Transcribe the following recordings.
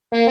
Ziouv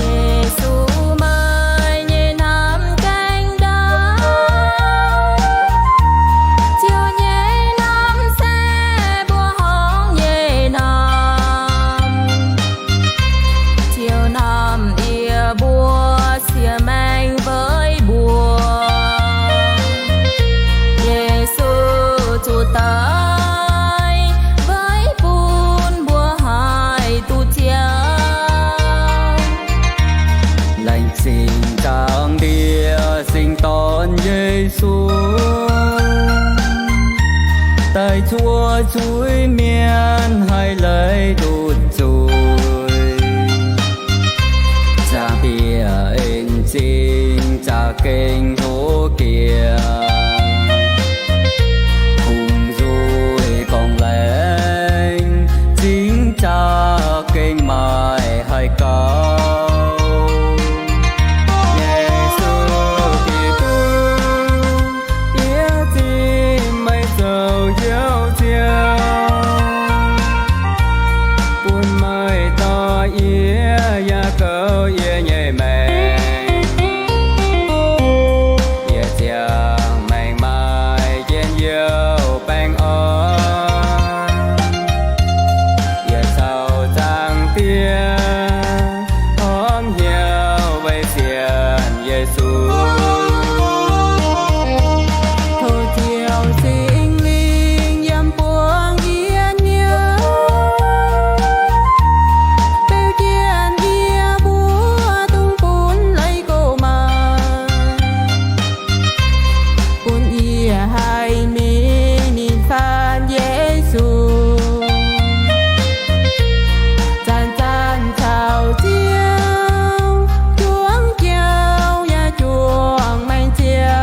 Yesu, meih nyei hnamv gaengh ndaauv. Ziouv nyei hnamv se mbuo horngc nyei hnamv. Ziouv hnamv yie mbuo, siex maengx weic mbuo. Yesu zuqc daic weic bun mbuo haih duqv Ziouv. Laengz zingh Zaangc Diex Singx Dorn Yesu, daaih cuotv zuiz mienh haih leiz ndutc zuiz. Zaangc Diex en zingh za'gengh hlo jiex, kungx nzuih gorngv laengz zingh za'gengh maaih haih gaux. Yesu Giduc, yie zipv meih zoux Njoux Ziouv, bun meih dorh yie yaac goux yie nyei maengc. Yie ziangh maengc maaih njien-youh baengh orn. Yie caux Zaangc Diex horpc hnyouv weic sienx Yesu. Tov Ziouv Singx Lingh yiem buangv yie hnyouv, beu jienv yie mbuo dungx bun leiz gox maaic, bun yie haih mingh ninh faanv Yesu. Zanc-zanc caux Ziouv juangc jauv yaac juangc maengc ziangx.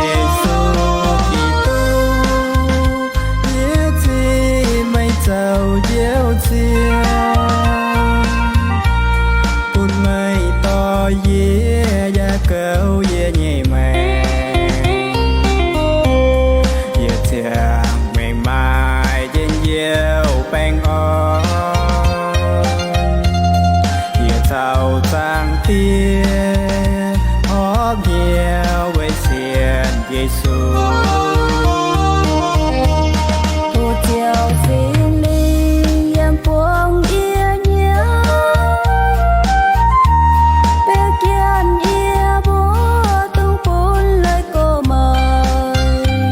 Yesu Giduc, yie zipv meih zoux Njoux Ziouv, bun meih dorh yie yaac goux yie nyei maengc. Yie ziangh maengc maaih njien-youh baengh orn. Yie caux Zaangc Diex horpc hnyouv weic sienx Yesu. Tov Ziouv Singx Lingh yiem buangv yie hnyouv, beu jienv yie mbuo dungx bun leiz gox maaic,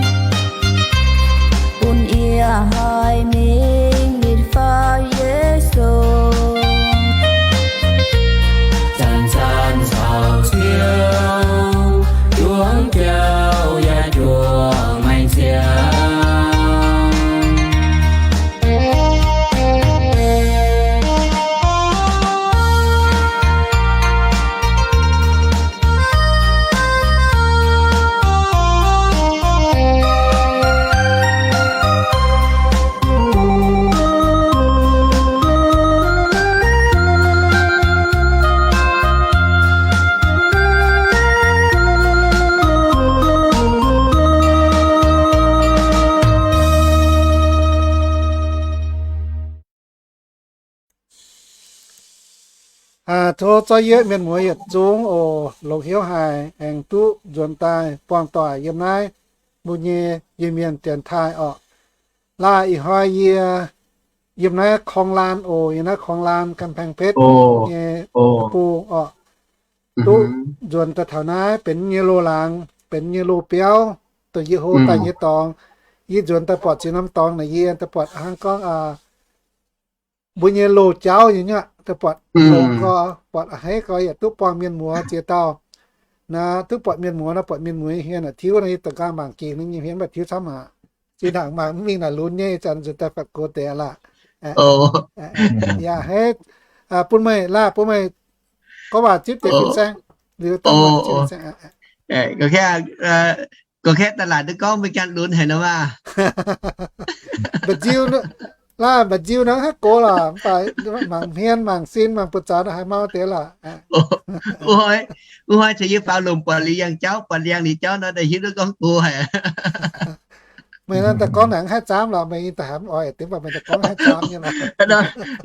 bun yie haih mingh nitv faaux Yesu. Zanc-zanc caux Ziouv juangc jauv yaac juangc maengc ziangx. Tov zorqv yietv mienh muoz yietc zungv oc, longx hnyouv haic aengx duqv nzuonx daaih buangh doic yiem naaiv mbuo nyei Iu-Mienh dienx taaih orqc. Laanh ih hnoi yie yiem naaiv korng laan oc, yiem naaiv korng laan กำแพงเพชร nyei bung orqc. Duqv nzuonx daaih taux naaiv benx nyei loz-laangz, benx nyei loz-biauv, dongh yie hlo daaih nyei dorngx. Yie nzuonx daaih buatc ziex norm dorngx naaic, yie daaih buatc hnangv gorngv mbuo nyei loz-jauv nyei nyuoqc, daaih buatc longx gau, buatc a'hneiv gau, yaac duqv buangh mienh muoz ziex dauh. Naaiv duqv buatc mienh muoz nor, buatc mienh muoz nyei hmien naaic tiuv nor, yie da'nqaang mangc gengx ninh nyei hmien mv baac tiuv camv aqv. Zinh ndaangc mangc mv mingh naaic lunx nyei ih zanc nzuonx daaih buatc gox deix laac. Yaac hei bun meih laah, bun meih gorngv waac zipv deix fin-saeng liuz, gorngv kaeqv daaih laatc duqv gorngv mbuo ganh lunx haic nor maah. Mba'nziu, laah mba'nziu nor haiv gox lorqc, mv baac mangc hmien mangc sin mangc buoz-zaux nor haiz mau deix lorqc. Wuov hnoi caux yie faaux lomc buatc liuz yangh jauv, buatc liangx liuz jauv nor, daaih hiuv duqv gorngv gox haic. Meih naaiv daaih gorngv naaic haih zaamv lorqc, meih daaih haiz mv oix deix, mv baac meih daaih gorngv haih zaamv nyei lorqc.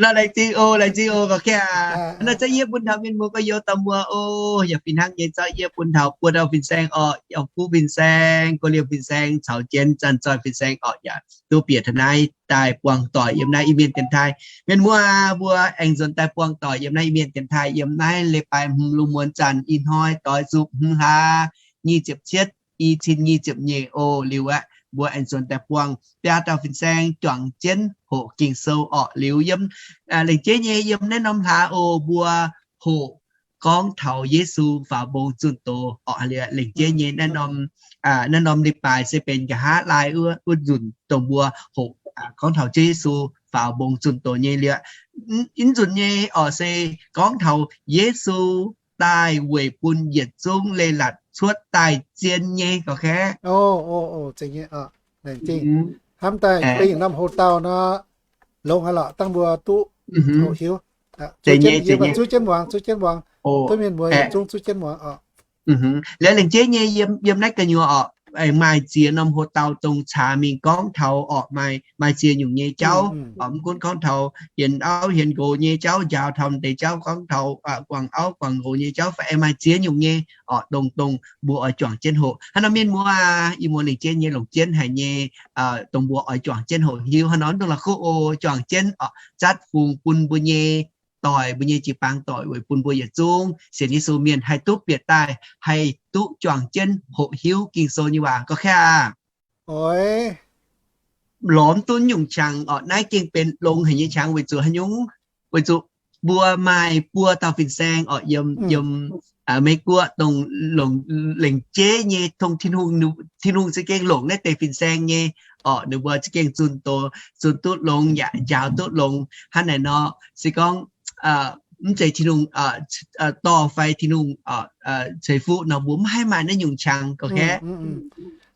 Nor laengz zingh oc, laengz zingh oc, gorngv kaeqv aqv. Nor zorqv yie bun taux mienh muoz gorx-youz dauh muoz oc, yaac fih hnangv nyei zorqv yie bun taux buo dauh fin-saeng orqc, yiem fuqv fin-saeng, gox liouh fin-saeng caux jienv zanc-zoih fin-saeng orqc, yaac duqv bieqc taux naaiv daaih buangh doic yiem naaiv Iu-Mienh dienx taaih. Mienh muoz mbuo aengx nzuonx daaih buangh doic yiem naaiv Iu-Mienh dienx taaih yiem naaiv leiz-baaix hmz lungh muonz zanc ih hnoi doix zuqc hmz hlaax nyic ziepc cietv, i cin nyic ziepc nyeic oc. Liuz aqv, mbuo aengx nzuonx daaih buangh biaa dauh fin-saeng juangc jienv hoqc Ging-Sou orqc. Liuz yiem, laengz jeiv nyei yiem naaiv norm hlaax oc, mbuo hoqc gorngv taux Yesu faaux mbong zunh doz orqc. Liuz laengz jeiv nyei naaiv norm, naaiv norm leiz-baaix se benx nqa'haav laai wuov nzunc dongh mbuo hoqc gorngv taux Ziouv Yesu faaux mbong zunh doz nyei. Liuz, ih nzunc nyei orqc se gorngv taux Yesu daaih weic bun yietc zungv leiz-latc cuotv daaih zien nyei gorngv kaeqv. Hnamv daaih yie norm hoc-dauh nor, longx haic lorqc, dangh mbuo duqv hoqc hiuv. Zuqv jienv muangx, zuqv jienv muangx, duqv mienh mbuo yietc zungv zuqv jienv muangx oc. Liuz laengz jeiv nyei yiem naaiv gu'nyuoz orqc, maaih ziex norm hoc-dauh dongh caax mingh gorngv taux orqc, maaih ziex nyungc nyei jauv orqc. Mv gunv gorngv taux hienx auv hienx nqox nyei jauv, njaaux taux deix jauv, gorngv taux guangc auv guangc nqox nyei jauv fai maaih ziex nyungc nyei orqc, dongh dongh mbuo oix juangc jienv hoqc. Hnangv nor mienh muoz, ih muoz laengz jeiv nyei longc jienv haic nyei, dongh mbuo oix juangc jienv hoqc hiuv. Hnangv nor mv dungx la'kuqv oc, juangc jienv orqc, zatv fungx bun mbuo nyei doic, mbuo nyei jiu-baang doic, weic bun mbuo yietc zungv sienx Yesu mienh haih duqv bieqc daaih, haih duqv juangc jienv hoqc hiuv Ging-Sou nyei waac gorngv kaeqv aqv. Oix lorz duqv nyungc qangx orqc, naaiv gengh benx longx haic nyei qangx weic zuqc haaix nyungc? Weic zuqc mbuo maaih buo dauh fin-saeng orqc, yiem, yiem Meiv Guoqv dongh longc laengz jeiv nyei tong Tin-Hungh, Tin-Hungh za'gengh longc naaiv deix fin-saeng nyei orqc, ninh mbuo za'gengh zunh doz, zunh duqv longx yaac njaaux duqv longx. Hnangv naaic nor, se gorngv mv zeiz Tin-Hungh dorh fai Tin-Hungh ceix fuqv nor, mbuo mv haih maaih naaiv nyungc qangx gorngv kaeqv.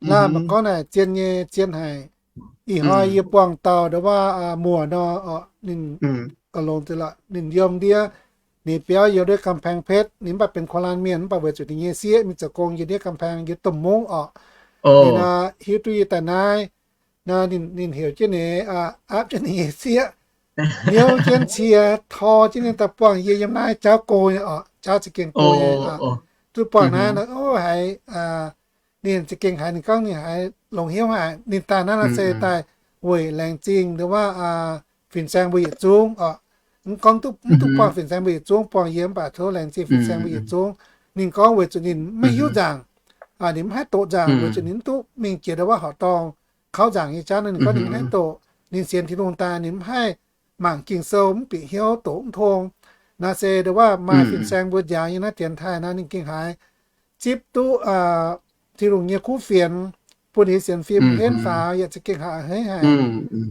Laanh mangc gorngv naaic zien nyei, zien haic. Ih hnoi yie buangh dauh ndo waav muoc nor, ninh gauh longx deix lorqc. Ninh yiem ndiev, ninh biauv yiem ndiev กำแพงเพชร, ninh mv baac benx โคราช mienh, mv baac weic zuqc ninh nyei sieqv mingh zoux gong yiem ndiev กำแพง yiem domh mungv orqc. Ninh hiuv duqv yie daaih naaiv, ninh heuc jienv ninh, aapv jienv ninh nyei sieqv, niouv jienv cie, tor jienv ninh daaih buangh yie yiem naaiv jauv go nyei orqc, jauv za'gengh go nyei. Duqv buangh naaiv nor, haiz ninh za'gengh haiz, ninh gorngv ninh haiz longx hnyouv haic. Ninh daaih naaiv nor se daaih weic laengz zingh ndo waav fin-saeng mbuo yietc zungv orqc. Mv gorngv duqv, mv duqv buangh fin-saeng mbuo yietc zungv, buangh yie mv baac tov laengz zingh fin-saeng mbuo yietc zungv. Ninh gorngv weic zuqc ninh maiv hiuv nzaangc, ninh mv haih doqc nzaangc, weic zuqc ninh mv duqv mingh jiex ndo waav horqc dorngh kauv nzaangc nyei jauv nor, ninh gorngv ninh mv haih doqc. Ninh sienx Tin-Hungh daaih ninh mv haih mangc Ging-Sou, mv bieqc hnyouv, doqc mv tong. Naaiv se ndo waav maaih fin-saeng mbuo njaaux nyei naaiv dienx taaih naaiv, ninh gengh haiz zipv duqv Tin-Hungh nyei kuv fienx, bun ninh sienx fim henv faaux, yaac za'gengh haiz a'hneiv haic.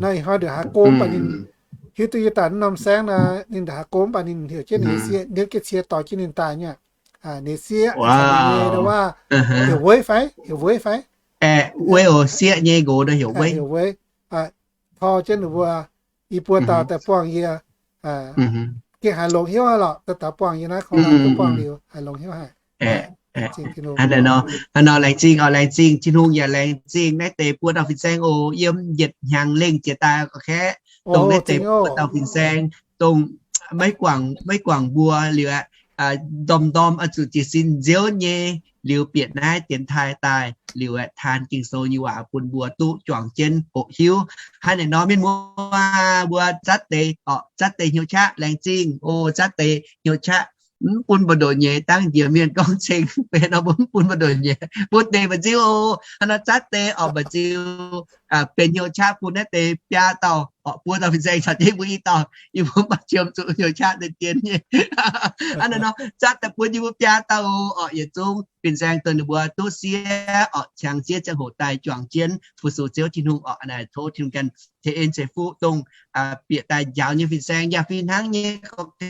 Naaiv ih hnoi ndongc haaix go mv baac ninh hiuv duqv yie daaih naaiv norm saengv naaiv, ninh ndongc haaix go mv baac ninh heuc jienv ninh nyei sieqv, ndiev jienv cie dorh jienv ninh daaih nyei. Ninh sieqv ndo waav heuc Weiv fai, heuc Weiv fai. Weiv oc, sieqv nyei nqox ndo heuc Weiv. Tor jienv ninh mbuo i buo dauh daaih buangh yie, gengh haiz longx hnyouv haic lorqc. Daaih taux buangh yie naaiv korv-lienh, buangh liuz haiz longx hnyouv haic. Hnangv naaiv nor, laengz zingh oc, laengz zingh, Tin-Hungh yaac laengz zingh naaiv deix buo dauh fin-saeng oc, yiem yietc hnyangx lengh jiex daaih gorqv-kaeqv, dongh naaiv deix buo dauh fin-saeng, dongh maiv guangc, maiv guangc mbuo liuz aqv, ndorm-ndorm oix zuqc jiez sin nziouv nyei liuz bieqc naaiv dienx taaih daaih liuz aeqv, taan Ging-Sou nyei waac bun mbuo duqv juangc jienv hoqc hiuv. Hnangv naaiv nor mienh muoz, mbuo zatv deix orqc, zatv deix hnyouv qaqv, laengz zingh oc, zatv deix hnyouv qaqv. Mv bun mbu'ndongx nyei, dangv njiec mienh gorngv ceng benx nor, mbuo mv bun mbu'ndongx nyei, bun deix mba'nziu oc. Hnangv nor zatv deix orqc, mba'nziu benx hnyouv qaqv bun naaiv deix biaa dauh orqc, buo dauh fin-saeng caux jienv mbuo i dauh, yie mbuo mv baac qiemx zuqc hnyouv qaqv deix dien nyei. Hnangv naaiv nor zatv daaih bun yie mbuo biaa dauh oc. Yietc zungv fin-saeng dongh ninh mbuo duqv siev orqc, qangx siev ziangh hoc daaih juangc jienv fu-sux Ziouv Tin-Hungh orqc. Naaic tov Tin-Hungh ganh tengx en ceix fuqv dongh bieqc daaih njaaux nyei fin-saeng yaac fih hnangv nyei gorngv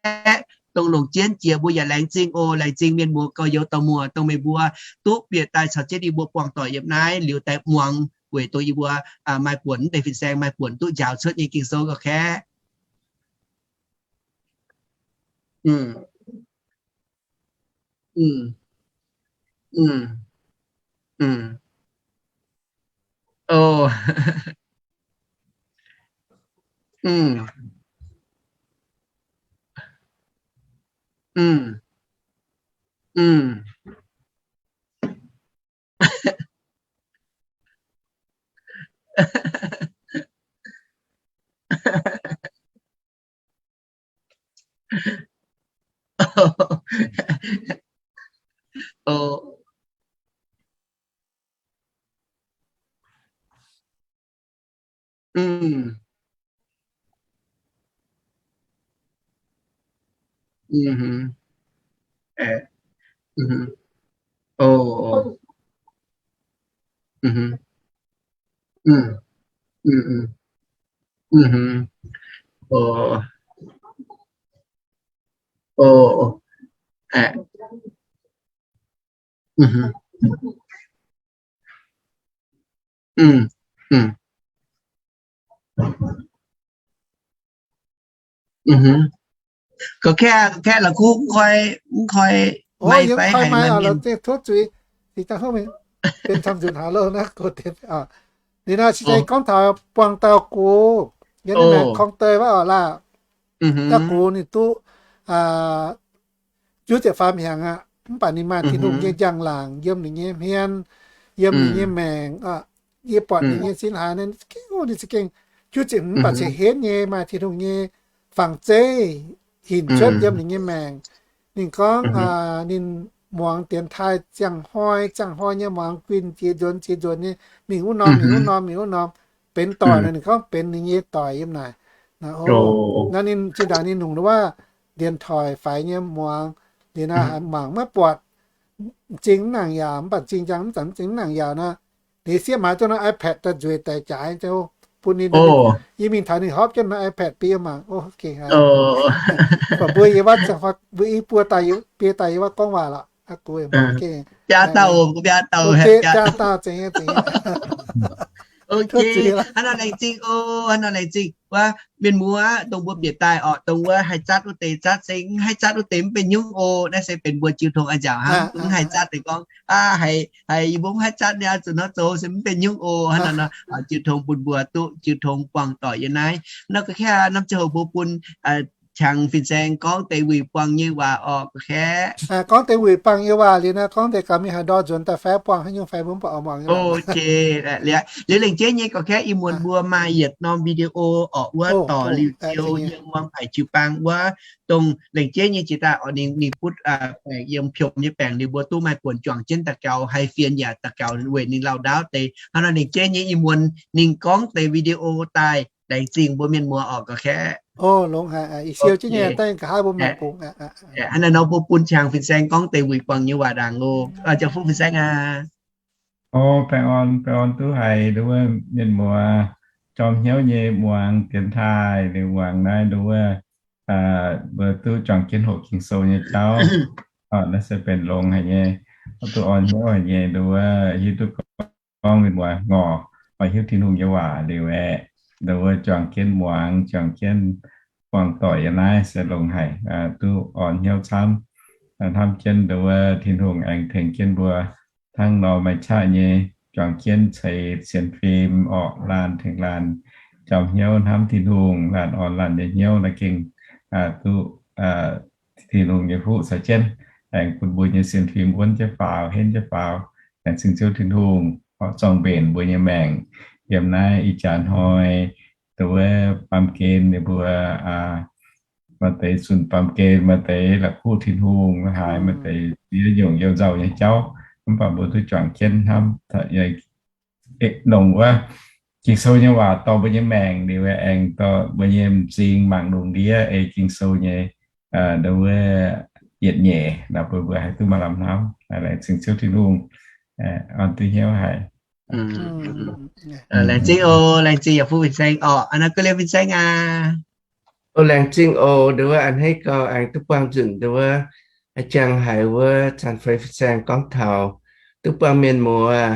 aeqv, dongh longc jienv jiex mbuo yaac laengz zingh oc. Laengz zingh mienh muoz gorx-youz dorh muoz dongh meih mbuo duqv bieqc daaih caux jienv yie mbuo buangh doic yiem naaiv liuz daaih muangx weic dongh yie mbuo maaih buonc, mv deix fin-saeng maaih buonc duqv njaaux cuotv nyei Ging-Sou gorngv aeqv. Gorngv kaeqv, gorngv kaeqv la'kuqv mv koi, mv koi maiv fai haiz maaih mienh. Tov zuiz, benx camv nzunc haaix louh naaiv gox deix. Ninh naaiv se gorngv taux buangh dauh gux, yiem naaiv maengx korng deix wuov oc laah. Dauh gux ninh duqv juov ziepc faam hnyangx aqv, mv baac ninh maaih Tin-Hungh nyei njang-laangc yiem ninh nyei hmien, yiem ninh nyei maengc. Yie buatc ninh nyei sin haaix, ninh za'gengh juov ziepc, mv baac ceix henv nyei maaih Tin-Hungh nyei fangx zeiv hinc cuotv yiem ninh nyei maengc. Ninh gorngv ninh muangx dienx taaih ziangh hnoi ziangh hnoi nyei muangx guinh jiex nzuonx jiex nzuonx nyei, mingh wuov norm mingh wuov norm mingh wuov norm, benx doic nor, ninh gorngv benx ninh nyei doic yiem naaic. Naaiv ninh zinh ndaangc ninh nungx wuov dienx toic faix nyei muangx, liuz naaiv mangc maiv buatc zingh mv nangc yaauc, mv baac zingh njang mv zanc mv zingh mv nangc yaauc nor, liuz sieqv maaiz duqv norm iPad daaih nzueic daic jaaix, bun ninh, yie mingh taux ninh hopv jienv norm iPad biei mangc. Baac mbuo yie wuov, mbuo i buo daaih, biei daaih yie wuov gorngv waac lorqc. Biaa dauh, biaa dauh, biaa dauh, zengc, zengc. Ok, hnangv nor laengz zingh oc, hnangv nor laengz zingh wuov mienh muoz, dongh mbuo bieqc daaih orqc, dongh wuov haih zatv wuov deix zatv, se mv haih zatv wuov deix mv benx nyungc oc. Naaiv se benx mbuo jiu tong a'nziaauc hnangv, mv haih zatv deix gorngv, aa, haiz, haiz yie mbuo mv haih zatv niaa, zuqc hnangv zoux se mv benx nyungc oc. Hnangv nor nor, jiu tong bun mbuo duqv jiu tong buangh doic yiem naaiv. Nor ga'kaeqv norm ziangh hoc mbuo bun qangx fin-saeng gorngv deix wuic buangh nyei waac orqc, ga'kaeqv. Gorngv deix wuic buangh nyei waac liuz naaiv, gorngv deix gaax mingh haaix ndorm nzuonx daaih fai buangh haaix nyungc fai mbuo mv baac oix muangx nyei. Liuz lengc jeiv nyei gorngv kaeqv, ih muonz mbuo maaih yietc norm video orqc, wuov dorc liuz ziou yiem wuom haic jiu-baang wuov, dongh lengc jeiv nyei jiex daaih orqc, ninh, ninh butv baengc yiem piomh nyei baengc liuz mbuo duqv maaih buonc juangc jienv daux gaux, haih fienx yaac daux gaux weic ninh lauh ndaauv deix. Hnangv nor lengc jeiv nyei ih muonz ninh gorngv deix video daaih, laengz zingh mbuo mienh muoz orqc, gorngv kaeqv. Hnangv naaiv nor mbuo bun qangx fin-saeng gorngv deix wuic buangh nyei waac ndaangc oc. Ziangh Fuqv fin-saeng aac. O, baengh orn, baengh orn duqv haiz nduov wuov mienh muoz jorm hnyouv nyei muangx dienx taaih liuz muangx naaiv nduov wuov, mbuo duqv juangc jienv hoqc Ging-Sou nyei jauv. Naaiv se benx longx haic nyei, duqv orn hnyouv haic nyei nduov wuov, hiuv duqv gorngv mienh muoz ngorc oix hiuv Tin-Hungh nyei waac liuz aeqv, nduov wuov juangc jienv muangx, juangc jienv buangh doic yiem naaiv se longx haic, duqv orn hnyouv camv. Hnamv jienv nduov wuov Tin-Hungh aengx tengx jienv mbuo hnangv nor maaih qaqv nyei juangc jienv ceix sienx fim orqc, laanh tengx laanh jorm hnyouv hnamv Tin-Hungh, laanh orn laanh nyei hnyouv naaiv gengh duqv Tin-Hungh nyei fuqv caux jienv, aengx bun mbuo nyei sienx fim wuonv jienv faaux, henv jienv faaux. Laengz zingh Ziouv Tin-Hungh zorng-mbenc mbuo nyei maengc yiem naaiv ih jaax hnoi, dongh wuov baamh gen ninh mbuo maaih deix zunh baamh gen, maaih deix la'kuqv Tin-Hungh haaix, maaih deix ziex nyungc youh nzauh nyei jauv, mv baac mbuo duqv juangc jienv hnamv nongc wuov Ging-Sou nyei waac dorh mbuo nyei maengc, ninh aengx dorh mbuo nyei m'zing mangc lungh ndiev ei Ging-Sou nyei wuov yietc nyeic, bun mbuo haih duqv maaih lamh hnamv. Laengz zingh Ziouv Tin-Hungh an duqv hnyouv haic. Laengz zingh oc, laengz zingh yaac fuqv fin-saeng orqc, a'hneiv ga'liemh fin-saeng aac. O, laengz zingh oc, nduov wuov a'hneiv gau aengx duqv buangh nzunc nduov wuov jangx haiz wuov zanc feix fin-saeng gorngv taux duqv buangh mienh muoz,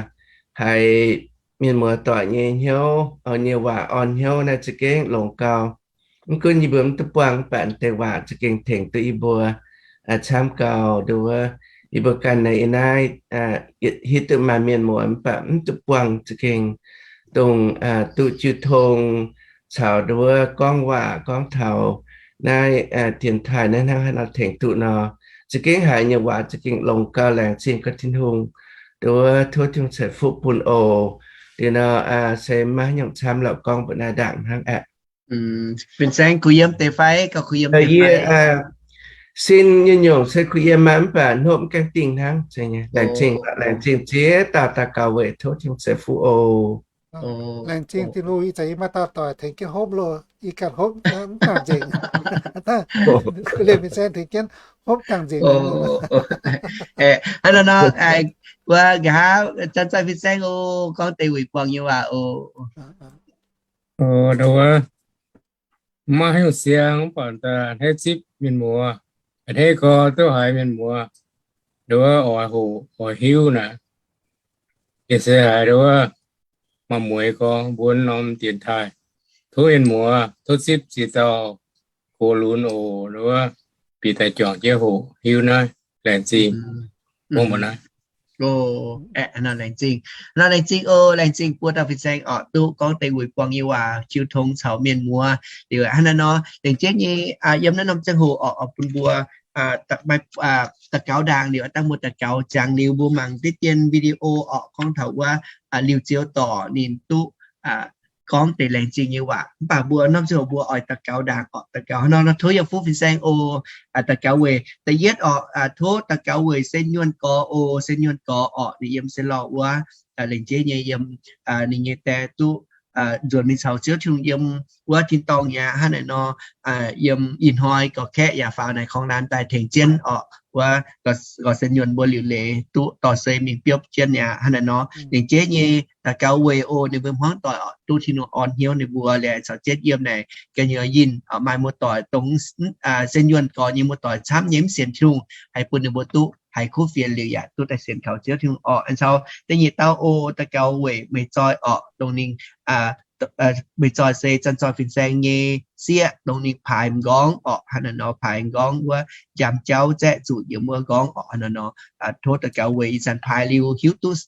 haiz mienh muoz doic nyei hnyouv, nyei waac orn hnyouv naaiv za'gengh longx gau. Mv gunv yie mbuo mv duqv buangh, mv baac deix waac za'gengh tengx duqv yie mbuo camv gau. Nduov wuov yie mbuo ganh naaiv yiem naaiv hiuv duqv maaih mienh muoz mv baac mv duqv buangh za'gengh dongh duqv jiu tong caux nduov wuov gorngv waac gorngv taux naaiv dienx taaih naaiv hnangv haaix nor tengx duqv nor, za'gengh haiz nyei waac za'gengh longx gau. Laengz zingh gaax Tin-Hungh. Nduov wuov tov Tin-Hungh ceix fuqv bun oc. Liuz nor se maiv nyungc camv lorqc, gorngv mbuox naaiv ndaangc hnangv aqv. Fin-saeng kuh yiem deix fai gauh kuh yiem deix fai? Sin nyungc-nyungc se kuh yiem maah, mv baac hnopv mv gaengh dingh hnangv. Laengz zingh, laengz zingh ziex dauh daux gaux weic tov Tin-Hungh ceix fuqv oc. Laengz zingh Tin-Hungh, ih zanc yie maaih dauh doic tengx jienv hopv loh, yie ganh hopv mv dangh nzengc. Kuh yiem fin-saeng tengx jienv hopv dangh nzengc. Hnangv naaiv nor, wuov nqa'haav zanc-zanc fin-saeng oc, gorngv deix weic buangh nyei waac oc. Nduov wuov maiv haaix nyungc siang mv baac a'hneiv zipv mienh muoz, a'hneiv gau duqv haiz mienh muoz nduov wuov oix hoqc oix hiuv naaic. Yie se haiz nduov wuov maaih mueiz gorngv mbuo norm dienx taaih, tov mienh muoz tov zipv ziex dauh gox lunx oc, nduov wuov bieqc daaih juangc jienv hoqc hiuv naaiv. Laengz zingh. Laengz zingh, laengz zingh oc, laengz zingh buo dauh fin-saeng orqc, duqv gorngv deix weic buangh nyei waac, jiu tong caux mienh muoz. Liuz hnangv naaiv nor, laengz jienv nyei, yiem naaiv norm ziangh hoc orqc, bun mbuo daux gaux ndaangc liuz, dangh mbuo daux gaux jangx liuz, mbuo mangc diqv dien video orqc, gorngv taux wuov Liuz Ziou Dorc ninh duqv gorngv deix laengz zingh nyei waac. Mv baac mbuo norm ziangh hoc mbuo oix daux gaux ndaangc orqc. Daux gaux hnangv nor, tov yaac fuqv fin-saeng oc. Daux gaux weic da'yietv orqc, tov daux gaux weic Sen Nyuonh Gorx oc. Sen Nyuonh Gorx orqc, ninh yiem Saalauv wuov, laengz jienv nyei yiem ninh nyei die duqv nzuonx mingh caux Ziouv Tin-Hungh yiem wuov tin-dorngh aqv. Hnangv naaic nor, yiem ih hnoi gorx-kaeqv yaac faaux naaic korng-laanh daaih tengx jienv orqc, wuov gorx-, gorx-, Sen Nyuonh mbuo liuc leiz duqv dorh sei mingh biopv jienv aqv. Hnangv naaic nor, laengz jienv nyei daux gaux weic oc, ninh mbuo hmuangv doic orqc, duqv Tin-Hungh orn hnyouv ninh mbuo liuz caux jienv yiem naaic ga'nyuoz yinh orqc, maaih muoz-doic dongh Sen Nyuonh Gorx nyei muoz-doic camv nyei mv sienx Tin-Hungh, haih bun ninh mbuo duqv haiz kuv fienx liuz yaac duqv daaih sienx kaux Ziouv Tin-Hungh orqc. Aengx caux da'nyeic dauh oc, daux gaux weic Meih Zoih orqc, dongh ninh, Meih Zoih se Zanc Zoih fin-saeng nyei sieqv, dongh ninh paaix m'nqorngv orqc, hnangv naaic nor paaix m'nqorngv wuov njaam jauv zaeqv zuqc yiem wuov m'nqorngv orqc, hnangv naaic nor tov daux gaux weic ih zanc paaix liuz hiuv duqv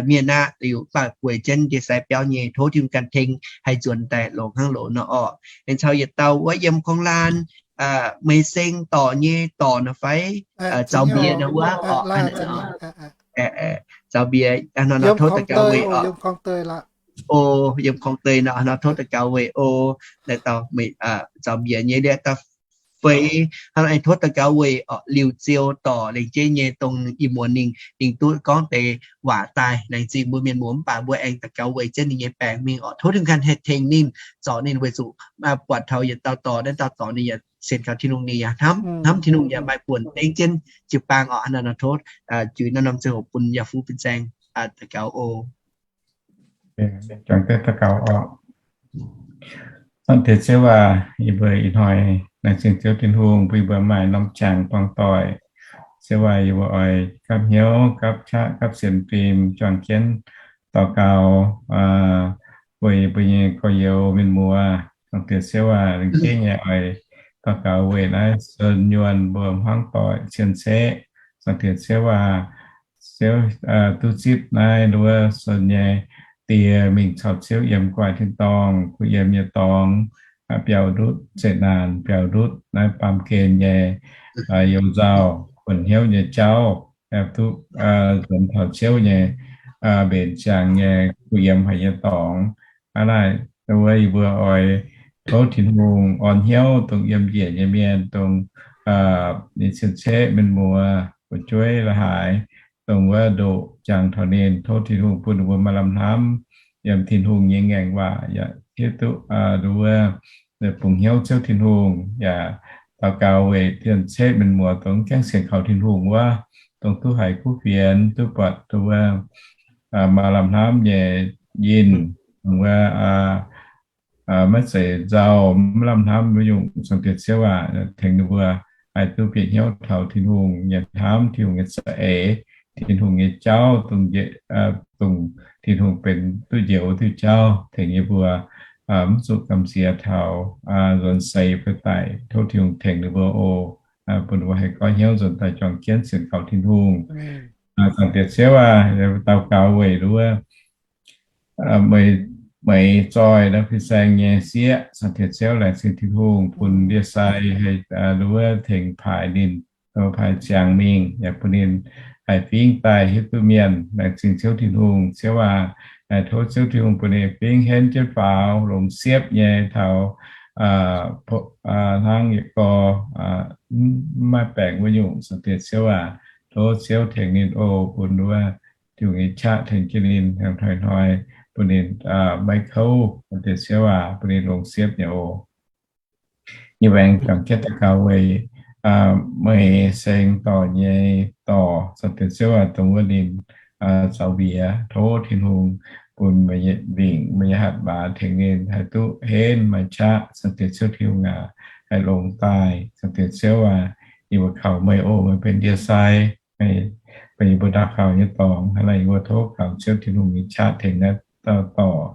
mienh aqv, liuz mv baac gueic jienv ndie-sai biauv nyei, tov Tin-Hungh ganh tengx haih nzuonx daaih longx hnangv loz nor orqc. Aengx caux yietc dauh wuov yiem korng-laanh, Meih Seng dorc nyei dorc nor fai, Zaux Mbiex nor wuov orqc, Zaux Mbiex nor tov daux gaux weic orqc. O, yiem korng-deic nor, nor tov daux gaux weic o. Zaux Mbiex nyei liuz dauh feix, hnangv nor aengx tov daux gaux weic orqc Liuz Ziou Dorc, laengz jienv nyei dongh ih muonz ninh, ninh duqv gorngv deix waac daaih laengz zingh mbuo mienh muoz, mv baac mbuo aengx daux gaux weic jienv ninh nyei baengc mingh orqc. Tov Tin-Hungh ganh haih tengx ninh, zorc ninh weic zuqc buatc taux yietc dauh dorc, naaiv dauh dorc ninh yaac sienx kaux Tin-Hungh, ninh yaac hnamv, hnamv Tin-Hungh yaac maaih buonc dengv jienv jiu-baang orqc. Hnangv naaic nor tov juix naaiv norm ziangh hoc bun yaac fuqv fin-saeng daux gaux oc. Juangc deix daux gaux orqc. Zanc deix Ziouv aac, yie mbuo ih hnoi laengz zingh Ziouv Tin-Hungh bun yie mbuo maaih norm jangx buangh doic. Ziouv aac, yie mbuo oix gapv hnyouv, gapv qaqv, gapv sienx fim juangc jienv daux gaux weic yie mbuo nyei gorx-youz mienh muoz. Zanc deix Ziouv aac, laengz jienv nyei oix daux gaux weic naaiv Sen Nyuonh mbuo hmuangv doic cien-ceqv. Zanc deix Ziouv aac, Ziouv duqv zipv naaiv nduov Sen nyei die mingh caux Ziouv yiem gu'nguaaic tin-dorngh, kuh yiem nyei dorngx, biaux ndutv zeqc naanc, biaux ndutv naaiv baamh gen nyei you-nzauh, kuonx hnyouv nyei jauv, duqv nzuonx taux Ziouv nyei mbenc ziangx nyei kuh yiem haic nyei dorngx. Hnangv naaic, wuov yie mbuo oix tov Tin-Hungh orn hnyouv dongh yiem njiec nyei mienh, dongh ninh cien-ceqv mienh muoz, fu'jueiv la'haaix, dongh wuov ndoqc jangx taux ninh. Tov Tin-Hungh bun ninh mbuo maaih lamh hnamv yiem Tin-Hungh nyei ngaengc waac, yaac hiuv duqv wuov bungx hnyouv Ziouv Tin-Hungh, yaac daux gaux weic cien-ceqv mienh muoz dongh gaengh sienx kaux Tin-Hungh wuov, dongh duqv haiz kuv fienx, duqv buatc wuov maaih lamh hnamv nyei yinh, dongh wuov maiv zeiz nzauh, maiv lamh hnamv wuov nyungc. Zaangc Diex Ziouv aac, tengx ninh mbuo haih duqv bieqc hnyouv taux Tin-Hungh nyei hnamv, Tin-Hungh nyei za'eix, Tin-Hungh nyei jauv, dongh Tin-Hungh benx duqv njoux diuh jauv, tengx yie mbuo mv zuqc gamh nziex taux nzuonx seix fai daic. Tov Tin-Hungh tengx ninh mbuo oc, bun ninh mbuo haih goiv hnyouv nzuonx daaih juangc jienv sienx kaux Tin-Hungh. Zaangc Diex Ziouv aac, daux gaux weic wuov meih, meih zoih naaiv fin-saeng nyei sieqv. Zaangc Diex Ziouv, laengz zingh Tin-Hungh bun ndie-sai haih wuov tengx paaix ninh, paaix ziangx mingh, yaac bun ninh haih fingx daaih hiuv duqv mienh. Laengz zingh Ziouv Tin-Hungh. Ziouv aac, tov Ziouv Tin-Hungh bun ninh fingx henv jienv faaux, longx siepv nyei taux hnangv yietc gorx mv maaih baengc wuov nyungc. Zaangc Diex Ziouv aac, tov Ziouv tengx ninh oc, bun wuov Tin-Hungh nyei qaqv tengx jienv ninh hnoi-hnoi, bun ninh maiv kouv. Zaangc Diex Ziouv aac, bun ninh longx siepv nyei oc. Yie aengx juangc jienv daux gaux weic meih seng dorc nyei dorc. Zaangc Diex Ziouv aac, dongh wuov ninh zaux mbiez, tov Tin-Hungh bun meih nyei lingc, meih nyei hatc maaz tengx ninh haih duqv henv maaih qaqv. Zaangc Diex Ziouv Tin-Hungh aac, haih longx daaih. Zaangc Diex Ziouv aac, yie mbuo kaux meih oc, meih benx ndie-sai, meih, meih yie mbuo ndau kaux nyei dorngx. Hnangv naaic yie mbuo tov kaux Ziouv Tin-Hungh nyei qaqv tengx naaiv dauh dorc.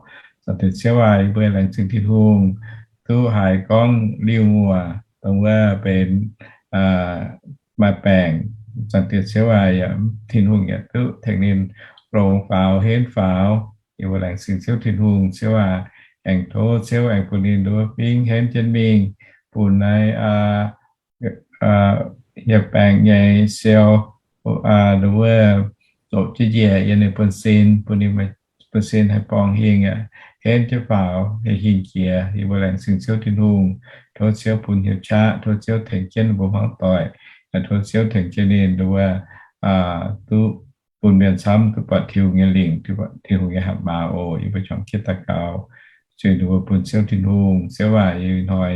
Zaangc Diex Ziouv aac, yie mbuo laengz zingh Tin-Hungh duqv haiz gorngv liuh muoc dongh wuov benx maaih baengc. Zaangc Diex Ziouv aac, yaac Tin-Hungh yaac duqv tengx ninh longx faaux henv faaux. Yie mbuo laengz zingh Ziouv Tin-Hungh. Ziouv aac, aengx tov Ziouv aengx bun ninh nduov fingx henv jienv mingh, bun naaiv hieh baengc nyei siou, nduov wuov, zoqc jienv njiec yiem ninh buonv-sin, bun ninh buonv-sin haih borngz hingh aqv, henv jienv faaux, haih hingh jiex. Yie mbuo laengz zingh Ziouv Tin-Hungh. Tov Ziouv bun hnyouv qaqv, tov Ziouv tengx jienv ninh mbuo hmuangv doic, tov Ziouv tengx jienv ninh nduov duqv bun mienh camv duqv buatc Tin-Hungh nyei lingc, Tin-Hungh nyei hatc maaz oc. Yie mbuo juangc jienv daux gaux, zuiz ninh mbuo bun Ziouv Tin-Hungh. Ziouv aac, ih hnoi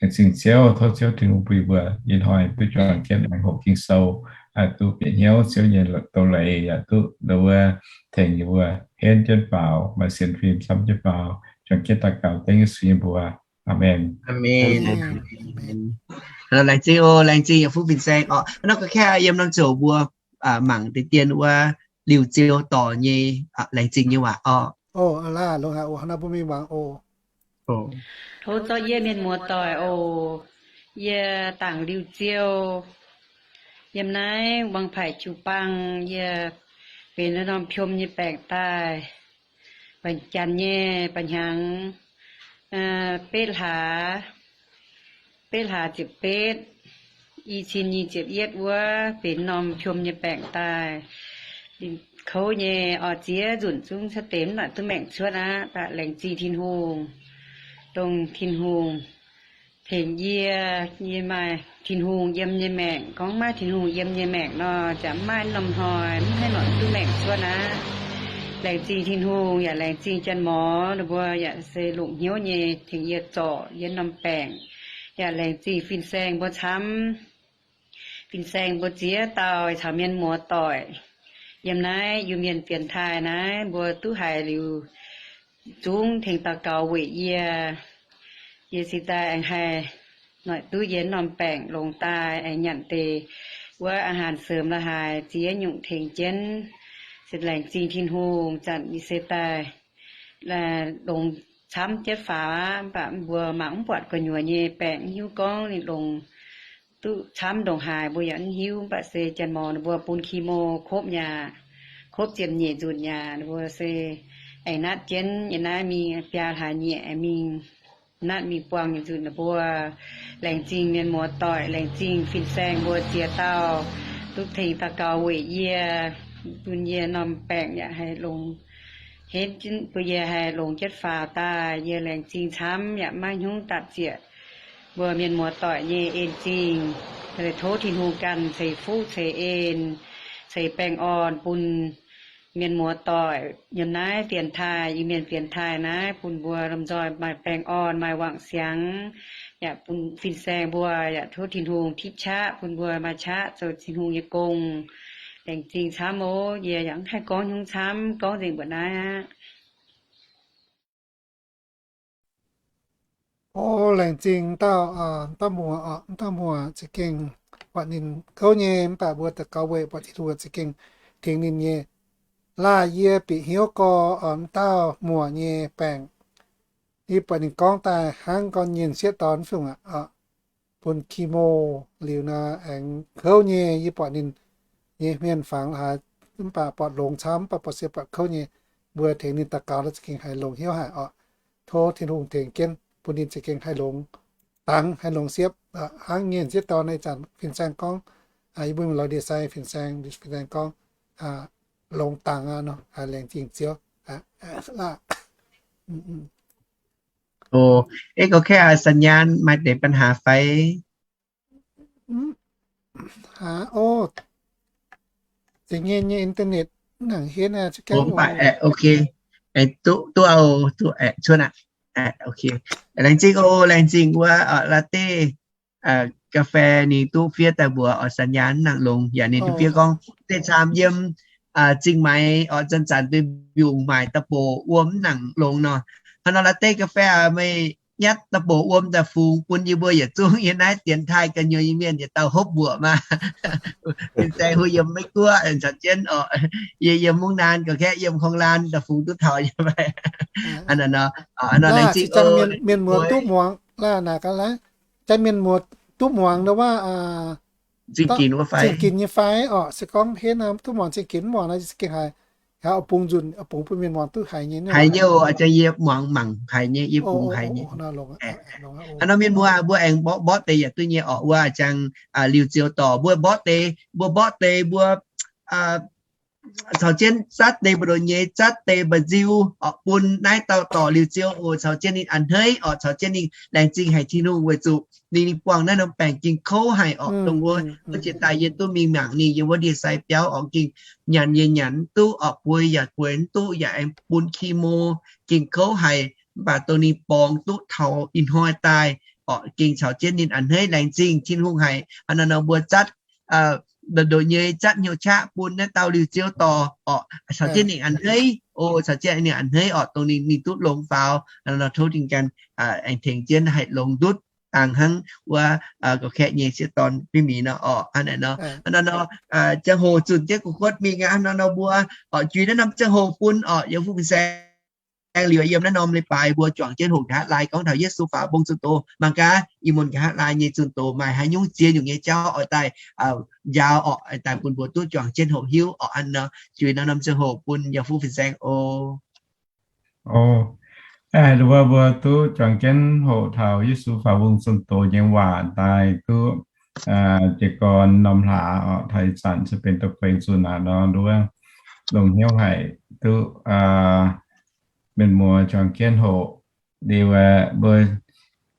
laengz zingh Ziouv, tov Ziouv Tin-Hungh bun yie mbuo ih hnoi duqv juangc jienv aengx hoqc Ging-Sou, duqv bieqc hnyouv Ziouv nyei douz-leiz, yaac duqv nduov tengx yie mbuo henv jienv faaux, maaih sienx fim camv jienv faaux. Juangc jienv daux gaux dengv Yesu nyei mbuox. Aamen. Laengz zingh oc, laengz zingh yaac fuqv fin-saeng oc. Nor ga'kv yiem norm ziouc mbuo mangc deix dien wuov Liuh Ziou dorc nyei laengz zingh nyei waac oc. Tov zorqv yie mienh muoz-doic oc. Yie Dangc Liuh Ziou, yiem naaiv Wangpaic Jiu-Baang. Yie benx norm piom nyei baengc daaih. Ba'janx nyei ba'hnyangx betv hlaax, betv hlaax ziepc betv, i cin nyic ziepc yietv wuov benx norm piom nyei baengc daaih. Kouv nyei oc, ziex nzunc zungv cuotv deix mv nangc duqv maengc cuotv aqv. Mv baac laengz zingh Tin-Hungh, dongh Tin-Hungh tengx yie, yie maaih Tin-Hungh yiem nyei maengc. Gorngv maiv maaih Tin-Hungh yiem nyei maengc nor, ziouc mv maaih norm hnoi mv haih nongc duqv maengc cuotv aqv. Laengz zingh Tin-Hungh yaac laengz zingh janx-morz ninh mbuo yaac se longc hnyouv nyei tengx yie zorc yie norm baengc. Yaac laengz zingh fin-saeng mbuo camv, fin-saeng mbuo ziex dauh caux mienh muoz-doic yiem naaiv Iu-Mienh fienx taaih naaiv, mbuo duqv haiz liuz zungv tengx daux gaux weic yie. Yie se daaih aengx haih noic duqv yie norm baengc longx daaih, aengx nyanc deix wuov อาหารเสริม la'haaix ziex nyungc tengx jienv. Se laengz zingh Tin-Hungh, zanc yie se daaih longx camv jienv faaux aqv. Mv baac mbuo mangc mv buatc gu'nyuoz nyei baengc, mv hiuv gorngv ninh longx duqv camv ndongc haaix, mbuo yaac mv hiuv. Mv baac se janx-morz ninh mbuo bun chemo kopv nyei aqv, kopv ziepc nyeic nzunc nyei aqv. Ninh mbuo se aengx natv jienv yiem naaiv mingh biaa hlaax nyieqc aengx mingh natv mingh buangh nyei nzunc ninh mbuo. Laengz zingh mienh muoz-doic, laengz zingh fin-saeng mbuo ziex dauh duqv tengx daux gaux weic yie, bun yie norm baengc yaac haih longx, henv bun yie haih longx jienv faaux daaih. Yie laengz zingh camv yaac maiv hnyungv dapv zieqc mbuo mienh muoz-doic nyei en zingh. Tov Tin-Hungh ganh ceix fuqv ceix en, ceix baengh orn bun mienh muoz-doic yiem naaiv dienx taaih, Iu-Mienh dienx taaih naaiv, bun mbuo lomh nzoih maaih baengh orn, maaih wangc siangx, yaac bun fin-saeng mbuo yaac tov Tin-Hungh tipv qaqv bun mbuo maaih qaqv zoux Tin-Hungh nyei gong. Laengz zingh camv oc. Yie yaac mv haih gorngv hnyungv camv, gorngv nzengc mbuoqc naaiv aqv. O, laengz zingh dauh, dauh muoz oc, dauh muoz za'gengh buatc ninh kouv nyei, mv baac mbuo daux gaux weic buatc Tin-Hungh za'gengh tengx ninh nyei. Laah yie bieqc hnyouv gorx, dauh muoz nyei baengc, yie buatc ninh gorngv daaih hnangv gorn nyienh sieqv dorn fungc aqv, bun chemo liuz nor aengx kouv nyei. Yie buatc ninh nyei hmien fangx haaix, mv baac buatc longx camv, mv baac buatc se buatc kouv nyei. Mbuo tengx ninh daux gaux nor za'gengh haih longx hnyouv haic oc. Tov Tin-Hungh tengx jienv bun ninh za'gengh haih longx dangx, haih longx siepv, hnangv nyienh sieqv dorn naaiv zanc fin-saeng gorngv, yie mbuo lorz ndie-sai fin-saeng, fin-saeng gorngv longx dangx aqv nor. Laengz zingh Ziouv. Laah. Ov, eix gauh kaeqv, saญญาณ maaih deix ปัญหา fai? Aa, o, da'nyeic nyei internet nangc henv aqv, mv baac, ok, duqv, duqv, duqv cuotv aqv. Laengz zingh oc, laengz zingh wuov latte, กาแฟ ninh duqv fiev daaih mbuox oc, สัญญาณ mv nangc longx, yaac ninh duqv fiev gorngv deix camv yiem เชียงใหม่ oc, zanc-zanc deix mbiungc maaic da'bouc wuom mv nangc longx nor. Hnangv nor latte กาแฟ meih nyatv da'bouc wuom daaih fungx bun yie mbuo yietc zungv yiem naaiv dienx taaih gu'nyuoz nyei mienh yietc dauh hopv mbuoqc maah. Fin-saeng huv yiem Meiv-Guoqv caux jienv oc, yie yiem Mungv Naan, gauh kaeqv yiem Kong Lan daaih fungx duqv taux nyei fai? Hnangv nor, laengz zingh oc. Mienh muoz duqv muangx, laah naaic gaax, janx mienh muoz duqv muangx nor waac, zingh ginx wuov fai? Zingh ginx nyei fai oc? Se gorngv henv duqv muangx zingh ginx mv muangx nor, za'gengh haiz, haiz oix bungx nzunc, oix bungx bun mienh muangx duqv haiz nyei. Haiz nyei oc, a'jang yie muangx mangc haiz nyei, yie bungx haiz nyei. Hnangv nor mienh muoz mbuo aengx mborqv mborqv deix yaac duqv nyei oc. Wuov a'jang liuz ziouc dorc mbuo mborqv deix, mbuo mborqv deix mbuo caux jienv zatv deix mba'ndoqc nyei, zatv deix mba'nziu oc, bun naaiv dauh dorc liuz ziouc oc, caux jienv ninh a'hneiv oc, caux jienv ninh laengz zingh haic Tin-Hungh weic zuqc ninh, ninh buangh naaiv norm baengc ging kouv haic oc. Dongh wuov, wuov jiex daaih yie duqv mingh mangc ninh yiem wuov ndie-sai biauv oc, ging nyanc yie nyanc mv duqv oc, bueix yaac bueix mv duqv, yaac aengx bun chemo ging kouv haic, mv baac dongh ninh borngz duqv taux ih hnoi daaih oc, gengh caux jienv ninh a'hneiv, laengz zingh Tin-Hungh haic. Hnangv naaiv nor mbuo zatv ndoqc nyei, zatv hnyouv qaqv bun naaiv dauh liuz ziouc dorc oc, caux jienv ninh a'hneiv oc, caux jienv ninh a'hneiv oc, dongh ninh, ninh duqv longx faaux nor, tov ninh ganh aengx tengx jienv haih longx ndutv dangh hnangv wuov gauh kaeqv nyei sieqv dorn fingx mingh nor oc. Hnangv naaiv nor, hnangv naaiv nor, ziangh hoc zunc jienv gu'kuotv mingh aqv. Hnangv naaiv nor mbuo oc, juix naaiv norm ziangh hoc bun oc, yiem fuqv fin-saeng liuz yiem naaiv norm leiz-baaix mbuo juangc jienv hoqc nqa'haav laai gorngv taux Yesu faaux mbong zunh doz. Mangc gaax, ih muonz nqa'haav laai nyei zunh doz maaih haaix nyungc ziex nyungc nyei jauv oix daaih njaaux oc, oix daaih bun mbuo duqv juangc jienv hoqc hiuv oc. Hnangv naaiv nor, juix naaiv norm ziangh hoc bun yiem fuqv fin-saeng oc. Oc, mbuo, mbuo duqv juangc jienv hoqc taux Yesu faaux mbong zunh doz nyei waac daaih duqv jiez gorn norm hlaax oc, taux ih zanc se benx da'feix nzunc aqv nor, nduov longx hnyouv haic duqv mienh muoz juangc jienv hoqc. Liuz aeqv, mbuo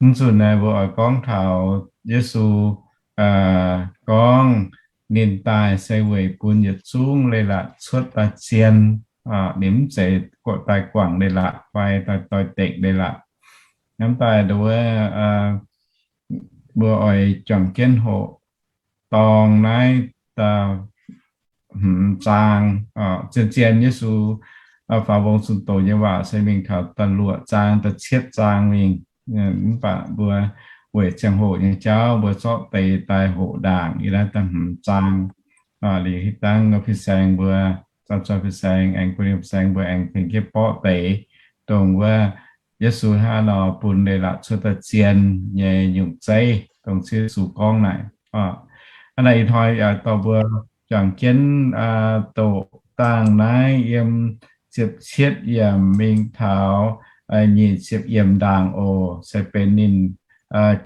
mv nzunc naaiv mbuo oix gorngv taux Yesu gorngv ninh daaih se weic bun yietc zungv leiz-latc cuotv daaih zien, ninh mv zeiz daaih guangc leiz-latc fai daaih doix-dekc leiz-latc. Hnamv daaih nduov mbuo oix juangc jienv hoqc dorng naaiv hmz zaang, zien-zien Yesu faaux mbong zunh doz nyei waac se mingh taux da'luoqc zaang, da'cietv zaang mingh. Mv baac mbuo weic ziangh hoc nyei jauv mbuo zorqv deix daaih hoqc ndaangc yiem naaiv da'hmz zaang. Liuz hitv dangv fin-saeng mbuo, zauh fin-saeng aengx bun fin-saeng mbuo aengx tengx jienv borqv deix dongh wuov Yesu hnangv nor bun leiz-latc cuotv daaih zien nyei nyungc zeiv dongh Ziouv Yesu gorngv naaic. Hnangv naaiv ih hnoi yaac dorh mbuo juangc jienv doqc dangh naaiv yiem ziepc cietv yiemc mingh taux nyic ziepc yiemc ndaangc oc, se benx ninh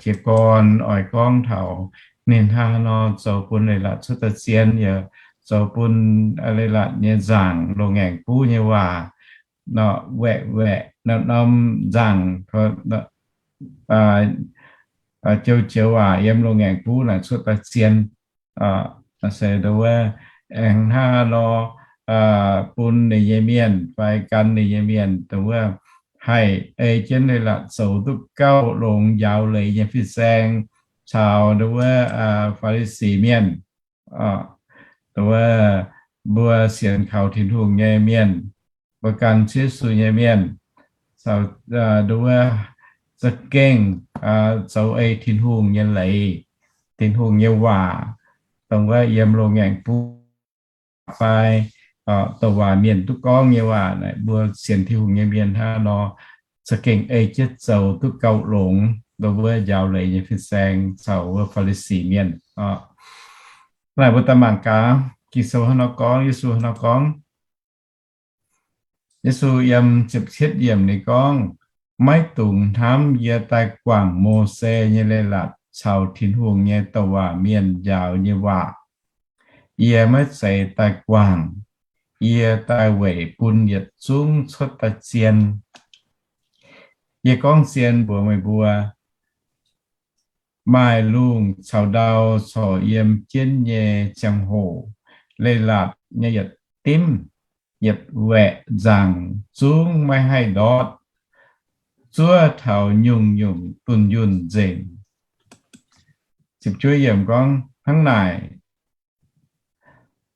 jiez gorn oix gorngv taux ninh hnangv haaix nor zoux bun leiz-latc cuotv daaih zien, yaac zoux bun leiz-latc nyei nzaangc loz-ngaengc buv nyei waac nor, waeqc waeqc norm-norm nzaangc, joux-joux waac yiem loz-ngaengc buv naaic cuotv daaih zien. Se dongh wuov aengx hnangv haaix nor bun ninh nyei mienh fai gan ninh nyei mienh dongh wuov haih ei jienv leiz-latc zoux duqv gauh longx njaaux leiz nyei fin-saeng caux dongh wuov Faa^li^si mienh, dongh wuov mbuo sienx kaux Tin-Hungh nyei mienh, mbuo gan Ziouv Yesu nyei mienh, caux dongh wuov za'gengh zoux ei Tin-Hungh nyei leiz, Tin-Hungh nyei waac, dongh wuov yiem loz-ngaengc buv fai douc waac mienh duqv gorngv nyei waac naaic, mbuo sienx Tin-Hungh nyei mienh hnangv nor za'gengh ei jienv zoux duqv gauh longx dongh wuov njaaux leiz nyei fin-saeng caux wuov Faa^li^si mienh. Naaic mbuo daaih mangc gaax Ging-Sou hnangv nor gorngv, Yesu hnangv nor gorngv. Yesu yiem ziepc cietv yiemc ninh gorngv, Maiv dungx hnamv yie daaih guangc Mose nyei leiz-latc caux Tin-Hungh nyei douc waac mienh njaaux nyei waac. Yie maiv zeiz daaih guangc. Yie daaih weic bun yietc zungv cuotv daaih zien. Yie gorngv zien mbuox meih mbuo, maaih lungh caux ndau corc yiem jienv nyei ziangh hoc, leiz-latc nyei yietc dimv yietc waeqc nzaangc zungv maiv haih ndortv, zuov taux nyungc-nyungc dunh yunh nzengc. Ziepc juov yiemc gorngv, Hnangv naaic,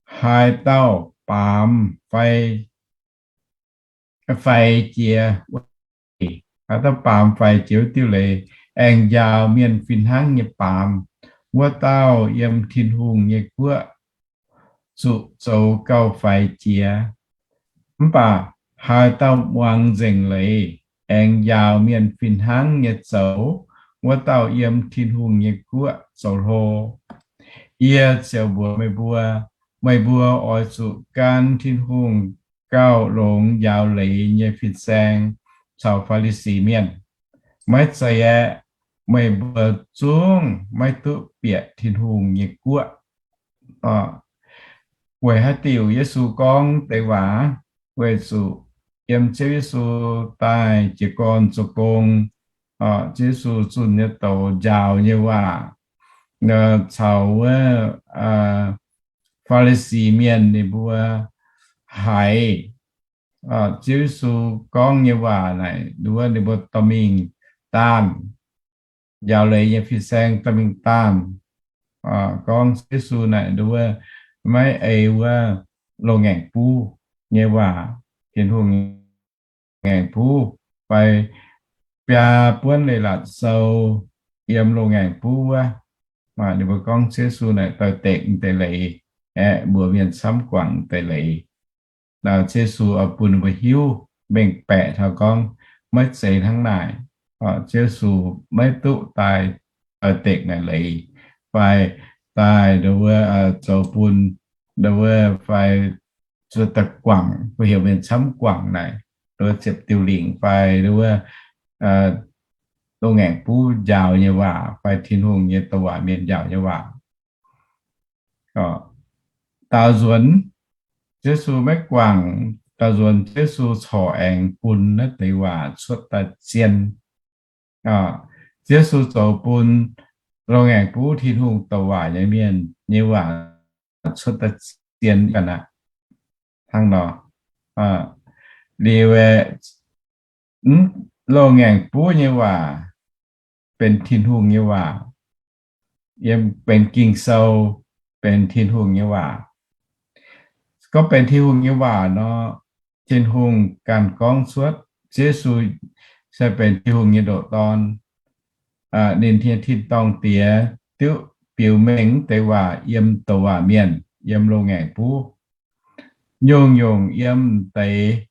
haaix dauh baamz fai faix jiex, haaix dauh baamz faix jiex wuov diuh leiz, aengx njaaux mienh fih hnangv nyei baamz, wuov dauh yiem Tin-Hungh nyei guoqv zuqc zoux gauh faix jiex. Mv baac haaix dauh muangx nzengc leiz, aengx njaaux mienh fih hnangv nyei zoux, wuov dauh yiem Tin-Hungh nyei guoqv zoux hlo. Yie ziouc mbuox meih mbuo, meih mbuo oix zuqc gan Tin-Hungh gauh longx njaaux leiz nyei fin-saeng caux Faa^li^si mienh. Maiv zeiz aeqv, meih mbuo zungv maiv duqv bieqc Tin-Hungh nyei guoqv. Weic haaix diuc Yesu gorngv deix waac? Weic zuqc yiem Ziouv Yesu daaih jiez gorn zoux gong, Ziouv Yesu zunh nyei douz njaaux nyei waac caux wuov Faa^li^si mienh ninh mbuo haiz Ziouv Yesu gorngv nyei waac naaic, nduov ninh mbuo dorh mingh daanh, njaaux leiz nyei fin-saeng dorh mingh daanh, gorngv Ziouv Yesu naaic nduov maiv ei wuov loz-ngaengc buv nyei waac, Tin-Hungh ngaengc buv, fai biaa buonv leiz-latc sou yiem loz-ngaengc buv wuov. Maaih ninh mbuo gorngv Ziouv Yesu naaic doix-dekc deix leiz, aeqv, mbuox mienh camv guangc deix leiz. Ziouv Yesu oix bun ninh mbuo hiuv mengh baeqc taux gorngv maiv zeiz hnangv naaic. Ziouv Yesu maiv duqv daaih doix-dekc naaic leiz, fai daaih nduov zoux bun nduov fai zuov daaih guangc, mbuo heuc mienh camv guangc naaic, nduov ziepc diuh lingc fai nduov loz-ngaengc buv njaaux nyei waac fai Tin-Hungh nyei douc waac mienh njaaux nyei waac. Daaux nzuonx Ziouv Yesu maiv guangc, daaux nzuonx Ziouv Yesu corc aengx bun naaiv deix waac cuotv daaih zien. Ziouv Yesu zoux bun loz-ngaengc buv Tin-Hungh douc waac nyei mienh nyei waac cuotv daaih zien ga'naaiv aqv. Hnangv nor, liuz, loz-ngaengc buv nyei waac benx Tin-Hungh nyei waac, yiem benx Ging-Sou, benx Tin-Hungh nyei waac. Gorngv benx Tin-Hungh nyei waac nor, Tin-Hungh ganh gorngv cuotv, Ziouv Yesu se benx Tin-Hungh nyei ndoqc Dorn. Ninh nyei tin-dorngh Diex duqv biux mengh deix waac yiem douc waac mienh, yiem loz-ngaengc buv. Nyungc-nyungc yiem deix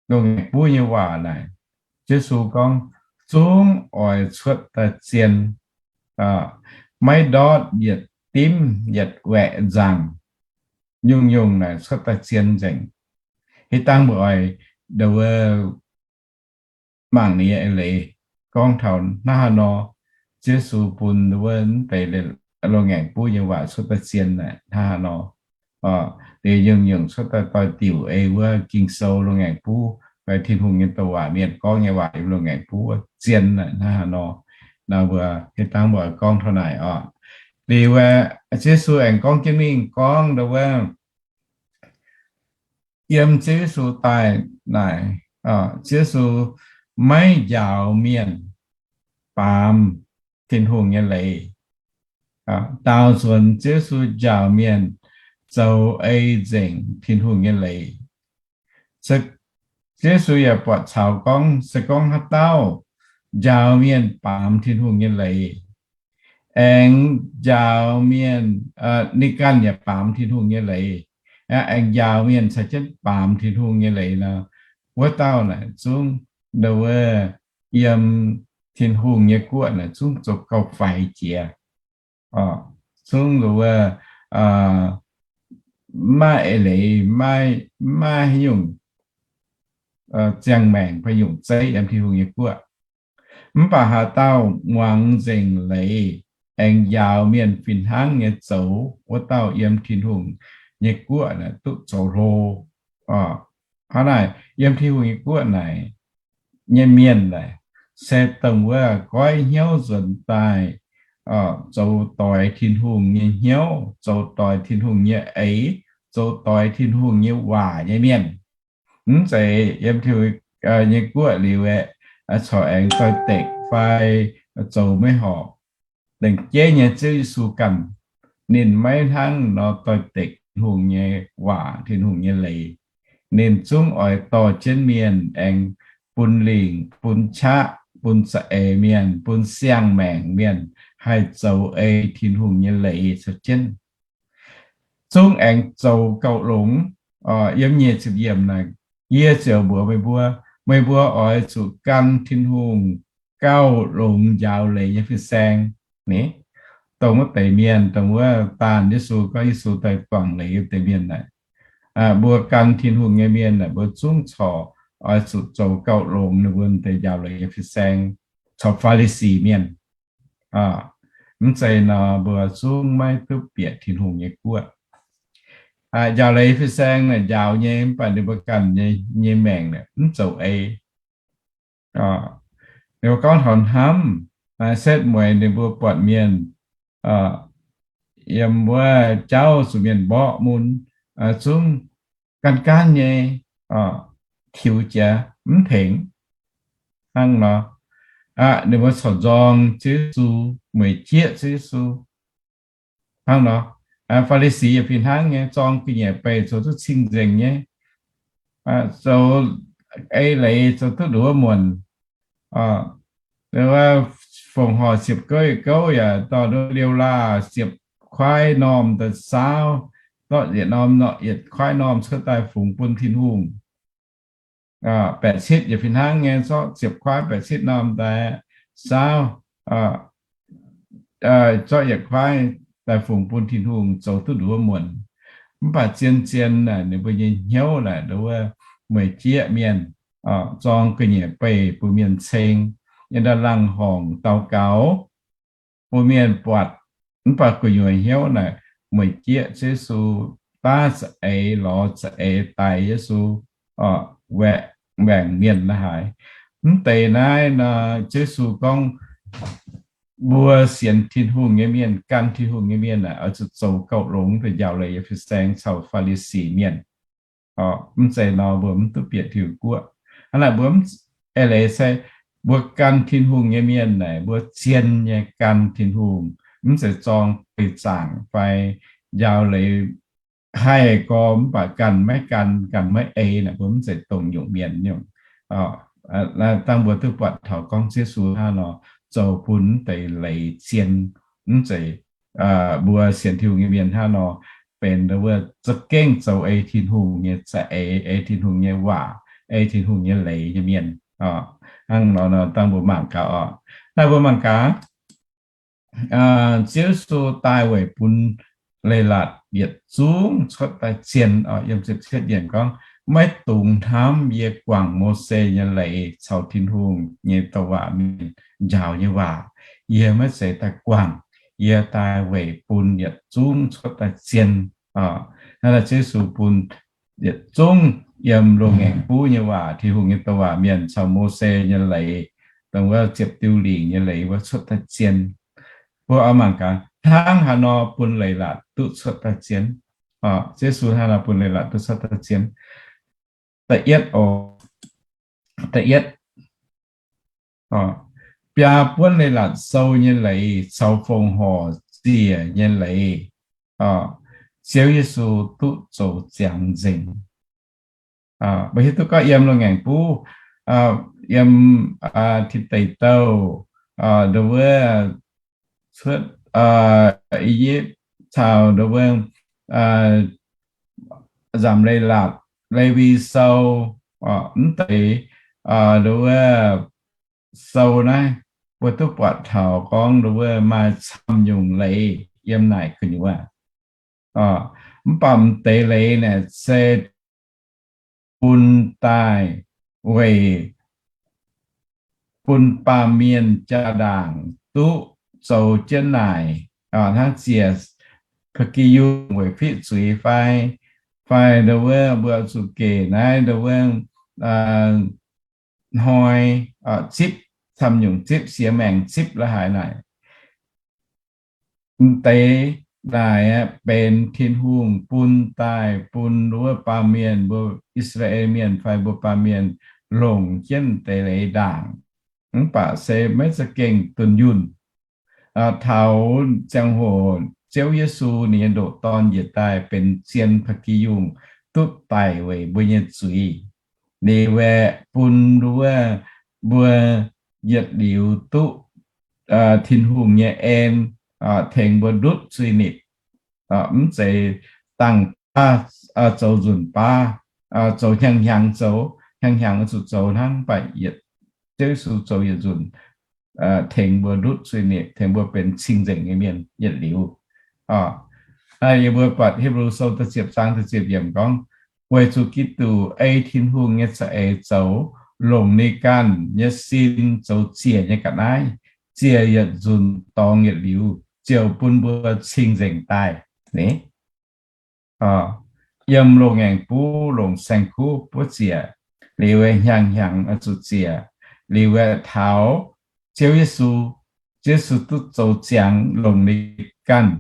loz-ngaengc buv nyei waac naaic, Yesu gorngv zungv oix cuotv daaih zien, maiv ndortv yietc dimv yietc waeqc nzangc. Nyungc-nyungc naaic cuotv daaih zien nzengc. Hitv dangh mbuo oix nduov mangc ninh nyei eix leiz gorngv taux hnangv haaix nor Ziouv Yesu bun wuov deix loz-ngaengc buv nyei waac cuotv daaih zien naaic hnangv haaix nor. Liuz nyungc-nyungc cuotv daaih doix-diuc ei wuov Ging-Sou loz-ngaengc buv fai Tin-Hungh nyei douc waac, mienh gorngv nyei waac yiem loz-ngaengc buv wuov zien naaic hnangv haaix nor. Naaiv mbuo hietv dangv mbuo gorngv taux naaic oc. Liuz aeqv, Ziouv Yesu aengx gorngv jienv mingh gorngv ndau wuov, yiem Ziouv Yesu daaih naaic, Ziouv Yesu maiv njaaux mienh baamz Tin-Hungh nyei leiz. Daaux nzunc Ziouv Yesu njaaux mienh zoux ei nzengc Tin-Hungh nyei leiz. Ziouv Yesu yaac buatc caux gorngv, se gorngv haaix dauh njaaux mienh baamz Tin-Hungh nyei leiz, aengx njaaux mienh, ninh ganh yaac baamz Tin-Hungh nyei leiz, aengx njaaux mienh caux jienv baamz Tin-Hungh nyei leiz nor, wuov dauh naaic zungv ndau wuov yiem Tin-Hungh nyei guoqv naaic zungv zoux gauh faix jiex. Zungv ndau wuov maiv maaih eix leiz, maiv maaih haaix nyungc ziangh maengc fai nyungc zeiv yiem Tin-Hungh nyei guoqv. Mv baac haaix dauh muangx nzengc leiz aengx njaaux mienh fih hnangv nyei zoux, wuov dauh yiem Tin-Hungh nyei guoqv naaic duqv zoux hlo. Hnangv naaic, yiem Tin-Hungh nyei guoqv naaic nyei mienh naaic se dongh wuov goiv hnyouv nzuonx daaih, zoux doix Tin-Hungh nyei hnyouv, zoux doix Tin-Hungh nyei eix, zoux doix Tin-Hungh nyei waac nyei mienh. Mv zeiz yiem Tin-Hungh nyei guoqv liuz aeqv, corc aengx doix-dekc fai zoux maiv horpc. Laengz jeiv nyei Ziouv Yesu ganh, ninh maiv hnangv nor doix-dekc Tin-Hungh nyei waac, Tin-Hungh nyei leiz. Ninh zungv oix dorh jienv mienh aengx bun lingc, bun qaqv, bun za'eix mienh, bun siang-maengc mienh haih zoux ei Tin-Hungh nyei leiz caux jienv. Zungv aengx zoux gauh longx. Yiem nyic ziepc yiemc naaic, yie ziouc mbuox meih mbuo, meih mbuo oix zuqc gan Tin-Hungh gauh longx njaaux leiz nyei fin-saeng. Ni, dongh wuov deix mienh, dongh wuov daanh Yesu gorngv Yesu daaih guangc leiz wuov deix mienh naaic, mbuo gan Tin-Hungh nyei mienh naaic, mbuo zungv corc oix zuqc zoux gauh longx ninh mbuo deix njaaux leiz nyei fin-saeng, caux Faa^li^si mienh. Mv zeiz nor, mbuo zungv maiv duqv bieqc Tin-Hungh nyei guoqv. Njaaux leiz fin-saeng naaic njaaux nyei, mv baac ninh mbuo ganh nyei maengc naaic mv zoux ei. Ninh mbuo gorngv taux hnamv, setv mueiz ninh mbuo buatc mienh yiem wuov jauv zuqc mienh mborqv mun, zungv gaanv gaanv nyei tiux jiex mv tengx. Hnangv nor, ninh mbuo corc nzorng Ziouv Yesu, mueic jieqv Ziouv Yesu. Hnangv nor, Faa^li^si yaac fih hnangv nyei, zorng ga'nyiec beih zoux duqv cing-nzengc nyei, zoux ei leiz zoux duqv nduov muonc. Wuov fongc horc siepv gouv yietc gouv yaac dorh nduov liouh laah siepv kuaaiv normh daaih saauv, zorqv yietc norm, yietc kuaaiv normh cuotv daaih fungx bun Tin-Hungh. Baeqc citv yaac fih hnangv nyei, zorqv siepv kuaaiv baeqc citv normh daaih saauv, zorqv yietc kuaaiv daaih fungx bun Tin-Hungh zoux duqv nduov muonc. Mv baac zien zien naaic ninh mbuo nyei hnyouv naaic nduov mueic jieqv mienh, zorng ga'nyiec beih bun mienh ceng, yiem ndaaih laangh horngc daux gaux bun mienh buatc. Mv baac gu'nyuoz hnyouv naaic mueic jieqv Ziouv Yesu, daav za'eix lorz za'eix daix Yesu, waengc mienh la'haaix. Mv deix naaiv nor, Ziouv Yesu gorngv mbuo sienx Tin-Hungh nyei mienh, gan Tin-Hungh nyei mienh naaic oix zuqc zoux gauh longx deix njaaux leiz nyei fin-saeng caux Faa^li^si mienh. Mv zeiz nor mbuo mv duqv bieqc Tin-Hungh guoqv. Hnangv naaic mbuo mv, eix leiz se mbuo gan Tin-Hungh nyei mienh naaic mbuo zien nyei gan Tin-Hungh, mv zeiz zorng beih zaangc fai njaaux leiz haih gorx mv baac ganh maiv gan, ganh maiv ei naaic, mbuo mv zeiz dongh nyungc mienh nyungc. Dangh mbuo duqv buatc taux gorngv Ziouv Yesu hnangv nor zoux bun mv deix leiz zien, mv zeiz mbuo sienx Tin-Hungh nyei mienh hnangv nor benx wuov za'gengh zoux ei Tin-Hungh nyei za'eix, ei Tin-Hungh nyei waac, ei Tin-Hungh nyei leiz nyei mienh. Hnangv nor dangh mbuo mangc gaax oc. Naaiv mbuo mangc gaax, Ziouv Yesu daaih weic bun leiz-latc yietc zungv cuotv daaih zien oc. Yiem ziepc cietv yiemc gorngv, maiv dungx hnamv yie guangc Mose nyei leiz caux Tin-Hungh nyei douc waac mienh njaaux nyei waac. Yie maiv zeiz daaih guangc, yie daaih weic bun yietc zungv cuotv daaih zien. Hnangv naaic Ziouv Yesu bun yietc zungv yiem loz-ngaengc buv nyei waac, Tin-Hungh nyei douc waac mienh caux Mose nyei leiz, dongh wuov ziepc diuh lingc nyei leiz wuov cuotv daaih zien. Mbuo oix mangc gaax hnangv haaix nor bun leiz-latc duqv cuotv daaih zien. Ziouv Yesu hnangv haaix nor bun leiz-latc duqv cuotv daaih zien. Da'yietv oc, da'yietv, biaa buonv leiz-latc sou nyei leiz caux fongc horc ziec nyei leiz, Ziouv Yesu duqv zoux ziangx nzengc. Mbuo hiuv duqv gorngv yiem loz-ngaengc buv, yiem Tin Deic Douh, nduov wuov cuotv I^yipv caux nduov wuov nzamc leiz-latc, Lewi Sou, mv deix nduov wuov sou naaiv, mbuo duqv buatc taux gorngv nduov wuov maaih camv nyungc leiz yiem naaic gu'nyuoz. Mv baac m'deix leiz naaic se bun daaih weic bun baamh mienh jaa-ndaangc duqv zoux jienv naaic, hnangv ziec pa'gi yungh weic fiqv zuiz fai, fai nduov wuov mbuo zuqc gec naaiv nduov wuov hnoi zipv, camv nyungc zipv, siex maengc zipv la'haaix naaic. M'deix naaic benx Tin-Hungh bun daaih bun wuov baamh mienh, mbuo I^saa^laa^en Mienh fai mbuo baamh mienh longc jienv deix leiz ndaangc. Mv baac se maiv za'gengh dunh yunh. Taux ziangh hoc Ziouv Yesu ninh nyei ndoqc Dorn njiec daaih benx zien pa'gi yungh duqv daic weic mbuo nyei zuiz. Ninh aeqv, bun wuov mbuo yietc liuz duqv Tin-Hungh nyei en tengx mbuo ndutv zuiz-nipc. Mv zeiz dangh baav zoux nzunc baav, zoux hnyangx-hnyangx zoux, hnyangx-hnyangx zuqc zoux hnangv, mv baac yietc Ziouv Yesu zoux yietc nzunc tengx mbuo ndutv zuiz-nipc, tengx mbuo benx cing-nzengc nyei mienh yietc liuz. Yie mbuo buatc Hipv^lu Sou da'ziepc zaang da'ziepc yiemc gorngv, weic zuqc Giduc ei Tin-Hungh nyei za'eix zoux, longc ninh ganh nyei sin zoux ziec nyei ga'naaiv, ziec yietc nzunc dorngx yietc liuz, ziouc bun mbuo cing-nzengc daaih. Yiem loz-ngaengc buv longc saeng-kuv buov ziec, liuz hnyangx-hnyangx zuqc ziec, liuz taux Ziouv Yesu, Ziouv Yesu duqv zoux ziangx longc ninh ganh,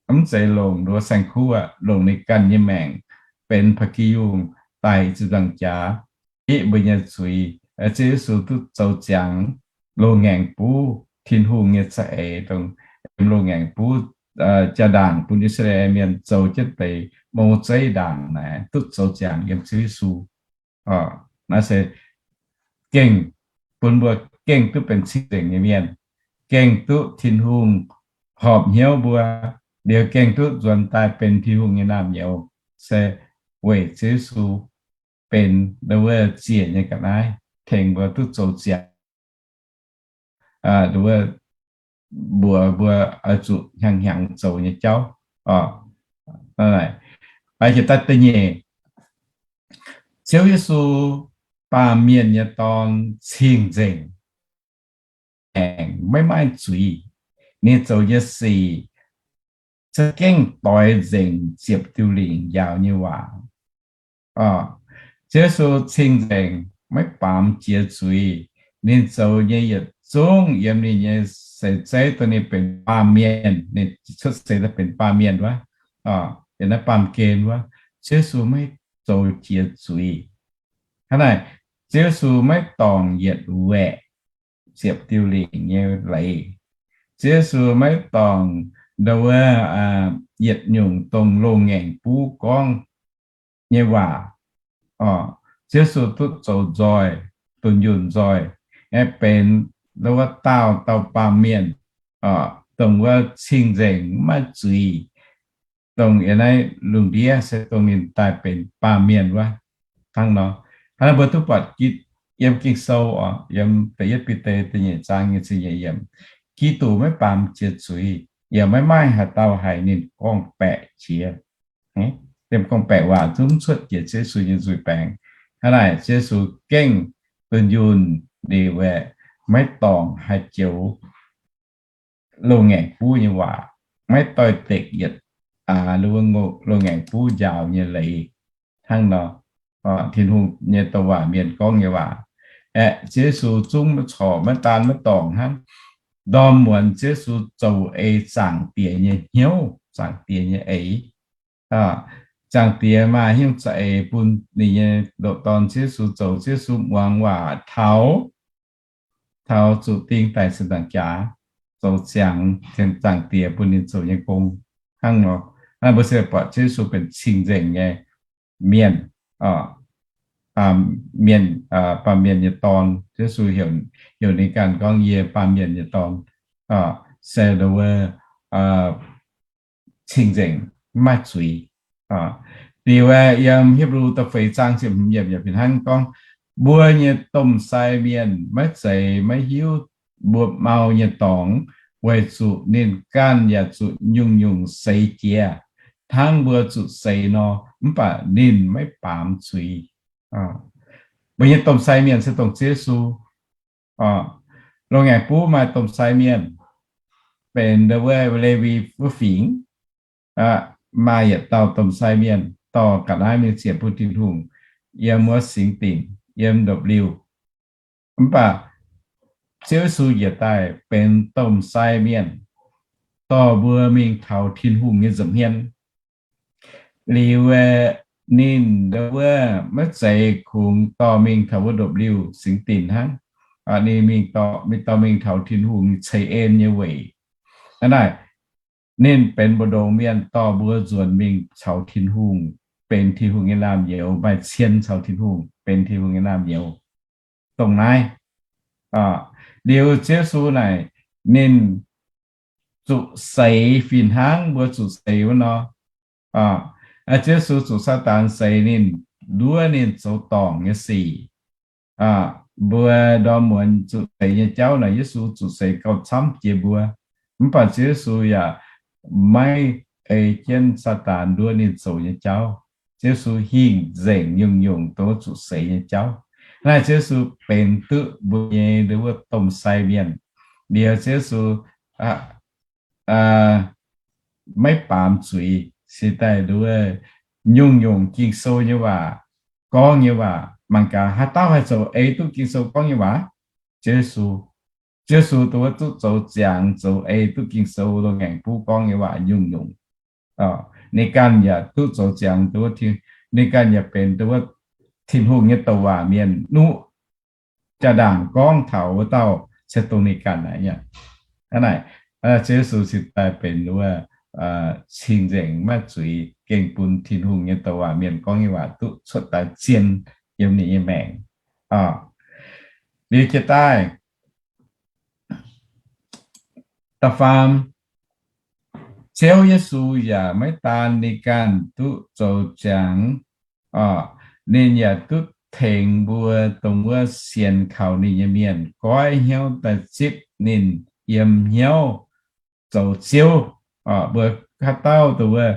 mv zeiz longc nduov saeng-kuv aqv, longc ninh ganh nyei maengc benx pa'gi yungh daic zuqc nzangc jaax, iqv mbuo nyei zuiz. Ziouv Yesu duqv zoux ziangx loz-ngaengc buv Tin-Hungh nyei za'eix, dongh loz-ngaengc buv jaa-ndaangc bun I^saa^laa^en Mienh zoux jienv deix mouc zeiv ndaangc naaic duqv zoux ziangx yiem Ziouv Yesu. Naaiv se gengh bun mbuo gengh duqv benx cing-nzengc nyei mienh, gengh duqv Tin-Hungh horpc hnyouv mbuo, liuz gengh duqv nzuonx daaih benx Tin-Hungh nyei naamh nyouz, se weic Ziouv Yesu benx wuov ziec nyei ga'naaiv, tengx mbuo duqv zoux ziangx, mbuox mbuo oix zuqc hnyangx-hnyangx zoux nyei jauv. Da'nyeic, Ziouv Yesu, baamh mienh nyei Dorn, cing-nzengc, aengx maiv maaih zuiz. Ninh zoux nyei sic za'gengh doix nzengc ziepc diuh lingc njaaux nyei waac. Ziouv Yesu cing-nzengc, maiv baamz jiex zuiz. Ninh zoux nyei yietc zungv yiem ninh nyei seix zeiv dongh ninh benx baamh mienh, ninh cuotv seix daaih benx baamh mienh wuov, yiem naaiv baamh gen wuov, Ziouv Yesu maiv zoux jiex zuiz. Hnangv naaic, Ziouv Yesu maiv dorngc yietc waeqc ziepc diuh lingc nyei leiz. Ziouv Yesu maiv dorngc ndo wuov yietc nyungc dongh loz-ngaengc buv gorngv nyei waac. Ziouv Yesu duqv zoux nzoih, dunh yunh nzoih, aengx benx ndo wuov daauh dauh baamh mienh, dongh wuov cing-nzengc maiv maaih zuiz, dongh yiem naaiv lungh ndiev se dongh ninh daaih benx baamh mienh wuov. Hnangv nor, hnangv naaiv mbuo duqv buatc yiem Ging-Sou oc, yiem da'yietv Bide da'nyeic zaang nyei ziepc nyeic yiemc, Giduc maiv baamz jiex zuiz, yaac maiv maaih haaix dauh haiz ninh gorngv-baeqc jiex. Liemh gorngv-baeqc waac zungv cuotv jiex Yesu nyei nzuih baengx. Hnangv naaic Yesu gengh dunh yunh liuz aeqv, maiv dorngc haih joux loz-ngaengc buv nyei waac, maiv doix-dekc yietc loz-ngaengc buv njaaux nyei leiz. Hnangv nor, Tin-Hungh nyei douc waac mienh gorngv nyei waac, aeqv, Ziouv Yesu zungv maiv corc maiv daan maiv dorngc hnangv. Ndorm muonz Ziouv Yesu zoux ei Zaangc Diex nyei hnyouv, Zaangc Diex nyei eix. Zaangc Diex maaih hnyouv za'eix bun ninh nyei ndoqc Dorn Ziouv Yesu zoux. Ziouv Yesu muangx waac taux, taux zuqc ding daic se ndaangc jaax, zoux ziangx Zaangc Diex bun ninh zoux nyei gong. Hnangv nor, naaiv mbuo se buatc Ziouv Yesu benx cing-nzengc nyei mienh, mienh, baamh mienh nyei dorn. Ziouv Yesu heuc ninh ganh gorngv, Yie baamh mienh nyei dorn, se wuov cing-nzengc, maiv maaih zuiz. Liuz aeqv, yiem Hipv^lu da'feix zaang ziepc hmz yiemc yaac fih hnangv gorngv, mbuo nyei domh sai mienh maiv zeiz maiv hiuv mbuo mau nyei dorngx, weic zuqc ninh ganh yaac zuqc nyungc-nyungc seix jiez hnangv mbuo zuqc seix nor, mv baac ninh maiv baamz zuiz. Mbuo nyei domh sai mienh se dongh Ziouv Yesu. Loz-ngaengc buv maaih domh sai mienh, benx wuov Lewi wuov fingx. Maaih yietc dauh domh sai mienh dorh ga'naaiv mingh ziec bun Tin-Hungh yiem wuov singx dinc, yiem ndopv-liuh. Mv baac Ziouv Yesu njiec daaih benx domh sai mienh, dorh mbuo mingh taux Tin-Hungh nyei nza'hmien. Liuz aeqv, ninh wuov maiv zeiz kungx dorh mingh taux wuov ndopv-liuh singx dinc hnangv. Ninh mingh dorh, mingh dorh mingh taux Tin-Hungh ceix en nyei weic. Hnangv naaic, ninh benx mbu'ndongx mienh dorh mbuo nzuonx mingh caux Tin-Hungh, benx Tin-Hungh nyei naamh nyouz, maaih cien caux Tin-Hungh, benx Tin-Hungh nyei naamh nyouz. Dongh naaiv, liuz Ziouv Yesu naaic, ninh zuqc seix fih hnangv mbuo zuqc seix wuov nor. Ziouv Yesu zuqc Saadaan seix ninh, nduov ninh zoux dorngc nyei sic. Mbuo ndorm muonz zuqc seix nyei jauv naaic, Yesu zuqc seix gauh camv jiex mbuo. Mv baac Ziouv Yesu yaac maiv ei jienv Saadaan nduov ninh zoux nyei jauv. Ziouv Yesu hingh nzengc nyungc-nyungc dongh wuov zuqc seix nyei jauv. Naaiv Ziouv Yesu benx duqv mbuo nyei wuov domh sai mienh. Liuz Ziouv Yesu maiv baamz zuiz, se daaih nduov nyungc-nyungc Ging-Sou nyei waac, gorngv nyei waac. Mangc gaax, haaix dauh haih zoux ei duqv Ging-Sou gorngv nyei waac? Ziouv Yesu. Ziouv Yesu dongh wuov duqv zoux ziangx zoux ei duqv Ging-Sou loz-ngaengc buv gorngv nyei waac nyungc-nyungc. Ninh ganh yaac duqv zoux ziangx dongh wuov, ninh ganh yaac benx dongh wuov Tin-Hungh nyei douc waac mienh nuqv jaa-ndaangc gorngv taux wuov dauh se dongh ninh ganh naaic. Hnangv naaic, Ziouv Yesu cingx daaih benx wuov cing-nzengc maiv zuiz, gengh bun Tin-Hungh nyei douc waac mienh gorngv nyei waac duqv cuotv daaih zien yiem ninh nyei maengc. Liuz jiex daaih, da'faam, Ziouv Yesu yaac maiv daan ninh ganh duqv zoux ziangx, ninh yaac duqv tengx mbuo dongh wuov sienx kaux ninh nyei mienh goiv hnyouv daaih zipv ninh yiem hnyouv zoux Ziouv. Mbuo haaix dauh dongh wuov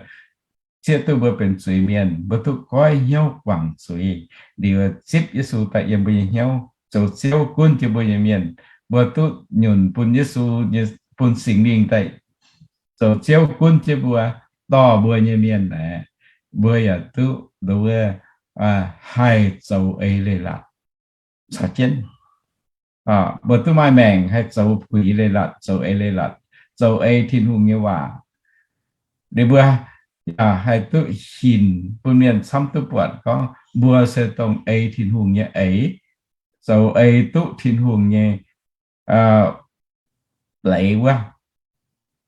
zieqv duqv mbuo benx zuiz-mienh, mbuo duqv goiv hnyouv guangc zuiz, liuz zipv Yesu daaih yiem mbuo nyei hnyouv zoux Ziouv gunv jienv mbuo nyei mienh. Mbuo duqv nyunc bun Yesu nyei, bun Singx Lingh daaih zoux Ziouv gunv jienv mbuo, dorh mbuo nyei mienh aeqv, mbuo yaac duqv nduov haih zoux eix leiz-latc caux jienv. Mbuo duqv maaih maengc haih zoux puix leiz-latc, zoux eix leiz-latc, zoux ei Tin-Hungh nyei waac. Liuz mbuo haih duqv hinc bun mienh camv duqv buatc gorngv mbuo se dongh ei Tin-Hungh nyei eix, zoux ei duqv Tin-Hungh nyei leiz wuov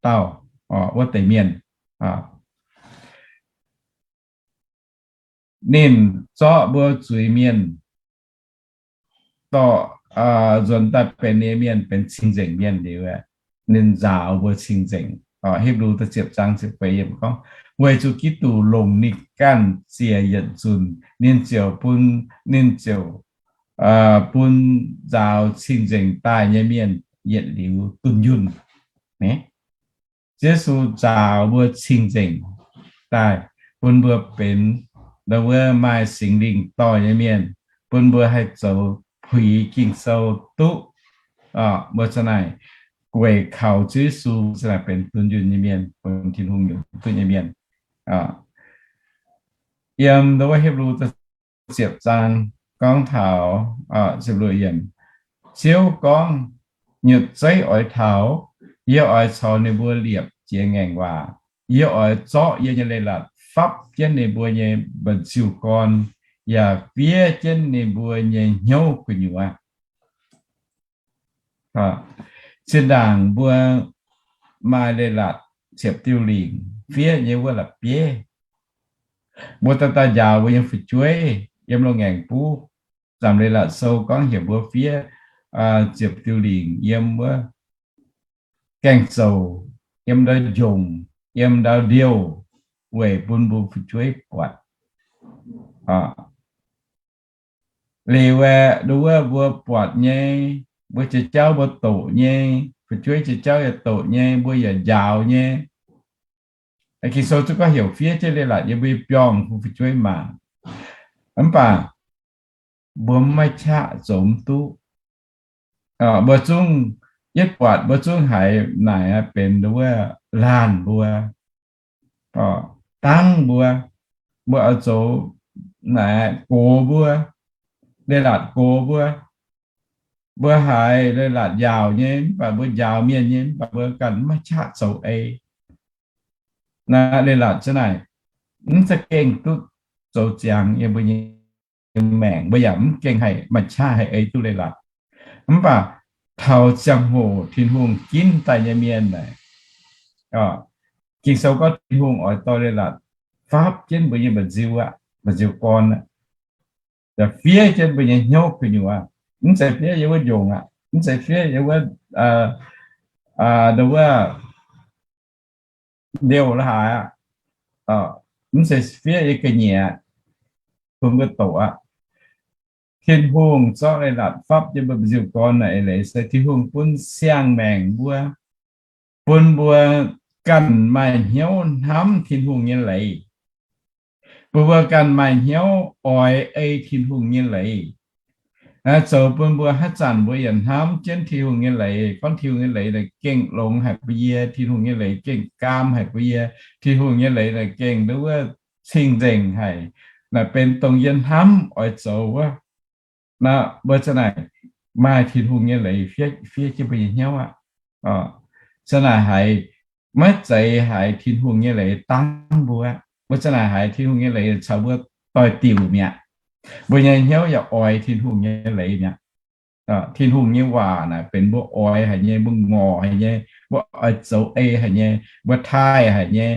dauh, wuov deix mienh. Ninh zorqv mbuo zuiz-mienh dorh nzuonx daaih benx ninh nyei mienh, benx cing-nzengc mienh liuz, ninh nzaaux mbuo cing-nzengc. Hipv^lu da'ziepc zaang ziepc feix yiemc gorngv, weic zuqc Giduc longc ninh ganh ziec yietc nzunc, ninh ziouc bun, ninh ziouc bun nzaaux cing-nzengc daaih nyei mienh yietc liuz dunh yunh. Ziouv Yesu nzaaux mbuo cing-nzengc daaih, bun mbuo benx ndau wuov maaih Singx Lingh dorh nyei mienh, bun mbuo haih zoux puix Ging-Sou duqv. Mbuo za'naaic weic kaux Ziouv Yesu za'naaic benx dunh yunh nyei mienh, benx Tin-Hungh nyungc duqv nyei mienh. Yiem ndau wuov Hipv^lu ziepc zaang gorngv taux, Ziouv gorngv, nyutc zeiv oix taux, yie oix caux ninh mbuo liepc jiex ngaengc waac. Yie oix zorqv yie nyei leiz-latc fapv jienv ninh mbuo nyei mba'nziu-gorn, yaac fiev jienv ninh mbuo nyei hnyouv gu'nyuoz. Zinh ndaangc mbuo maaih leiz-latc ziepc diuh lingc fiev nyei wuov la'bieiv, mbuo daaih daaih njaaux mbuo nyei fu'jueiv yiem loz-ngaengc buv. Zaamc Leiz-Latc Sou gorngv heuc mbuo fiev ziepc diuh lingc yiem wuov gaeng-zouc, yiem ndau njongc, yiem ndau ndiouh, weic bun mbuo fu'jueiv buatc. Liuz aeqv, nduov wuov mbuo buatc nyei, mbuo jiex jauv mbuo doqc nyei, fu'jueiv jiex jauv yaac doqc nyei, mbuo yaac njaaux nyei. Ging-Sou zungv gorngv heuc fiev jienv leiz-latc yiem mbuo nyei biorngh bun fu'jueiv mangc. Mv baac mbuo maiv qaqv zoux mv duqv. Mbuo zungv yietv buatc, mbuo zungv haiz naaic benx nduov wuov laanh mbuo, dangv mbuo, mbuo oix zoux naaic gox mbuo, leiz-latc gox mbuo. Mbuo haiz leiz-latc njaaux nyei, mv baac mbuo njaaux mienh nyei, mv baac mbuo ganh maiv qaqv zoux ei. Naaiv leiz-latc za'naaic mv za'gengh duqv zoux ziangx yiem mbuo nyei maengc, mbuo yaac mv gengh haih maaih qaqv haih ei duqv leiz-latc. Mv baac taux ziangh hoc Tin-Hungh ginv daaih nyei mienh naaic, Ging-Sou gorngv Tin-Hungh oix dorh leiz-latc fapv jienv mbuo nyei mba'nziu aqv, mba'nziu-gorn aqv, fiev jienv mbuo nyei hnyouv gu'nyuoz. Mv zeiz fiev yiem wuov njongc aqv, mv zeiz fiev yiem wuov ndau wuov ndiouh la'haaix aqv, mv zeiz fiev yiem ga'nyiec, bun mbuo doqc aqv. Tin-Hungh zorqv leiz-latc fapv jienv mbuo mba'nziu-gorn naaic eix leiz se Tin-Hungh bun siang-maengc mbuo, bun mbuo ganh maaih hnyouv hnamv Tin-Hungh nyei leiz, bun mbuo ganh maaih hnyouv oix ei Tin-Hungh nyei leiz. Zoux bun mbuo haaix zanc mbuo yaac hnamv jienv Tin-Hungh nyei leiz, gorngv Tin-Hungh nyei leiz naaic gengh longx haic mbuo yie, Tin-Hungh nyei leiz gengh gaam haic mbuo yie, Tin-Hungh nyei leiz naaic gengh nduov wuov cing-nzengc haic, naaic benx dongh yie hnamv oix zoux wuov. Naaiv mbuo za'naaic maaih Tin-Hungh nyei leiz fiev, fiev jienv mbuo nyei hnyouv aqv. Za'naaic haiz maiv zeiz haiz Tin-Hungh nyei leiz dangv mbuo. Mbuo za'naaic haiz Tin-Hungh nyei leiz caux mbuo doix-diuc mi'aqv. Mbuo nyei hnyouv yaac oix Tin-Hungh nyei leiz mi'aqv. Tin-Hungh nyei waac naaic benx mbuo oix haic nyei, mbuo ngorc haic nyei, mbuo oix zoux ei haic nyei, mbuo taaih haic nyei.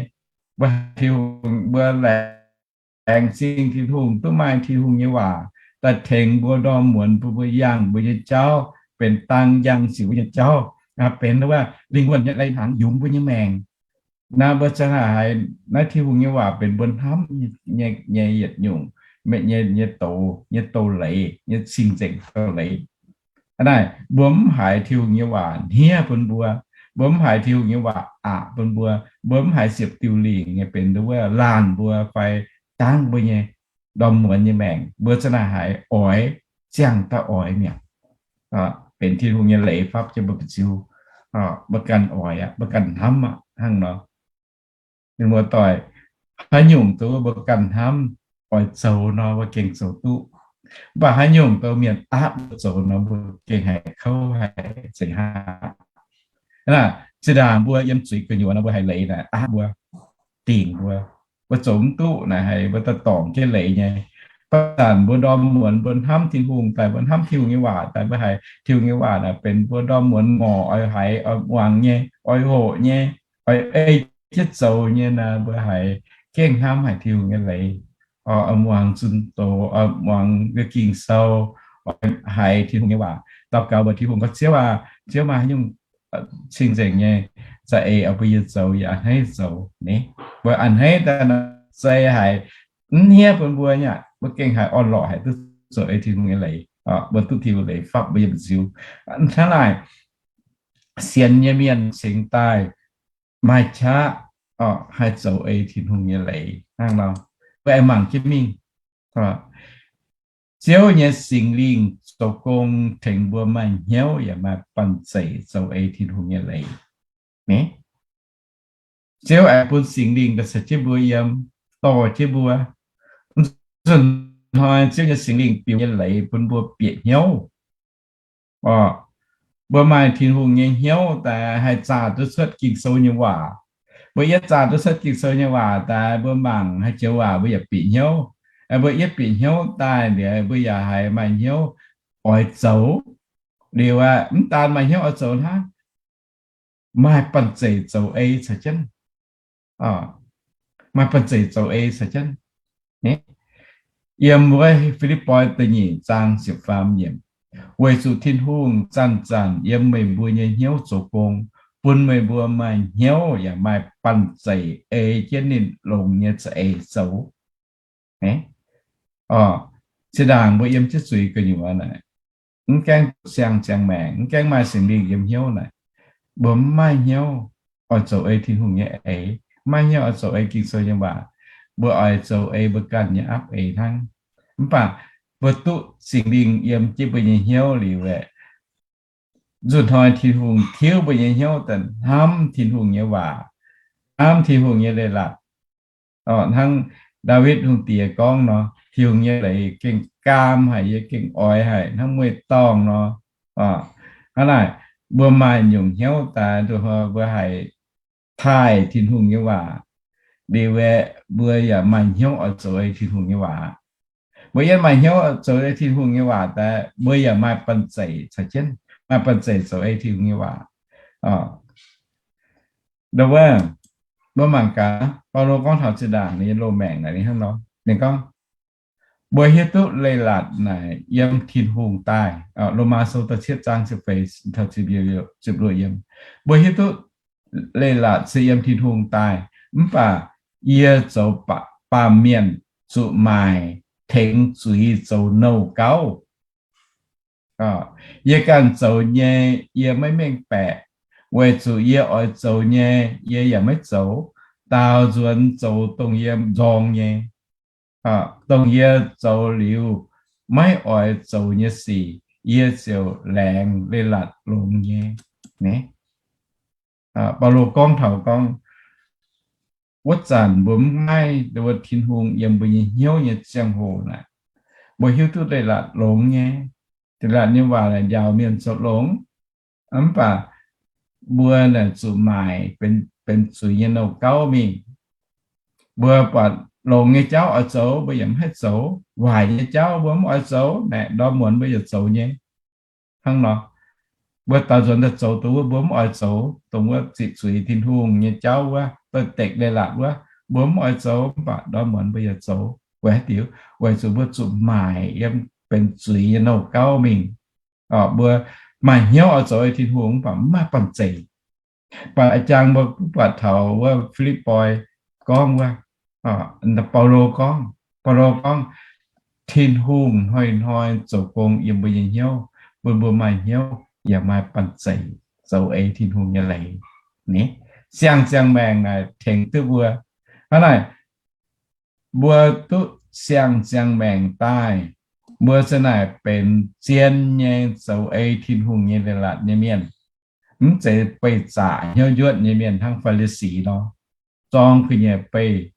Mbuo, Tin-Hungh, mbuo laengz zingh Tin-Hungh duqv maaih Tin-Hungh nyei waac daaih tengx mbuo, ndorm muonz bun mbuo yangh mbuo nyei jauv, benx dang yangh ziux mbuo nyei jauv, benx wuov lingh wuonh nyei lai-hnaangx yungz mbuo nyei maengc. Naaiv mbuo za'naaic haiz naaiv Tin-Hungh nyei waac benx mbuo hnamv nyei, nyei yietc nyungc, nyei, nyei douz, nyei douz-leiz, nyei cing-nzengc douz-leiz. Naaiv mbuo mv haiz Tin-Hungh nyei waac hniev bun mbuo, mbuo mv haiz Tin-Hungh nyei waac aqc bun mbuo, mbuo mv haiz ziepc diuh lingc nyei benx nduov wuov laanh mbuo fai dangv mbuo nyei ndorm muonz nyei maengc, mbuo za'naaic haiz oix ziangh daaih oix mi'aqv. Benx Tin-Hungh nyei leiz fapv jienv mbuo mba'nziu, mbuo ganh oix aqv, mbuo ganh hnamv aqv hnangv nor. Mienh muoz-doic, haaix nyungc douz mbuo ganh hnamv oix zoux nor, mbuo gengh zoux duqv. Mv baac haaix nyungc douz mienh aapv mbuo zoux nor, mbuo gengh haiz kouv haic, zengc haav. Zinh ndaangc mbuo yiem zuiz gu'nyuoz nor, mbuo haiz leiz naaic aapv mbuo, dingc mbuo, mbuo zoux mv duqv naaic, haiz mbuo daaih dorngc jienv leiz nyei. Baac zanc mbuo ndorm muonz mbuo hnamv Tin-Hungh daaih, mbuo hnamv Tin-Hungh nyei waac daaih, mbuo haiz Tin-Hungh nyei waac naaic benx mbuo ndorm muonz ngorc oix haiz, oix muangx nyei, oix hoqc nyei, oix ei jienv zoux nyei naaic, mbuo haiz gengh hnamv haic Tin-Hungh nyei leiz, oix muangx zunh doz, oix muangx Ging-Sou, oix haiz Tin-Hungh nyei waac. Daux gaux mbuox Tin-Hungh gorngv, Ziouv aac, Ziouv maaih haaix nyungc cing-nzengc nyei za'eix oix bun yie zoux, yie a'hneiv zoux ni. Mbuo a'hneiv daaih nor, zei haiz mv hniev bun mbuo nyei, mbuo gengh haiz orn-lorqc haic duqv zoux ei Tin-Hungh nyei leiz, mbuo duqv Tin-Hungh leiz fapv mbuo yiem ziux. Hnangv naaic, sienx nyei mienh cingx daaih maaih qaqv haih zoux ei Tin-Hungh nyei leiz hnangv nor. Mbuo aengx mangc jienv mingh. Ziouv nyei Singx Lingh zoux gong tengx mbuo maaih hnyouv yaac maaih banh zeic zoux ei Tin-Hungh nyei leiz. Ziouv aengx bun Singx Lingh daaih caux jienv mbuo yiem, dorh jienv mbuo. Nzunc hnoi Ziouv nyei Singx Lingh biux nyei leiz bun mbuo bieqc hnyouv. Mbuo maaih Tin-Hungh nyei hnyouv daaih haih zaah duqv cuotv Ging-Sou nyei waac. Mbuo yietv zaah duqv cuotv Ging-Sou nyei waac daaih, mbuo mangc haaix joux waac mbuo yaac bieqc hnyouv. Mbuo yietv bieqc hnyouv daaih liuz, mbuo yaac haiz maaih hnyouv oix zoux. Liuz aeqv, mv daan maaih hnyouv oix zoux hnangv, maaih banh zeic zoux ei caux jienv. Maaih banh zeic zoux ei caux jienv. Yiem wuov Fi^lipv^poi da'nyeic zaang ziepc faam yiemc, weic zuqc Tin-Hungh zanc-zanc yiem meih mbuo nyei hnyouv zoux gong, bun meih mbuo maaih hnyouv yaac maaih banh zeic ei jienv ninh longx nyei za'eix zoux. Zinh ndaangc mbuo yiem jienv zuiz gu'nyuoz naaic, mv gaengh duqv siang-ziangh maengc, mv gaengh maaih Singx Lingh yiem hnyouv naaic, mbuo mv maaih hnyouv oix zoux ei Tin-Hungh nyei eix, mv maaih hnyouv oix zoux ei Ging-Sou nyei waac. Mbuo oix zoux ei mbuo ganh nyei apv eix hnangv. Mv baac mbuo duqv Singx Lingh yiem jienv mbuo nyei hnyouv liuz aeqv, nzunc hnoi Tin-Hungh tiuv mbuo nyei hnyouv daaih hnamv Tin-Hungh nyei waac, hnamv Tin-Hungh nyei leiz-latc. Hnangv Ndaawitv Hungh Diex gorngv nor, Tin-Hungh nyei leiz gengh gaam haic, yie gengh oix haic hnangv mueiz-dorngh nor. Hnangv naaic, mbuo maaih nyungc hnyouv daaih, mbuo haih taaih Tin-Hungh nyei waac, liuz aeqv, mbuo yaac maaih hnyouv oix zoux ei Tin-Hungh nyei waac. Mbuo yiem maaih hnyouv zoux ei Tin-Hungh nyei waac daaih, mbuo yaac maaih banh zeic caux jienv, maaih banh zeic zoux ei Tin-Hungh nyei waac. Wuov, mbuo mangc gaax, Baulo gorngv taux zinh ndaangc ninh nyei loz-maengc naaic ninh hnangv nor. Ninh gorngv, mbuo hiuv duqv leiz-latc naaic yiem Tin-Hungh daaih. Lomaa Sou da'cietv zaang ziepc feix taux ziepc luoqc yiem. Mbuo hiuv duqv leiz-latc se yiem Tin-Hungh daaih, mv baac yie zoux baamh mienh zuqc maaic tengx zuiz zoux nouh gauv. Yie ganh zoux nyei, yie maiv mengh baeqc, weic zuqc yie oix zoux nyei, yie yaac maiv zoux. Daaux nzuonx zoux dongh yie nzorng nyei, dongh yie zoux liuz maiv oix zoux nyei sic, yie ziouc laengz leiz-latc longx nyei. Baulo gorngv taux gorngv, wuov zanc mbuo mv maaih Tin-Hungh yiem mbuo nyei hnyouv nyei ziangh hoc naaic, mbuo hiuv duqv leiz-latc longx nyei. Leiz-latc nyei waac naaic njaaux mienh zoux longx. Mv baac mbuo naaic zuqc maaic benx zuiz nyei nouh gauv mingh. Mbuo buatc longx nyei jauv oix zoux, mbuo yaac mv haih zoux. Waaic nyei jauv mbuo mv oix zoux, naaic ndorm muonz mbuo yaac zoux nyei. Hnangv nor, mbuo daaux nzuonx daaih zoux dongh wuov mbuo mv oix zoux, dongh wuov ziqc zuiz Tin-Hungh nyei jauv wuov, doix-dekc leiz-latc wuov, mbuo mv oix zoux, mv baac ndorm muonz mbuo yaac zoux. Weic haaix diuc? Weic zuqc mbuo zuqc maaic yiem benx zuiz nyei nouh gauv mingh. Mbuo maaih hnyouv oix zoux ei Tin-Hungh, mv baac mv maaih banh zeic. Baac a'jang mbuo buatc taux wuov Fi^lipv^poi gorngv wuov, Baulo gorngv, Baulo gorngv, Tin-Hungh hnoi-hnoi zoux gong yiem mbuo nyei hnyouv, bun mbuo maaih hnyouv yaac maaih banh zeic zoux ei Tin-Hungh nyei leiz. Siang-ziangh maengc naaic tengx duqv mbuo. Hnangv naaic, mbuo duqv siang-ziangh maengc daaih, mbuo se naaic benx zien nyei zoux ei Tin-Hungh nyei leiz-latc nyei mienh. Mv zeiz beih zaqc hnyouv njuotv nyei mienh hnangv Faa^li^si nor. Zorng ga'nyiec beih,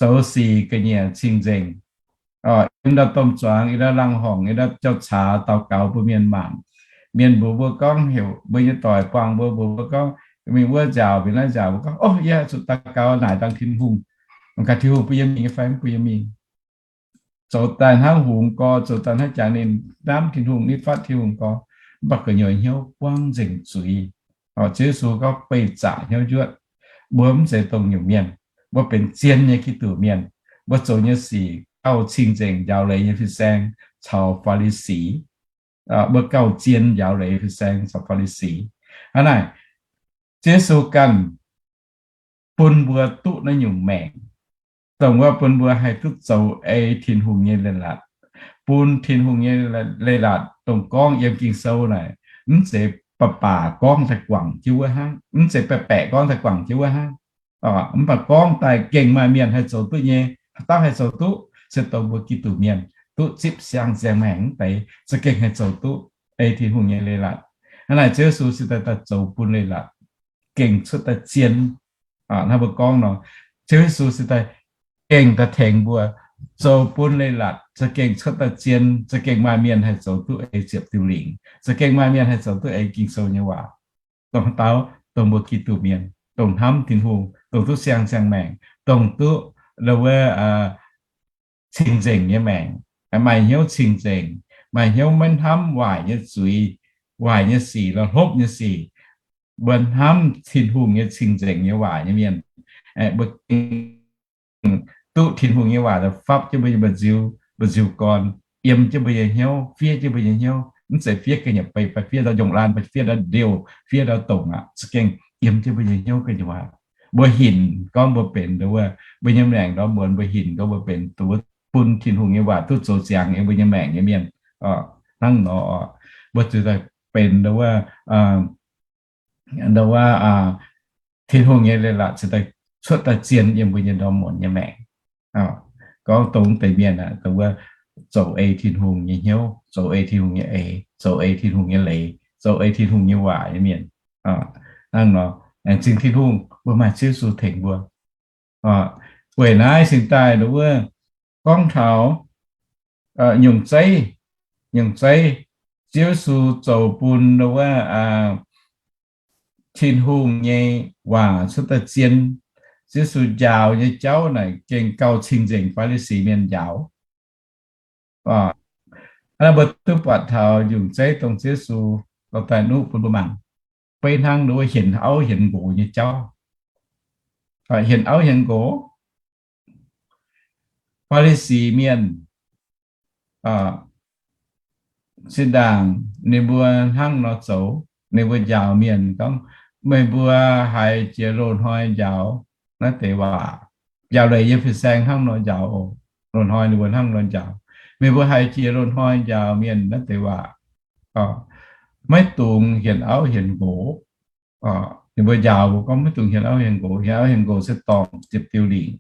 zoux sic ga'nyiec cing-nzengc. Yiem ndau domh zuangx, yiem ndau laangz horngc, yiem ndau jauv-caax daux gaux bun mienh mangc. Mienh mbuox mbuo gorngv, heuc mbuo nyei doic buangh mbuo, mbuox mbuo gorngv, mingh wuov nziaauc, mingh naaiv nziaauc, mbuo gorngv, Ov, yie zuqc daux gaux naaic dangh Tin-Hungh. Mangc gaax Tin-Hungh bun yie mingh nyei fai mv bun yie mingh. Zoux daaih hnangv hungx gorx, zoux daaih hnangv jangx ninh hnamv Tin-Hungh, ninh fatv Tin-Hungh gorx, mv baac gu'nyuoz hnyouv buangv nzengc zuiz. Ziouv Yesu gorngv beih zaqc hnyouv njuotv. Mbuo mv zeiz dongh nyungc mienh. Mbuo benx zien nyei Giduc mienh. Mbuo zoux nyei sic gauh cing-nzengc njaaux leiz nyei fin-saeng caux Faa^li^si. Mbuo gauh zien njaaux leiz fin-saeng caux Faa^li^si. Hnangv naaic, Ziouv Yesu ganh bun mbuo duqv naaiv nyungc maengc, dongh wuov bun mbuo haih duqv zoux ei Tin-Hungh nyei leiz-latc, bun Tin-Hungh nyei leiz-latc dongh gorngv yiem Ging-Sou naaic, mv zeiz baac baac gorngv daaih guangc jienv wuov hnangv, mv zeiz baeqc baeqc gorngv daaih guangc jienv wuov hnangv. Mv baac gorngv daaih gengh maaih mienh haih zoux duqv nyei, dauh dauh haih zoux duqv, se dongh mbuo Giduc mienh duqv zipv siang-ziangh maengc wuov deix, za'gengh haih zoux duqv ei Tin-Hungh nyei leiz-latc. Hnangv naaic Ziouv Yesu se daaih, daaih zoux bun leiz-latc gengh cuotv daaih zien. Hnangv mbuo gorngv nor, Ziouv Yesu se daaih gengh daaih tengx mbuo zoux bun leiz-latc za'gengh cuotv daaih zien, za'gengh maaih mienh haih zoux duqv ei ziepc diuh lingc, za'gengh maaih mienh haih zoux duqv ei Ging-Sou nyei waac. Dongh haaix dauh? Dongh mbuo Giduc mienh, dongh hnamv Tin-Hungh, dongh duqv siang-ziangh maengc, dongh duqv wuov cing-nzengc nyei maengc, maaih hnyouv cing-nzengc, maaih hnyouv maiv hnamv waaic nyei zuiz, waaic nyei sic, la'hlopv nyei sic. Mbuo hnamv Tin-Hungh nyei cing-nzengc nyei waac nyei mienh, mbuo duqv Tin-Hungh nyei waac daaih fapv jienv mbuo nyei mba'nziu, mba'nziu gorn, yiem jienv mbuo nyei hnyouv, fiev jienv mbuo nyei hnyouv. Mv zeiz fiev ga'nyiec beiv fai fiev ndau njongc laanh fai fiev ndau ndiouh, fiev ndau dongc aqv. Za'gengh yiem jienv mbuo nyei hnyouv ga'nyiec waac. Mbuo hinc gorngv mbuo benx nduov wuov, mbuo nyei maengc ndorm muonz mbuo hinc gorngv mbuo benx nduov wuov bun Tin-Hungh nyei waac duqv zoux ziangx yiem mbuo nyei maengc nyei mienh. Hnangv nor, mbuo zuqc daaih benx nduov wuov, nduov wuov Tin-Hungh nyei leiz-latc cuotv daaih zien yiem mbuo nyei ndorm muonz nyei maengc. Gorngv dongh deix mienh aeqv, dongh wuov zoux ei Tin-Hungh nyei hnyouv, zoux ei Tin-Hungh nyei eix, zoux ei Tin-Hungh nyei leiz, zoux ei Tin-Hungh nyei waac nyei mienh. Hnangv nor, laengz zingh Tin-Hungh mbuo maaih Ziouv Yesu tengx mbuo. Weic naaiv cingx daaih nduov wuov gorngv taux nyungc zeiv, nyungc zeiv Ziouv Yesu zoux bun nduov wuov Tin-Hungh nyei waac cuotv daaih zien. Ziouv Yesu njaaux nyei jauv naaic gengh gauh cing-nzengc Faa^li^si mienh njaaux. Hnangv naaiv mbuo duqv buatc taux nyungc zeiv dongh Ziouv Yesu dorh daaih nuqv bun mbuo mangc, beiv hnangv nduov wuov hienx auv hienx nqox nyei jauv. Hienx auv hienx nqox, Faa^li^si mienh zinh ndaangc ninh mbuo hnangv nor zoux, ninh mbuo njaaux mienh gorngv, meih mbuo haiz jiex loz-hnoi njaaux naaiv deix waac. Njaaux leiz yiem fin-saeng hnangv nor njaaux oc. Loz-hnoi ninh mbuo hnangv nor njaaux, meih mbuo haiz jiex loz-hnoi njaaux mienh naaiv deix waac, maiv dungx hienx auv hienx nqox. Ninh mbuo njaaux mbuo gorngv maiv dungx hienx auv hienx nqox. Hienx auv hienx nqox se dorngc ziepc diuh lingc.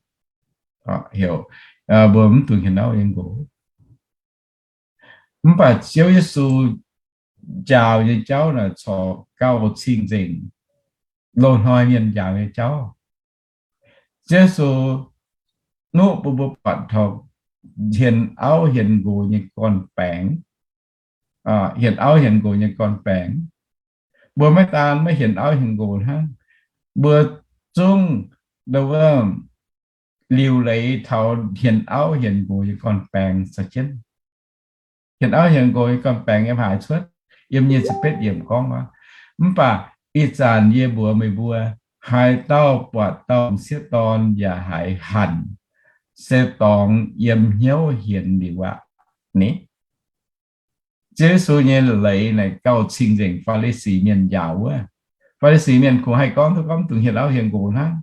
Heuc mbuo mv dungx hienx auv hienx nqox. Mv baac Ziouv Yesu njaaux nyei jauv naaic corc gauh cing-nzengc loz-hnoi mienh njaaux nyei jauv. Ziouv Yesu nuqv bun mbuo buatc taux hienx auv hienx nqox nyei gorn-baengx. Hienx auv hienx nqox nyei gorn-baengx. Mbuo maiv daan maiv hienx auv hienx nqox hnangv, mbuo zungv nduov wuov liuc leiz taux hienx auv hienx nqox nyei gorn-baengx caux jienv. Hienx auv hienx nqox nyei gorn-baengx yiem haaix cuotv? Yiem nyic ziepc betv yiemc gorngv aqv. Mv baac ih zanc yie mbuox meih mbuo, haaix dauh buatc dauh m'sieqv dorn yaac haiz hanc, se dorngx yiem hnyouv hienx liuz aqv. Ni, Ziouv Yesu nyei leiz naaic gauh cing-nzengc Faa^li^si mienh njaaux wuov. Faa^li^si mienh kungx haih gorngv duqv gorngv mv dungx hienx auv hienx nqox hnangv.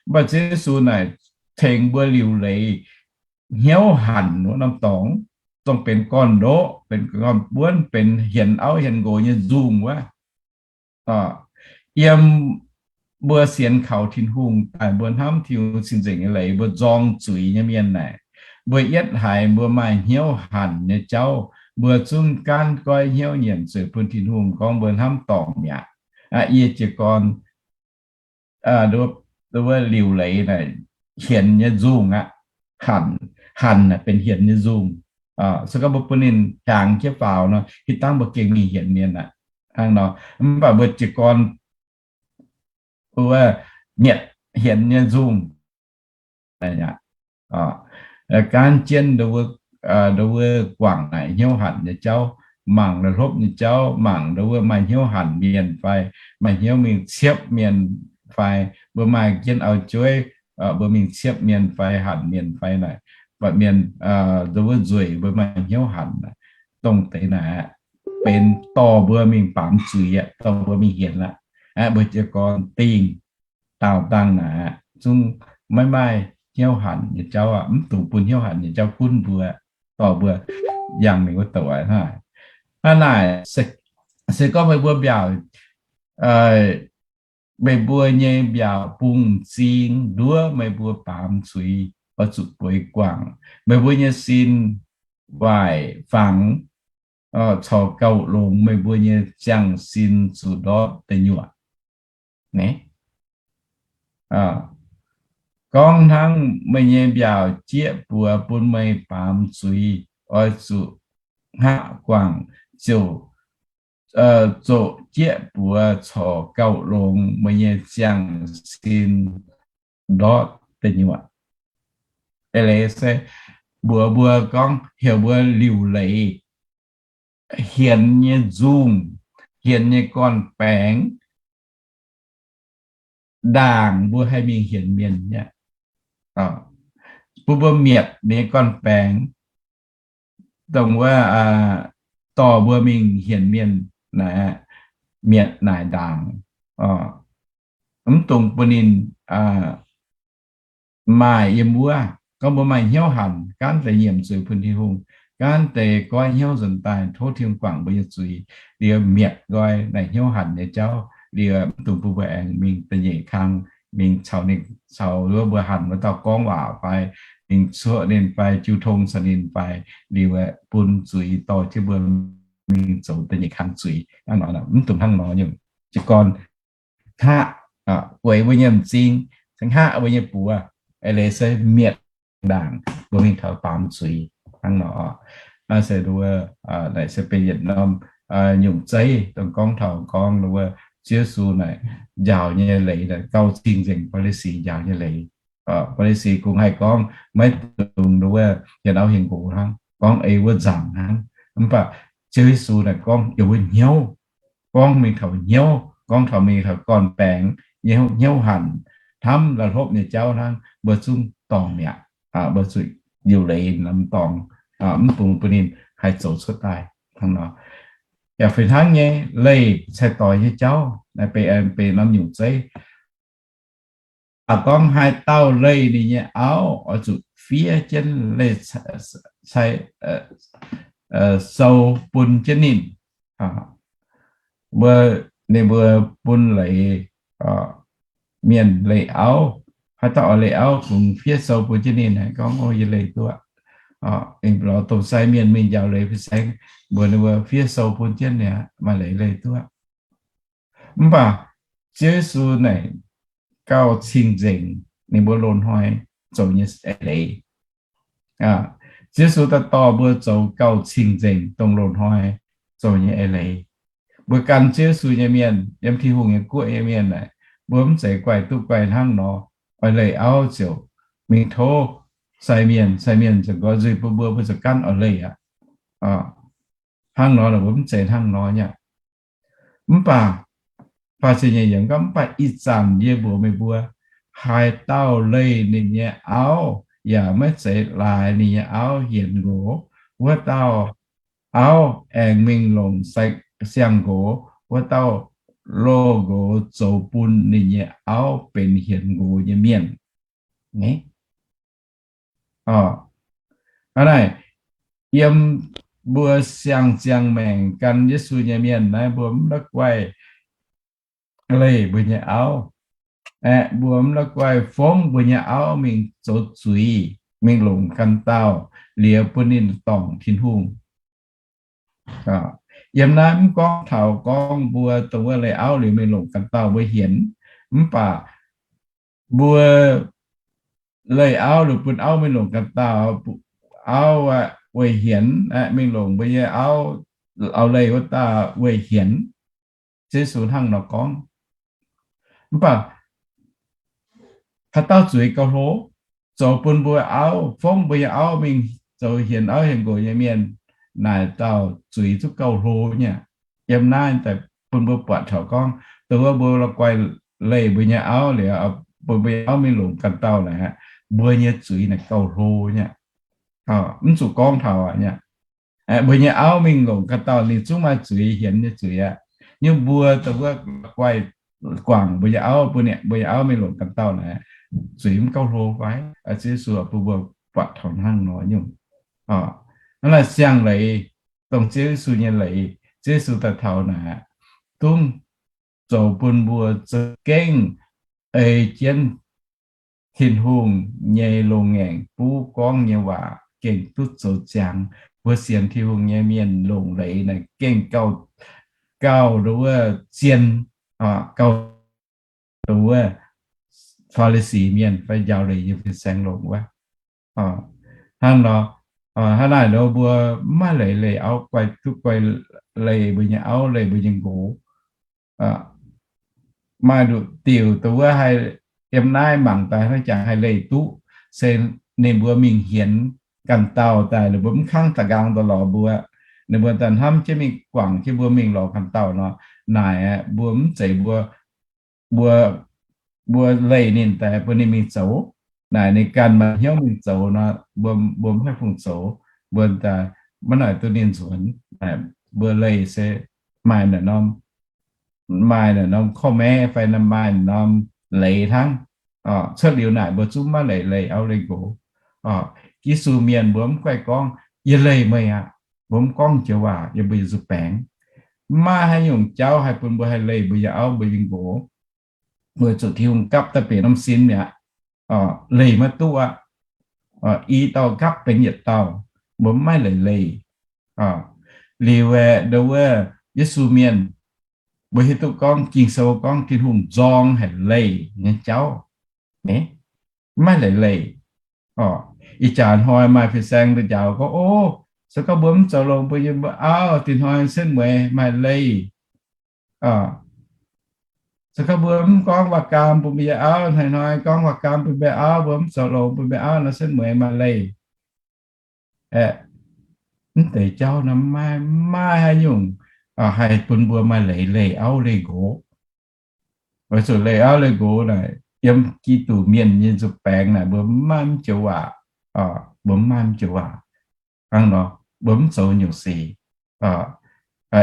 Mv baac Ziouv Yesu naaic tengx mbuo liuc leiz hnyouv hanc wuov norm dorngx, dongh benx gorn-ndoqv, benx gorn-buonv, benx hienx auv hienx nqox nyei nzungh wuov. Yiem mbuo sienx kaux Tin-Hungh daaih, mbuo hnamv Tin-Hungh cing-nzengc nyei leiz, mbuo nzorng zuiz nyei mienh naaic, mbuo yietv haiz mbuo maaih hnyouv hanc nyei jauv, mbuo zungv gaanv goiv hnyouv nyiemc zuiz bun Tin-Hungh gorngv mbuo hnamv dorngc mi'aqv. Yie jiez gorn wuov liuc leiz naaic hienx nyei nzungh aqv. Hanc, hanc naaic benx hienx nyei nzungh. Se gorngv mbuo bun ninh hiaangx jienv faaux nor, hitv dangv mbuo gengh mingh hienx mienh aqv. Hnangv nor, mv baac mbuo jiez gorn wuov mietc hienx nyei nzungh, gaanv jienv nduov wuov guangc naaic hnyouv hanc nyei jauv, mangc la'hlopv nyei jauv, mangc nduov wuov maaih hnyouv hanc mienh fai, maaih hnyouv mingh ciepv mienh fai, mbuo maaih jienv auv-jueiv, mbuo mingh ciepv mienh fai hanc mienh fai naaic, buatc mienh nduov wuov nzueic, mbuo maaih hnyouv hanc naaic, dongh deix naaic benx dorh mbuo mingh baamz zuiz aqv, dorh mbuo mingh hienx aqv. Mbuo jiez gorn dingh daauh dangh naaic zungv maiv maaih hnyouv hanc nyei jauv aqv. Mv dungx bun hnyouv hanc nyei jauv gunv mbuo, dorh mbuo yangh mingh wuov douc aqv. Hnangv naaic, se gorngv meih mbuo mbiaauc meih mbuo nyei mbiaauc bungx m'zing nduov meih mbuo baamz zuiz, oix zuqc bueix guangc. Meih mbuo nyei sin waaic fangx, corc gauh longx meih mbuo nyei ziangh sin zuqc ndortv deic nyuoqc. Gorngv hnangv meih nyei mbiaauc jieqv buoz bun meih baamz zuiz, oix zuqc hngaqv guangc, ziouc zoqc jieqv buoz corc gauh longx meih nyei ziangh sin ndortv deic nyuoqc. Eix leiz se mbuox mbuo gorngv heuc mbuo liuc leiz hienx nyei nzungh, hienx nyei gorn-baengx, ndaangc mbuo haih mingh hienx mienh nyei. Bun mbuo mietc mienh nyei gorn-baengx, dongh wuov dorh mbuo mingh hienx mienh naaic, mietc naaic ndaangc. Mv dungx bun ninh maaih yiem wuov. Gorngv mbuo maaih hnyouv hanc, gaanv deix nyiemc zuiz bun Tin-Hungh, gaanv deix goiv hnyouv nzuonx daaih tov Tin-Hungh guangc mbuo nyei zuiz, liuz mietc nqoi naaic hnyouv hanc nyei jauv, liuz mv dungx bun mbuo aengx mingh da'nyeic kang, mingh caux ninh, caux wuov mbuo hanc wuov dauh gorngv waac fai mingh cuoqv ninh fai jiu tong caux ninh fai, liuz bun zuiz dorh jienv mbuo mingh zoux da'nyeic kang zuiz. Hnangv nor, mv dungx hnangv nor nyungc. Jiez gorn hngaqv, gueix mbuo nyei m'zing, hngaqv mbuo nyei buoz, eix leiz se mietc ndaangc mbuo mingh taux baamz zuiz hnangv nor. Naaiv se, naaiv se benx yietc norm nyungc zeiv dongh gorngv taux gorngv wuov Ziouv Yesu naaic njaaux nyei leiz, gauh cing-nzengc Faa^li^si njaaux nyei leiz. Faa^li^si kungx haih gorngv maiv dungx wuov hienx auv hienx nqox hnangv, gorngv ei wuov nzaangc hnangv. Mv baac Ziouv Yesu naaic gorngv yiem wuov hnyouv, gorngv mingh taux hnyouv, gorngv taux mingh taux gorn-baengx, hnyouv hanc, hnamv la'hlopv nyei jauv hnangv, mbuo zungv dorngc mi'aqv. Mbuo zuqc liuc leiz norm dorngx, mv dungx bun ninh haih zoux cuotv daaih hnangv nor. Yaac fih hnangv nyei, leih cai-doix nyei jauv naaic benx norm nyungc zeiv. Aa, gorngv haaix dauh leih ninh nyei auv, oix zuqc fiev jienv leih cai, sou bun jienv ninh. Mbuo, ninh mbuo bun leiz mienh leih auv. Haaix dauh oix leih auv, kungx fiev sou bun jienv ninh, gorngv, O, yie leih duqv. Lorz domh sai mienh mingh njaaux leiz fin-saeng, mbuox ninh mbuo fiev sou bun jienv ninh aqv, maaih leiz leih duqv. Mv baac Ziouv Yesu naaic gauh cing-nzengc ninh mbuo loz-hnoi zoux nyei eix leiz. Ziouv Yesu daaih dorh mbuo zoux gauh cing-nzengc dongh loz-hnoi zoux nyei eix leiz. Mbuo gan Ziouv Yesu nyei mienh, yiem Tin-Hungh nyei guoqv nyei mienh naaic, mbuo mv zeiz guaih duqv guaih hnangv nor, oix leih auv ziouc mingh tov sai mienh, sai mienh ziouc nqoi nzuih bun mbuo, mbuo ziouc gaanv oix leih aqv. Hnangv nor, mbuo mv zeiz hnangv nor nyei. Mv baac, Faa^li^si nyei yiemc gorngv, Mv baac ih zanc yie mbuox meih mbuo, haaix dauh leih ninh nyei auv yaac maiv zeiz laaix ninh nyei auv hienx nqox, wuov dauh auv aengx mingh longc siang-nqox, wuov dauh loz-nqox zoux bun ninh nyei auv benx hienx nqox nyei mienh. Hnangv naaic, yiem mbuo siang ziangh maengc gan Yesu nyei mienh naaiv, mbuo mv la'guaih leih mbuo nyei auv, aeqv, mbuo mv la'guaih fongv mbuo nyei auv mingh zoux zuiz, mingh longc ganh dauh, liuz bun ninh dorngc Tin-Hungh. Yiem naaiv mv gorngv taux gorngv mbuo dongh wuov leih auv liuz mingh longc ganh dauh mbuo hienx, mv baac mbuo leih auv liuz bun auv mingh longc ganh dauh, auv weic hienx mingh longc mbuo nyei auv, auv leih wuov dauh weic hienx. Ziouv Yesu hnangv nor gorngv. Mv baac haaix dauh zuiz gauh hlo, zoux bun mbuo auv, fongv mbuo nyei auv mingh zoux hienx auv hienx nqox nyei mienh, naaic dauh zuiz zungv gauh hlo nyei. Yiem naaiv daaih bun mbuo buatc taux gorngv, dongh wuov mbuo la'guaih leih mbuo nyei auv liuz, bun mbuo nyei auv mingh longc ganh dauh naaic, mbuo nyei zuiz naaic gauh hlo nyei. Mv zuqc gorngv taux aqv nyei. Mbuo nyei auv mingh longc ganh dauh ninh zungv maaih zuiz, hienx nyei zuiz aqv. Nyungc mbuo dongh wuov la'guaih guangc mbuo nyei auv, bun mbuo nyei auv mingh longc ganh dauh naaic, zuiz mv gauh hlo fai? Ziouv Yesu bun mbuo buatc taux hnangv nor nyungc. Hnangv naaic siang-leiz, dongh Ziouv Yesu nyei leiz, Ziouv Yesu daaih taux naaic, dungv zoux bun mbuo za'gengh ei jienv Tin-Hungh nyei loz-ngaengc buv gorngv nyei waac gengh duqv zoux ziangx. Mbuo sienx Tin-Hungh nyei mienh longc leiz naaic gengh gauh, gauh nduov wuov zien, gauh nduov wuov Faa^li^si mienh fai njaaux leiz nyei fin-saeng longc wuov. Hnangv nor, hnangv naaic nor mbuo mv maaih leiz leih auv, guai duqv guai leih mbuo nyei auv, leih mbuo nyei nqox. Maaih nduqc diuc dongh wuov haih yiem naaiv mangc daaih hnangv jangx haih leih duqv, se ninh mbuo mingh hienx ganh dauh daaih, ninh mbuo mv kangv da'nqaang daaih lorz mbuo. Ninh mbuo daaih hnamv jienv mingh guangc jienv mbuo mingh lorz ganh dauh nor, naaic aeqv, mbuo mv zeiz mbuo, mbuo, mbuo leih ninh daaih bun ninh mingh zoux. Naaic ninh ganh maaih hnyouv mingh zoux nor, mbuo, mbuo mv haih fungc zoux. Mbuo daaih maiv naaic duqv ninh nzuonx. Mbuo leih se maaih naaic norm, maaih naaic norm korv-mae fai maaih naaic norm leiz hnangv. Cuotv liuz naaic mbuo zungv maiv leiz leih auv leih nqox. Giduc mienh mbuo mv guaih gorngv, yie leih meih aqv. Mbuo mv gorngv joux waac yiem mbuo nyei nzuih baengx. Mv maaih haaix nyungc jauv haih bun mbuo haih leih mbuo nyei auv mbuo nyei nqox. Weic zuqc Tin-Hungh gapv daaih benx norm sin mi'aqv. Leih maiv duqv aqv. I dauh gapv benx yietc dauh, mbuo mv maaih leiz leih. Liuz aeqv, nduov wuov Yesu mienh, mbuo hiuv duqv gorngv Ging-Sou gorngv Tin-Hungh nzorng haic leih nyei jauv. Mv maaih leiz leih. Ih jaax hnoi maaih fin-saeng njaaux gorngv, o, se gorngv mbuo mv zoux longx bun yie mbuo auv, dinh hnoi setv mueiz maaih leih. Se gorngv mbuo mv gorngv waac-gaam bun mbuo nyei auv, hnoi-hnoi gorngv waac-gaam bun mbuo auv, mbuo mv zoux longx bun mbuo auv nor, setv mueiz maaih leih. Aeqv, mv deix jauv nor maiv maaih haaix nyungc haih bun mbuo maaih leiz leih auv leih nqox. Weic zuqc leih auv leih nqox naaic, yiem Giduc mienh nyei nzuih baengx naaic, mbuo mv maaih mv joux waac. Mbuo mv maaih mv joux waac. Hnangv nor, mbuo mv zoux nyungc sic.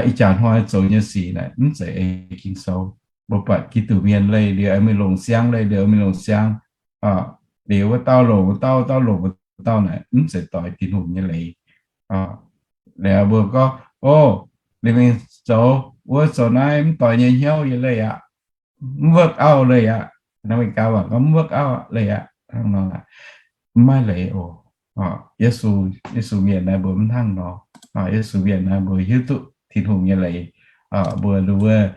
Ih jaax hnoi zoux nyei sic naaic mv zeiz ei Ging-Sou. Mbuo buatc Giduc mienh leih liuz aengx mingh longc siang, leih liuz aengx mingh longc siang. Liuz wuov dauh longc wuov dauh, dauh longc wuov dauh naaic mv zeiz doix Tin-Hungh nyei leiz. Liuz mbuo gorngv, o, liuz mingh zoux wuov zoux naaiv mv doix nyei hnyouv yie leih aqv. Mv work out leih aqv. Aa^me^li^gaa waac gorngv mv work out leih aqv. Hnangv nor, mv maaih leiz oc. Yesu, Yesu mienh naaiv mbuo mv hnangv nor. Yesu mienh naaiv mbuo hiuv duqv Tin-Hungh nyei leiz. Mbuo nduov wuov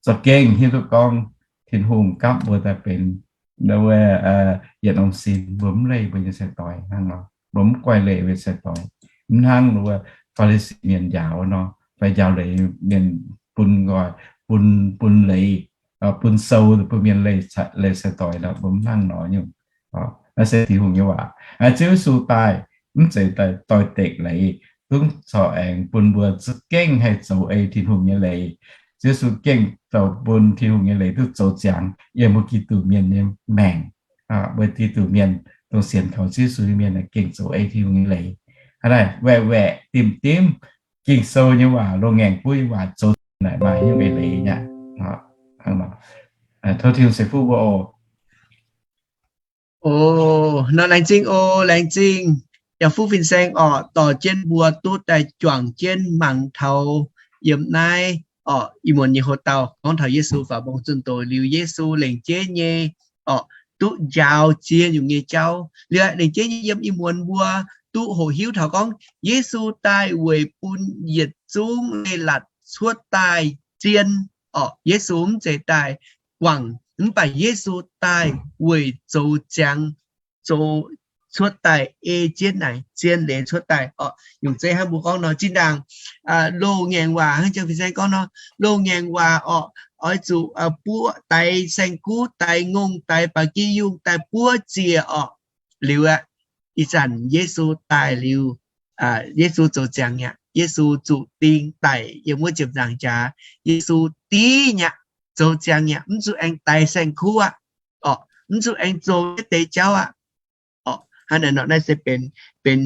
za'gengh hiuv duqv gorngv Tin-Hungh gapv mbuo daaih benx nduov wuov yietc norm sin, mbuo mv leih mbuo nyei sai-doix hnangv nor. Mbuo mv guaih leih mbuo nyei sai-doix. Mv hnangv nduov wuov Faa^li^si mienh njaaux nor, fai njaaux leiz mienh bun nqoi, bun, bun leiz, bun sou bun mienh leih, leih sai-doix nor, mbuo mv hnangv nor nyungc. Naaiv se Tin-Hungh nyei waac. Ziouv Yesu daaih mv zeiz daaih doix dekc leiz, dungv corc aengx bun mbuo za'gengh haih zoux ei Tin-Hungh nyei leiz. Ziouv Yesu gengh zoux bun Tin-Hungh nyei leiz duqv zoux ziangx yiem mbuo Giduc mienh nyei maengc. Mbuo Giduc mienh dongh sienx kaux Ziouv Yesu nyei mienh gengh zoux ei Tin-Hungh nyei leiz. Hnangv naaic, waeqc waeqc dimv dimv Ging-Sou nyei waac, loz-ngaengc buv nyei waac zoux naaic maaih nyungc eix leiz aqv. Tov Tin-Hungh ceix fuqv mbuo oc. O, nor laengz zingh o, laengz zingh. Yaac fuqv fin-saeng orqc, dorh jienv mbuo duqv daaih juangc jienv mangc taux yiem naaiv orqc, ih muonz nyei hoc-dauh gorngv taux Yesu faaux mbong zunh doz liuz, Yesu lengc jeiv nyei orqc, duqv njaaux ziex nyungc nyei jauv. Liuz lengc jeiv nyei yiem ih muonz mbuo duqv hoqc hiuv taux gorngv Yesu daaih weic bun yietc zungv leiz-latc cuotv daaih zien orqc. Yesu mv zeiz daaih guangc, mv baac Yesu daaih weic zoux ziangx, zoux cuotv daaih ei jienv naaic zien leiz cuotv daaih orqc. Nyungc zeiv hnangv mbuo gorngv nor, zinh ndaangc loz-ngaengc waac hnangv jang fin-saeng gorngv nor, loz-ngaengc waac orqc, oix zuqc buov daix saeng-kuv, daix ngongh, daix ba'gi yungh, daix buov ziec orqc. Liuz aqv, ih zanc Yesu daaih liuz, Yesu zoux ziangx aqv. Yesu zuqc ding daic yiem wuov ziepc nzaangc jaax. Yesu dingv aqv, zoux ziangx aqv, mv zuqc aengx daix saeng-kuv aqv, orqc, mv zuqc aengx zoux naaiv deix jauv aqv. Orqc, hnangv naaiv nor naaiv se benx, benx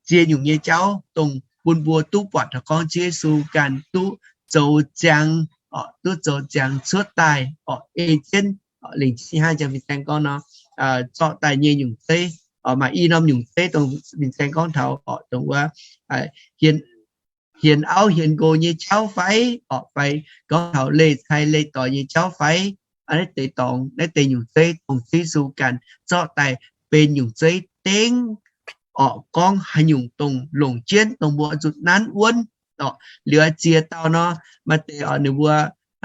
ziex nyungc nyei jauv dongh bun mbuo duqv buatc taux gorngv Ziouv Yesu ganh duqv zoux ziangx, orqc, duqv zoux ziangx cuotv daaih, orqc, ei jienv, orqc, lingc jienv hnangv jang fin-saeng gorngv nor, zorqv daaih nyei nyungc zeiv, orqc, maaih i norm nyungc zeiv dongh fin-saeng gorngv taux, orqc, dongh wuov, hien hienx auv hienx nqox nyei jauv fai, orqc, fai gorngv taux leih cai leih doix nyei jauv fai, naaiv deix dorngx, naaiv deix nyungc zeiv dongh Yesu ganh zorqv daaih benx nyungc zeiv dengv, orqc, gorngv haaix nyungc dongh longc jienv dongh mbuo oix zuqc nanv wuonv, orqc, liuz ziex dauh nor, maaih deix orqc ninh mbuo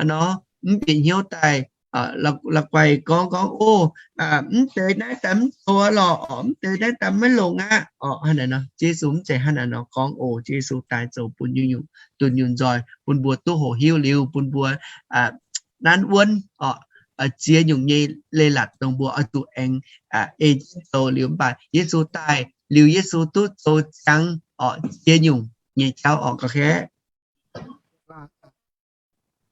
nor mv bieqc hnyouv daaih, la'guaih gorngv gorngv, Ov, mv deix naaiv daaih mv zoux lorqc, orqc, mv deix naaiv daaih maiv longx aqv, orqc, hnangv naaic nor. Yesu mv zeiz hnangv naaic nor gorngv. Ov, Yesu daaih zoux bun nyungc-nyungc dunh yunh nzoih bun mbuo duqv hoqc hiuv liuz bun mbuo nanv wuonv, orqc, ziex nyungc nyei leiz-latc dongh mbuo oix zuqc aengx ei jienv zoux liuz. Mv baac Yesu daaih liuz, Yesu duqv zoux ziangx, orqc, ziex nyungc nyei jauv, orqc, ga'hlen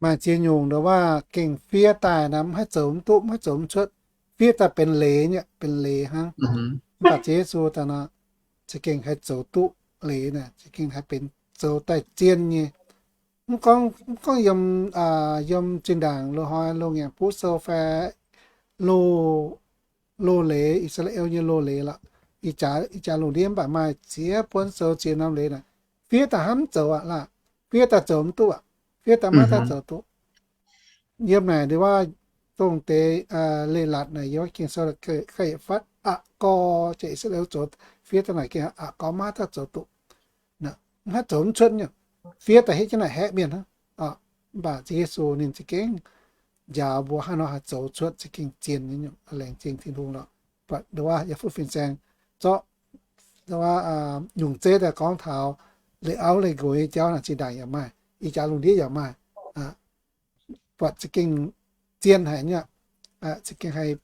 maaih ziex nyungc nduov waac gengh fiev daaih naaic mv haih zoux mv duqv, mv haih zoux mv cuotv, fiev daaih benx leiz nyei, benx leiz hnangv. Mv baac Yesu daaih nor za'gengh haih zoux duqv leiz naaic, za'gengh haih benx zoux daaih zien nyei. Mv gorngv, mv gorngv yiem, yiem zinh ndaangc loz-hnoi loz-ngaengc buv sou fai loz, loz-leiz, I^saa^laa^en nyei loz-leiz lorqc, ih jaax, ih jaax lungh ndiev mv baac maaih ziex buonv sou ziex norm leiz naaic, fiev daaih hnamv zoux aqv laah, fiev daaih zoux mv duqv aqv, fiev daaih maiv daaih zoux duqv. Yiem naaic nduov waac dongh deix leiz-latc naaic yiem Ging-Sou ga'yietv fatv aqc gor, jiex I^saa^laa^en zoux fiev daaih naaic gengh aqc gor maiv daaih zoux duqv. Mv haih zoux mv cuotv nyei, fiev daaih hietv jienv naaic haeqv mienh hnangv. Mv baac Yesu ninh za'gengh njaaux mbuo hnangv nor haih zoux cuotv za'gengh zien nyei. Laengz zingh Tin-Hungh lorqc. Buatc nduov waac yaac fuqv fin-saeng zorqv nduov waac nyungc zeiv daaih gorngv taux leih auv leih nqox nyei jauv naaic zinh ndaangc yaac maaih, ih jaax lungh ndiev yaac maaih. Buatc za'gengh zien haic nyei, za'gengh haih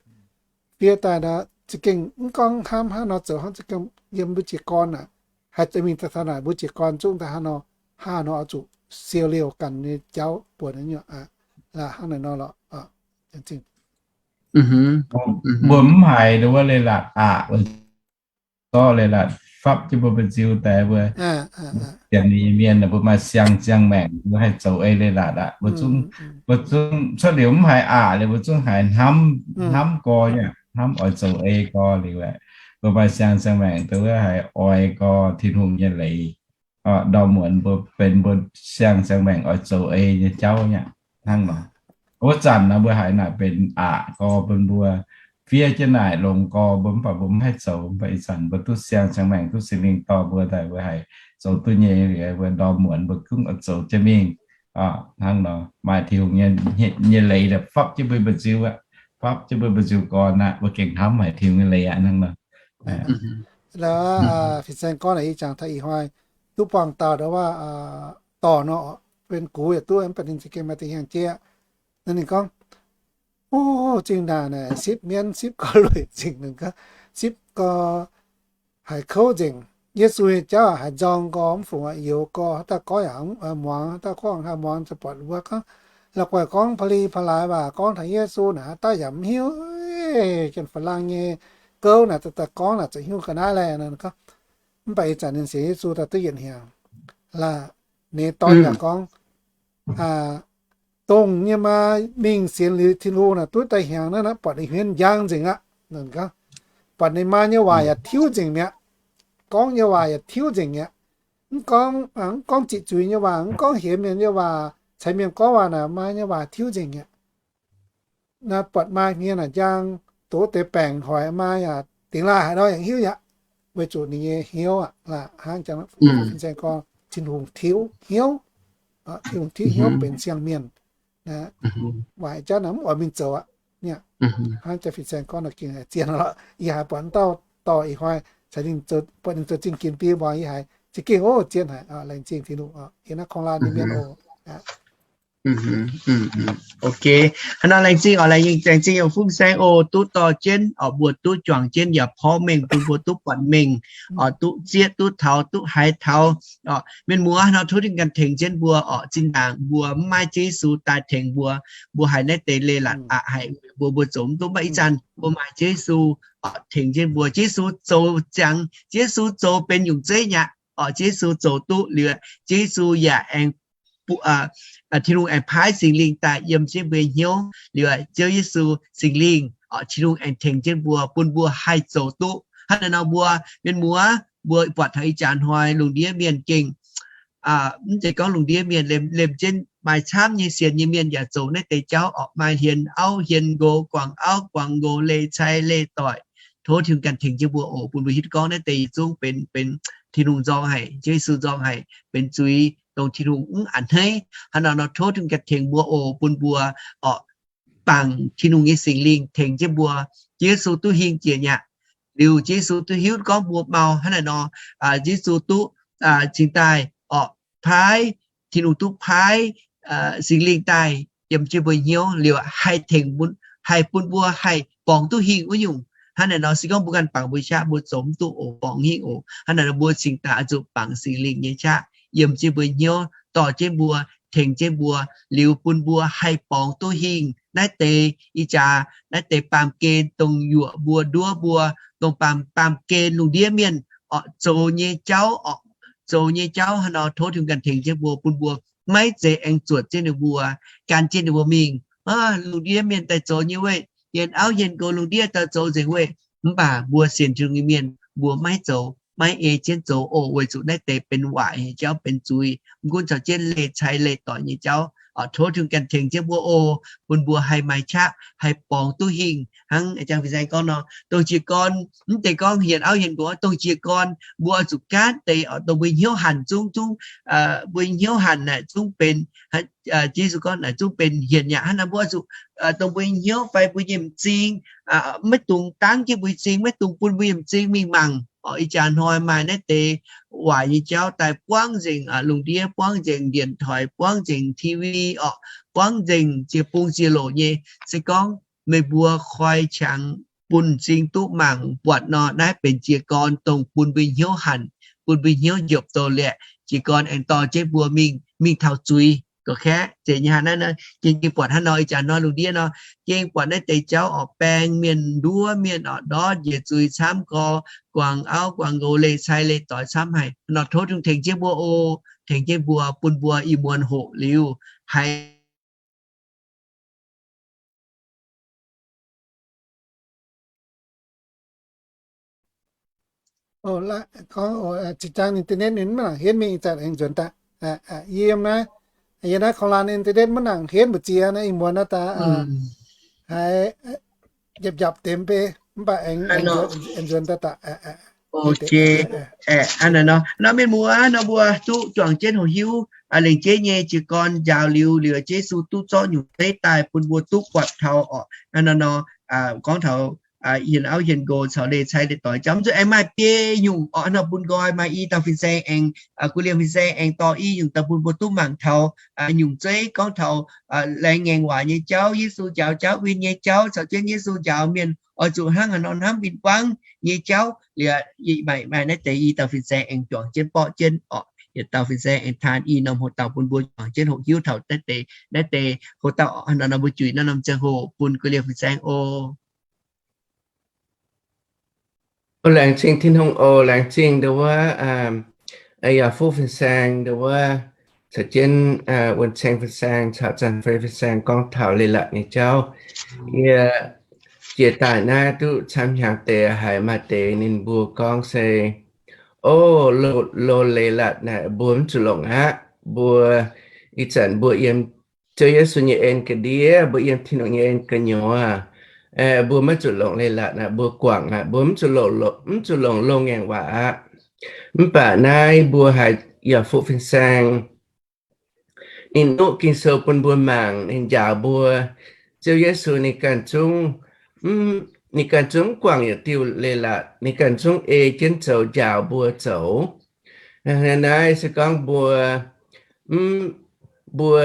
fiev daaih nor, za'gengh mv gorngv hnamv hnangv nor zoux hnangv, za'gengh yiem mbuo jiez gorn aac, haih zoux mingh daaih taux naaic mbuo jiez gorn zungv daaih hnangv nor, hnangv nor oix zuqc siou liouh ganh nyei jauv buonc nyei aqv. Hnangv naaic nor lorqc. Mbuo mv haiz nduov waac leiz-latc aqv, zorqv leiz-latc fapv jienv mbuo mbu'nziu daaih mbuo sienx ninh nyei mienh, mbuo maaih siang ziangh maengc mbuo haih zoux ei leiz-latc aqv. Mbuo zungv, mbuo zungv cuotv liuz mv haiz aqc liuz mbuo zungv haiz hnamv, hnamv gorx nyei, hnamv oix zoux ei gorx liuz aeqv, mbuo maaih siang ziangh maengc dongh wuov haiz oix gorx Tin-Hungh nyei leiz, ndorm muonz mbuo benx mbuo siang ziangh maengc oix zoux ei nyei jauv nyei aqv. Hnangv nor, wuov zanc nor mbuo haiz naaic benx aqc gorx bun mbuo, fiev jienv naaic longx gorx mbuo, mv baac mbuo mv haih zoux. Mv baac ih zanc mbuo duqv siang ziangh maengc, duqv Singx Lingh dorh mbuo daaih, mbuo haiz zoux duqv nyei liuz, mbuo ndorm muonz mbuo zungv oix zoux jienv mingh. Hnangv nor, maaih Tin-Hungh nyei leiz daaih fapv jienv mbuo mbu'nziu aqv, fapv jienv mbuo mbu'nziu gorn aqv, mbuo gengh hnamv haic Tin-Hungh nyei leiz aqv. Hnangv nor, fin-saeng gorngv naaic ih jangx taux ih hnoi duqv buangh dauh nduov waac dorh nor, benx gux yaac duqv, mv baac ninh za'gengh maaih deix hnyangx-jeiv. Naaiv ninh gorngv, O, zinh ndaangc naaic sipv mienv sipv gorx-luic zingh, ninh gorngv, sipv gorx haiz kouv nzengc. Yesu nyei jauv haiz nzorng gorx, mv fungc youx gorx, haaix dauh gorngv yaac mv oix muangx, haaix dauh gorngv haih muangx, ziouc buatc wuov gorngv, la'guaih gorngv pa'li pa'laaix waac gorngv taux Yesu naaic, haaix dauh yaac mv hiuv. Janx-Faa^lang nyei gouv naaic, daaih gorngv naaic ziouc hiuv ga'naaiv laeh. Mv baac ih zanc ninh sienx Yesu daaih duqv yietc hnyangx laeh, ninh dorn yaac gorngv, dongh nyei maa mingh sienx liuz Tin-Hungh naaic duqv daaih hnyangx naaiv, buatc ninh hmien njang nzengc aqv. Buatc ninh maa nyei waac yaac tiuv nzengc mi'aqv. Gorngv nyei waac yaac tiuv nzengc mi'aqv. Mv gorngv, mv gorngv ziqc zuiz nyei waac, mv gorngv hiemx mienh nyei waac, ceix mienh gorngv waac naaic, maa nyei waac tiuv nzengc mi'aqv. Naaiv buatc maa hmien naaic njang, doz deix baengc hoic maa yaac dingx laaih haaix nor yaac hiuv yaac, weic zuqc ninh nyei hnyouv aqv. Hnangv jangx fin-saeng gorngv, Tin-Hungh tiuv hnyouv. Tin-Hungh tiuv hnyouv benx siang-mienh. Waaic jauv naaic mv oix mingh zoux aqv. Hnangv jangx fin-saeng gorngv naaic gengh zien lorqc. Yie haiz buatc dauh dorh ih hnoi caux ninh, buatc ninh zoux zingh ginx biei mbuangz, yie haiz za'gengh oc zien haic. Laengz zingh Tin-Hungh. Yie naaiv korng-laanh nyei mienh oc. Ok, hnangv nor laengz zingh oc, laengz zingh, laengz zingh yiem fin-saeng oc, duqv dorh jienv oc, mbuo duqv juangc jienv yaac porv mengh bun mbuo duqv buatc mengh oc, duqv zieqv duqv taux duqv haiz taux oc. Mienh muoz hnangv nor tov Tin-Hungh ganh tengx jienv mbuo oc. Zinh ndaangc mbuo mv maaih Ziouv Yesu daaih tengx mbuo, mbuo haiz naaiv deix leiz-latc aqv, haiz mbuo, mbuo zoux mv duqv. Mv baac ih zanc mbuo maaih Ziouv Yesu oc tengx jienv mbuo. Ziouv Yesu zoux ziangx, Ziouv Yesu zoux benx nyungc zeiv nyei aqv oc. Ziouv Yesu zoux duqv liuz, Ziouv Yesu yaac aengx Tin-Hungh aengx paaiv Singx Lingh daaih yiem jienv mbuo hnyouv liuz, Ziouv Yesu, Singx Lingh, Tin-Hungh aengx tengx jienv mbuo, bun mbuo haih zoux duqv. Hnangv naaiv nor mbuo mienh muoz, mbuo buatc taux ih jaax hnoi lungh ndiev mienh gengh mv zeiz gorngv lungh ndiev mienh, liemh, liemh jienv maaih camv nyei sienx nyei mienh yaac zoux naaiv deix jauv orqc, maaih hienx auv hienx nqox, guangc auv guangc nqox, leih cai leih doic. Tov Tin-Hungh ganh tengx jienv mbuo oc, bun mbuo hiuv duqv gorngv naaiv deix yietc zungv benx, benx Tin-Hungh nzorng haic, Yesu nzorng haic, benx zuiz dongh Tin-Hungh mv a'hneiv. Hnangv naaic nor tov Tin-Hungh ganh tengx mbuo oc, bun mbuo oc, bangc Tin-Hungh nyei Singx Lingh tengx jienv mbuo. Yesu duqv hingh jiex nyaqc, liuz Yesu duqv hiuv gorngv mbuo mau. Hnangv naaic nor, Yesu duqv cingx daaih orqc, paaiv, Tin-Hungh duqv paaiv Singx Lingh daaih yiem jienv mbuo hnyouv liuz haih tengx, haih bun mbuo haih borngz duqv hingh wuov nyungc. Hnangv naaic nor se gorngv mbuo ganh bangc mbuo qaqv mbuo zoux mv duqv oc, borngz hingh oc. Hnangv naaic nor mbuo cingx daaih oix zuqc bangc Singx Lingh nyei qaqv yiem jienv mbuo hnyouv, dorh jienv mbuo, tengx jienv mbuo, liuz bun mbuo haih borngz duqv hingh naaiv deix, ih jaax naaiv deix baamh gen dongh yuoqc mbuo, nduov mbuo, dongh baamh, baamh gen lungh ndiev mienh orqc zoux nyei jauv, orqc zoux nyei jauv. Hnangv naaiv nor tov Tin-Hungh ganh tengx jienv mbuo, bun mbuo maiv zeiz aengx zuotc jienv ninh mbuo, gan jienv ninh mbuo mingh. Lungh ndiev mienh daaih zoux nyei weic, hienx auv hienx nqox lungh ndiev daaih zoux nzengc weic. Mv baac mbuo sienx Tin-Hungh nyei mienh mbuo maiv zoux, maiv ei jienv zoux oc, weic zuqc naaiv deix benx waaic nyei jauv, benx zuiz, mv gunv caux jienv leih cai leih doic nyei jauv. Tov Tin-Hungh ganh tengx jienv mbuo oc, bun mbuo haih maaih qaqv, haih borngz duqv hingh. Hnangv a'jang fin-saeng gorngv nor, dongh jiez gorn, mv deix gorngv hienx auv hienx nqox, dongh jiez gorn mbuo oix zuqc gaanv deix oc, dongh mbuo hnyouv hanc zungv, zungv, mbuo hnyouv hanc naaic zungv benx, Yesu gorngv naaic zungv benx hienx nyaqc. Hnangv naaic mbuo oix zuqc, dongh mbuo hnyouv fai mbuo nyei m'zing, maiv dungx dangv jienv mbuo m'zing, maiv dungx bun mbuo nyei m'zing mingh mangc oc. Ih jaax hnoi maaih naaiv deix waaic nyei jauv daaih buangv nzengc lungh ndiev, buangv nzengc điện thoại, buangv nzengc T V orqc, buangv nzengc ziex bung ziex loc nyei. Se gorngv meih mbuo koi qangx bun m'zing duqv mangc buatc nor, naaiv benx jiez gorn dongh bun mbuo hnyouv hanc, bun mbuo hnyouv njopc doz-lieqc. Jiez gorn aengx dorh jienv mbuo mingh, mingh taux zuiz. Gorqv-kaeqv zeiz nyei hnangv naaiv, gengh, gengh buatc hnangv nor, ih jaax hnoi lungh ndiev nor, gengh buatc naaiv deix jauv orqc, baeng mienh, nduov mienh orqc, ndortv njiec zuiz camv gorx, guangc auv guangc nqox, leih cai leih doic camv haic nor. Tov Tin-Hungh tengx jienv mbuo oc, tengx jienv mbuo, bun mbuo ih muonz hoqc liuz haiz Gorngv zinh zang internet ninh maiv nangc hienv mingh, ih zanc aengx nzuonx daaih. Yiem naaiv, yiem naaiv korv-laanh internet maiv nangc hienv mbu'ziex naaiv, ih muonz naaiv daaih haiz njapc njapc deix bei, mv baac aengx nzuonx daaih daaih. Nor mienh muoz nor mbuo duqv juangc jienv hoqc hiuv lengc jeiv nyei jiez gorn njaaux liuz, liuz Yesu duqv zorqv nyungc zeiv daaih bun mbuo duqv buatc taux orqc. Nor, nor, gorngv taux hienx auv hienx nqox caux leih cai leih doic jauv, mv zuqc aengx maaih biei nyungc orqc. Nor bun nqoi maaih i dauh fin-saeng aengx, guv liemh fin-saeng aengx dorh i nyungc daaih bun mbuo duqv mangc taux nyungc zeiv gorngv taux laengz ngaengc waac nyei jauv, Yesu njaaux jauv win nyei jauv, caux jienv Yesu njaaux mienh oix zuqc hnangv haaix nor hnamv win-wangv nyei jauv. Liuz maaih, maaih naaiv deix i dauh fin-saeng aengx juangc jienv borqv jienv orqc. Yietc dauh fin-saeng aengx taan i norm hoc dauh bun mbuo juangc jienv hoqc hiuv taux naaiv deix, naaiv deix hoc dauh orqc. Nor, nor mbuo juix naaiv norm ziangh hoc bun guv liemh fin-saeng oc. Laengz zingh Tin-Hungh oc. Laengz zingh ndau wuov Yaac Fuqv fin-saeng, ndau wuov caux jienv Wuonh Ceng fin-saeng caux Zanc Fei fin-saeng gorngv taux leiz-latc nyei jauv. Yie jiex daaih naaiv duqv camv hnyangx deix, haiz maaih deix ninh mbuo gorngv se, o, loz-leiz-latc naaic mbuo mv zuqc longc aqv. Mbuo ih zanc mbuo yiem Ziouv Yesu nyei en ga'ndiev, mbuo yiem Tin-Hungh nyei en gu'nyuoz, mbuo maiv zuqc longc leiz-latc aqv, mbuo guangc aqv, mbuo mv zuqc longc, mv zuqc longc loz-ngaengc waac aqv. Mv baac naaiv mbuo haiz Yaac Fuqv fin-saeng ninh nuqv Ging-Sou bun mbuo mangc, ninh njaaux mbuo, Ziouv Yesu ninh ganh zungv, ninh ganh zungv mv guangc yietc diuh leiz-latc, ninh ganh zungv ei jienv zoux njaaux mbuo zoux. Naaiv se gorngv mbuo, mbuo,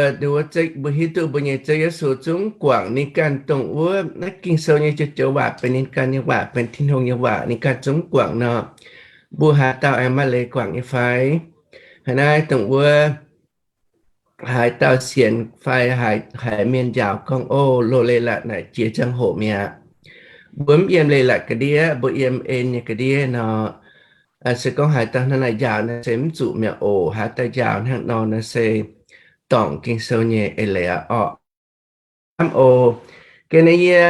mbuo hiuv duqv mbuo nyei Ziouv Yesu zungv mv guangc ninh ganh dongh wuov naaiv Ging-Sou nyei joux joux waac benx ninh ganh nyei waac, benx Tin-Hungh nyei waac, ninh ganh zungv mv guangc nor, mbuo haaix dauh aengx maaih leiz guangc nyei fai? Haaix naaiv dongh wuov haaix dauh sienx fai haiz mienh njaaux gorngv, o, loz-leiz-latc naaic jiex ziangh hoc mi'aqv. Mbuo mv yiem leiz-latc ga'ndiev, mbuo yiem en nyei ga'ndiev nor, se gorngv haaix dauh hnangv naaic njaaux naaic se mv zuqc mi'aqv oc. Haaix dauh njaaux hnangv nor naaic se dorngc Ging-Sou nyei eix leiz aqv orqc. Hnamv oc. Ga'naaiv yie,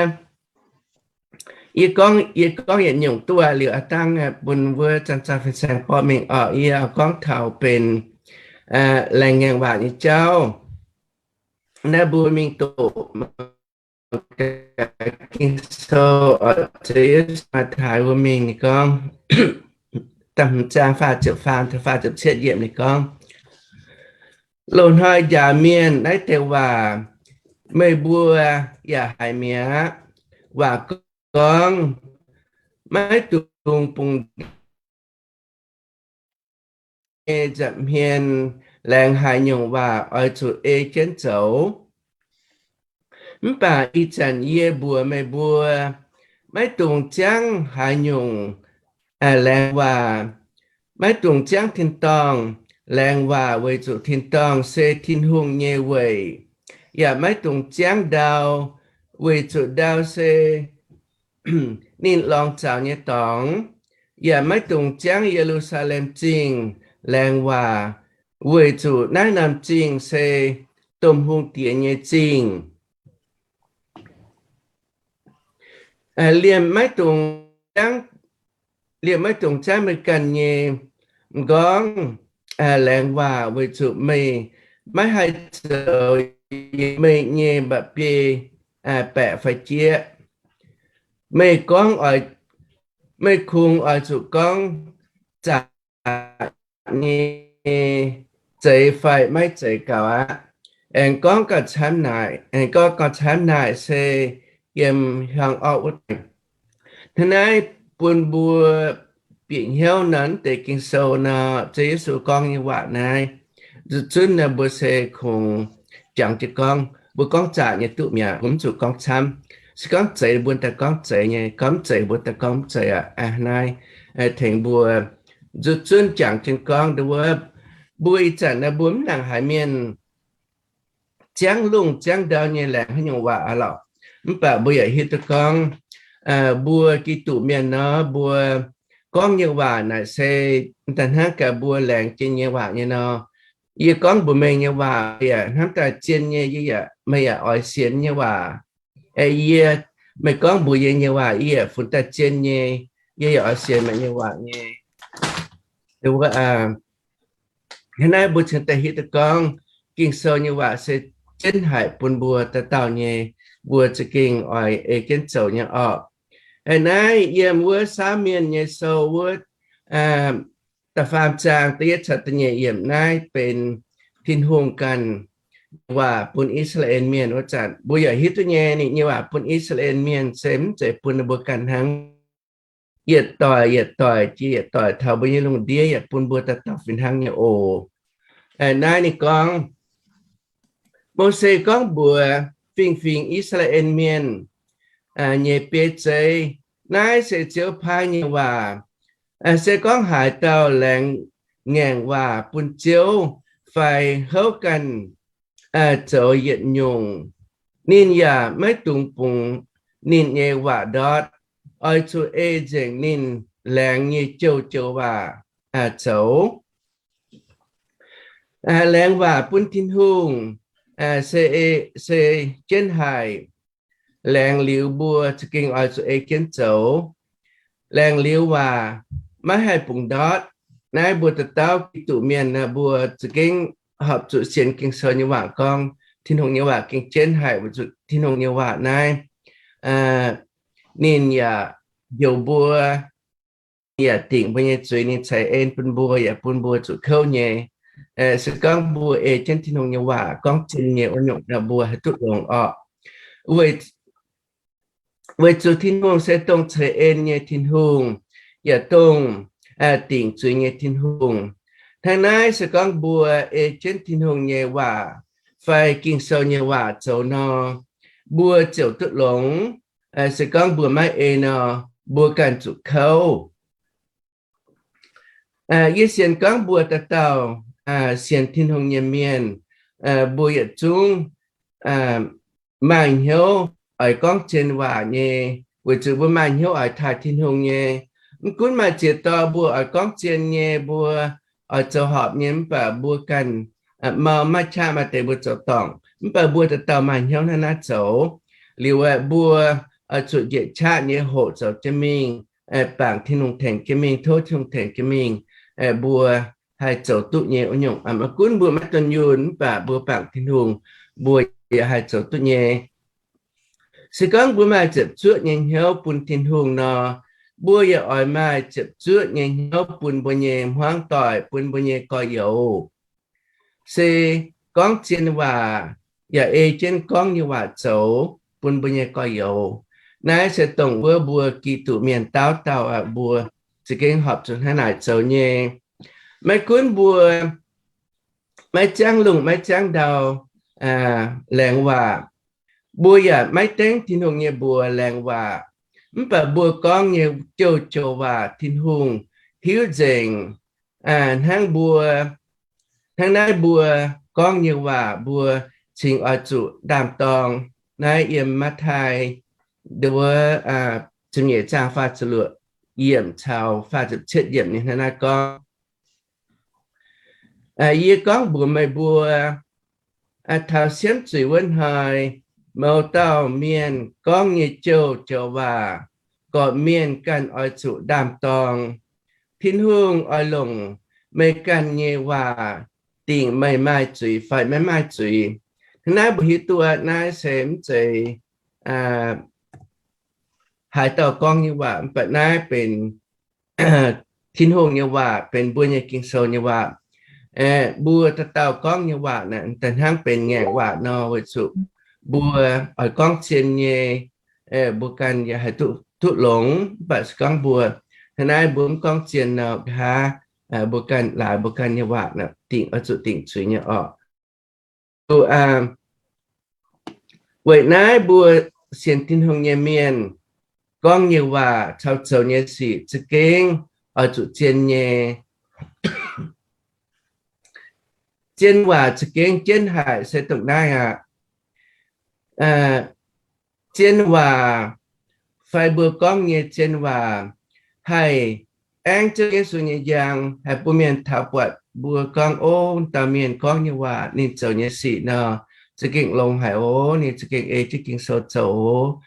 yie gorngv, yie gorngv yietc nyungc duqv liuz aqv, dangh bun wuov Zanc Zau fin-saeng borqv mingh orqc. Yie gorngv taux benx laengz ngaengc waac nyei jauv. Naaiv mbuo mingh doqc Ging-Sou oc, Ziouv Yesu maaih taaix mbuo mingh, ninh gorngv, da'hmz zaang faah ziepc faam taux faah ziepc cietv yiemc ninh gorngv, Loz-hnoi njaaux mienh naaiv deix waac meih mbuo yaac haiz mi'aqv. Waac gorngv, Maiv dungx bungx nyei nza'hmien laengz haaix nyungc waac oix zuqc ei jienv zoux. Mv baac ih zanc yie mbuox meih mbuo, maiv dungx ziangv haaix nyungc laengz waac. Maiv dungx ziangv tin-dorngh laengz waac weic zuqc tin-dorngh se Tin-Hungh nyei weic. Yaac maiv dungx ziangv ndau, weic zuqc ndau se ninh lorngx zaux nyei dorngx. Yaac maiv dungx ziangv Ye^lu^saa^lem Zingh laengz waac, weic zuqc naaiv norm zingh se domh hungh diex nyei zingh. Liemh maiv dungx ziangv, liemh maiv dungx ziangv meih ganh nyei m'nqorngv laengz waac, weic zuqc meih maiv haih zoux meih nyei mba'biei baeqc fai jieqv. Meih gorngv oix, meih kungx oix zuqc gorngv zaqc nyei zeiz fai maiv zeiz gaux aqv. Aengx gorngv gauh camv naaic, aengx gorngv gauh camv naaic se yiem hiuang orqv wuov deix. Hnangv naaiv bun mbuo bieqc hnyouv nor, deix Ging-Sou nor, Ziouv Yesu gorngv nyei waac naaiv, zuqc zunv nor mbuo se kungx jangx jienv gorngv. Mbuo gorngv zaqc nyei duqv mi'aqv, mbuo mv zuqc gorngv camv. Se gorngv zeiz mbuo daaih gorngv zeiz nyei, gorngv mv zeiz mbuo daaih gorngv mv zeiz aqv. Naaiv tengx mbuo zuqc zunv jangx jienv gorngv ndau wuov. Mbuo ih zanc naaiv mbuo mv nangc haiz mienh ziangv lungh ziangv ndau nyei laengz haaix nyungc waac aqv lorqc. Mv baac mbuo yaac hiuv duqv gorngv, mbuo Giduc mienh nor, mbuo gorngv nyei waac naaic se daaih hnangv gaax mbuo laengz jienv nyei waac nyei nor. Yie gorngv mbuox meih nyei waac yaac hnamv daaih zien nyei, yie yaac, meih yaac oix sienx nyei waac. Yie, meih gorngv mbuox yie nyei waac yie yaac funx daaih zien nyei, yie yaac oix sienx meih nyei waac nyei. Hnangv naaiv mbuo cingx daaih hiuv duqv gorngv Ging-Sou nyei waac se jienv haic bun mbuo dauh dauh nyei, mbuo za'gengh oix ei jienv zoux nyei orqc. Naaiv yiem wuov Saauv Mienh nyei sou wuov da'faam zaang da'yietv caux da'nyeic yiemc naaiv benx Tin-Hungh ganh waac bun I^saa^laa^en Mienh wuov zanc. Mbuo yaac hiuv duqv nyei, ninh nyei waac bun I^saa^laa^en Mienh se mv zeiz bun ninh mbuo ganh hnangv. Yietc doic yietc doic jiex yietc doic taux mbuo nyei lungh ndiev yaac bun mbuo dauh dauh fih hnangv nyei oc. Naaiv ninh gorngv, Mose gorngv mbuox fingx-fingx I^saa^laa^en Mienh nyei bieiv zeiv, Naaiv se Ziouv paaiv nyei waac. Se gorngv haaix dauh laengz ngaengc waac bun Ziouv fai houv ganh zoux yietc nyungc, ninh yaac maiv dungx bungx ninh nyei waac ndortv. Oix zuqc ei nzengc ninh laengz nyei joux-joux waac zoux. Laengz waac bun Tin-Hungh se, se jienv haic. Laengz liuz mbuo za'gengh oix zuqc ei jienv zoux. Laengz liuz waac maiv haih bungx ndortv. Naaiv mbuo dauh dauh Giduc mienh mbuo za'gengh horpc zuqc sienx Ging-Sou nyei waac gorngv Tin-Hungh nyei waac gengh jienv haic, weic zuqc Tin-Hungh nyei waac naaiv ninh yaac njoux mbuo, yaac dingc mbuo nyei zuiz, ninh ceix en bun mbuo, yaac bun mbuo zuqc kouv nyei. Se gorngv mbuo ei jienv Tin-Hungh nyei waac gorngv zien nyei wuov nyungc nor, mbuo haih duqv longx orqc. Weic zuqc Tin-Hungh se dongh ceix en nyei Tin-Hungh, yaac dongh dingc zuiz nyei Tin-Hungh. Hnangv naaiv se gorngv mbuo ei jienv Tin-Hungh nyei waac fai Ging-Sou nyei waac zoux nor, mbuo ziouc duqv longx. Se gorngv mbuo maiv ei nor, mbuo ganh zuqc kouv. Yie sienx gorngv mbuo dauh dauh sienx Tin-Hungh nyei mienh, mbuo yietc zungv maaih hnyouv oix gorngv zien waac nyei, weic zuqc mbuo maaih hnyouv oix taaih Tin-Hungh nyei. Mv gunv maaih ziex dauh mbuo oix gorngv zien nyei, mbuo oix zoux horpc nyei, mv baac mbuo ganh mau maiv qaqv maaih deix mbuo zoux dorngc. Mv baac mbuo dauh dauh maaih hnyouv hnangv naaiv zoux. Liuz aeqv, mbuo oix zuqc njiec qaqv nyei hoqc zoux jienv mingh, bangc Tin-Hungh tengx jienv mingh, tov Tin-Hungh tengx jienv mingh, mbuo haih zoux duqv nyei wuov nyungc. Maiv gunv mbuo maiv dunh yunh mv baac mbuo bangc Tin-Hungh, mbuo yaac haih zoux duqv nyei. Se gorngv mbuo maaih ziepc zuoqv nyei hnyouv bun Tin-Hungh nor, mbuo yaac oix maaih ziepc zuoqv nyei hnyouv bun mbuo nyei hmuangv doic, bun mbuo nyei gorx-youz. Se gorngv zien waac yaac ei jienv gorngv nyei waac zoux bun mbuo nyei gorx-youz. Naaiv se dongh wuov mbuo Giduc mienh dauh dauh aqv, mbuo za'gengh horpc zuqc hnangv naaic zoux nyei. Maiv gunv mbuo maiv ziangv lungh maiv ziangv ndau laengz waac, mbuo yaac maiv dengv Tin-Hungh nyei mbuox laengz waac, mv baac mbuo gorngv nyei joux-joux waac Tin-Hungh hiuv nzengc. Hnangv mbuo, hnangv naaiv mbuo gorngv nyei waac mbuo cingx oix zuqc ndaam-dorng. Naaiv yiem Matv^taai wuov ziepc nyeic zaang faah ziepc luoqc yiemc caux faah ziepc cietv yiemc ninh hnangv naaiv gorngv, Yie gorngv mbuox meih mbuo, taux siemv zuiz wuov hnoi, mouz dauh mienh gorngv nyei joux-joux waac, gorqv-mienh ganh oix zuqc ndaam-dorng. Tin-Hungh oix longc meih ganh nyei waac dingc meih maaih zuiz fai maiv maaih zuiz. Hnangv naaiv mbuo hiuv duqv naaiv se mv zeiz haaix dauh gorngv nyei waac, mv baac naaiv benx Tin-Hungh nyei waac, benx mbuo nyei Ging-Sou nyei waac. Mbuo dauh dauh gorngv nyei waac naaic daaih hnangv benx ngaengc waac nor, weic zuqc mbuo oix gorngv zien nyei, mbuo ganh yaac haih duqv longx. Mv baac se gorngv mbuo hnangv naaiv mbuo mv gorngv zien nor, nqa'haav mbuo ganh laaix mbuo ganh nyei waac dingc, oix zuqc dingc zuiz nyei orqc. Weic naaiv mbuo sienx Tin-Hungh nyei mienh gorngv nyei waac caux zoux nyei sic za'gengh oix zuqc zien nyei. Zien waac za'gengh jienv haic se dongh naaiv aqv. Zien waac fai mbuo gorngv nyei zien waac haih aengv Ziouv Yesu nyei njang, haih bun mienh taux buatc mbuo gorngv, O, dauh mienh gorngv nyei waac, ninh zoux nyei sic nor, za'gengh longx haic oc. Ninh za'gengh ei jienv Ging-Sou zoux oc.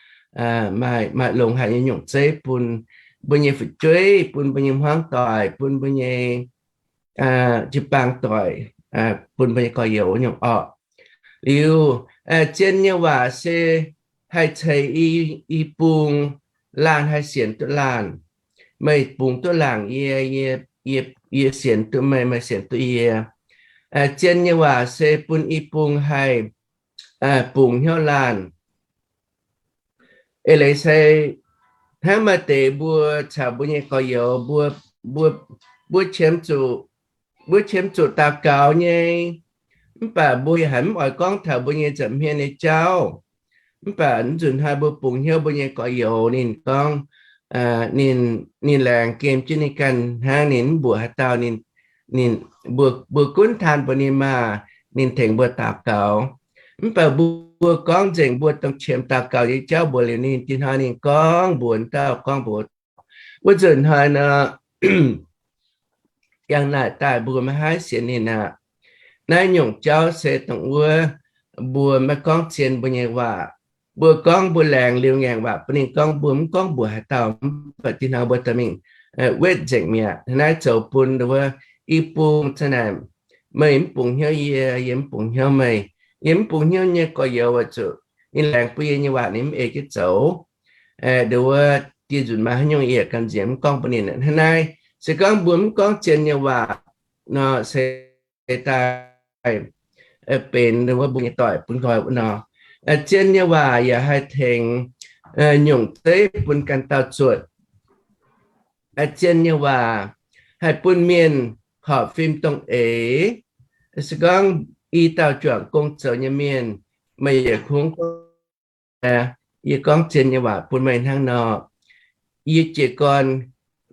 Maaih, maaih longx haic nyei nyungc zeiv bun mbuo nyei fu'jueiv, bun mbuo nyei hmuangv doic, bun mbuo nyei jiu-baang doic, bun mbuo nyei gorx-youz nyungc orqc. Liuz, zien nyei waac se haih ceix i, i bung laanh haih sienx duqv laanh. Meih bungx duqv laangc yie, yie, yie sienx duqv meih, meih sienx duqv yie. Zien nyei waac se bun i bung haih bungx hnyouv laanh. Eix leiz se hnangv maaih deix mbuo caux mbuo nyei gorx-youz, mbuo, mbuo, mbuo qiemx zuqc, mbuo qiemx zuqc daux gaux nyei, mv baac mbuo yaac haiz mv oix gorngv taux mbuo nyei nza'hmien nyei jauv. Mv baac nzunc hnoi mbuo bungx hnyouv mbuo nyei gorx-youz, ninh gorngv, ninh, ninh laengz gem jienv ninh ganh hnangv, ninh mv mbuoqc haaix dauh, ninh, ninh, mbuo, mbuo gunv taan mbuox ninh maah, ninh tengx mbuo daux gaux. Mv baac mbuo gorngv nzengc mbuo dongh qiemx daux gaux nyei jauv mbuox liuz ninh, dinh hnoi ninh gorngv mbuox dauh gorngv mbuox wuov nzunc hnoi nor, yangh naaic daaih mbuo maiv haih sienx ninh aqv. Naaiv nyungc jauv se dongh wuov mbuo maiv gorngv zien mbuo nyei waac. Mbuo gorngv mbuo laengz liuz ngaengc waac bun ninh gorngv, mbuo mv gorngv mbuox haaix dauh, mv baac dinh hnoi mbuo dorh mingh wetv nzengc mi'aqv. Naaiv zoux bun wuov i bung za'naaic, meih mv bungx hnyouv yie, yie mv bungx hnyouv meih. Yie mv bungx hnyouv nyei gorx-youz weic zuqc ninh laengz bun yie nyei waac ninh mv ei jienv zoux. Nduov wuov, dieh nzunc maaih haaix nyungc yie ganh nziex mv gorngv bun ninh. Hnangv naaiv, se gorngv mbuo mv gorngv zien nyei waac nor, se daaih benx wuov mbuo nyei doic bun nqoi wuov nor. Zien nyei waac yaac haih tengx nyungc zeiv bun ganh dauh zuotc. Zien nyei waac haih bun mienh horpc fim dongh eix. Se gorngv i dauh juangc gong zoux nyei mienh, meih yietc kungx gorngv, yie gorngv zien nyei waac bun meih hnangv nor, yie jiez gorn,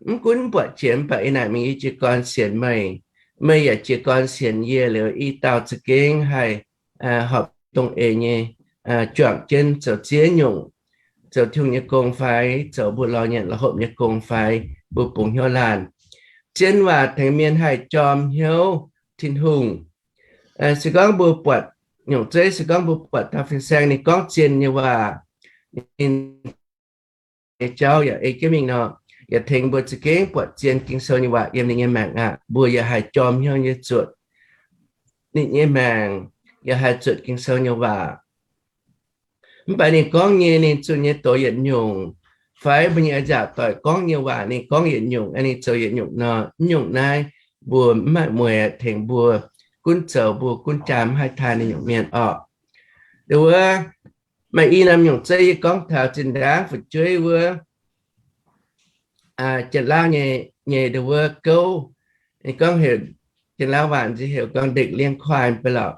mv gunv mv buatc jiex mv baac ih naaic mingh yie jiez gorn sienx meih. Meih yaac jiez gorn sienx yie liuz, i dauh za'gengh haih horpc dongh eix nyei juangc jienv zoux ziex nyungc, zoux Tin-Hungh nyei gong fai zoux mbuo lorz nyanc lorz hopv nyei gong fai mbuo bungx hnyouv laanh. Zien waac tengx mienh haih jorm hnyouv Tin-Hungh. Se gorngv mbuo buatc nyungc zeiv, se gorngv mbuo buatc dauh fin-saeng ninh gorngv zien nyei waac, ninh nyei jauv yaac ei jienv mingh nor, yaac tengx mbuo za'gengh buatc zien Ging-Sou nyei waac yiem ninh nyei maengc aqv. Mbuo yaac haih jorm hnyouv nyei zuotc ninh nyei maengc, yaac haih zuotc Ging-Sou nyei waac. Mv baac ninh gorngv nyei, ninh zunh nyei doz yietc nyungc, fai mbuo nyei a'nziaauc doic gorngv nyei waac ninh gorngv yietc nyungc, ninh zoux yietc nyungc nor, mv nyungc naaiv mbuo mv maaih mueiz tengx mbuo gunv zoux, mbuo gunv jaa mv haih taaih ninh nyungc mienh orqc. Wuov, maaih i norm nyungc zeiv yie gorngv taux zinh ndaangv fu'jueiv wuov, Janx-Lauv nyei, nyei nduov wuov gouv, ninh gorngv heuc, Janx-Lauv waac nziex heuc gorngv ndekc liengv kuaai mv baac lorqc.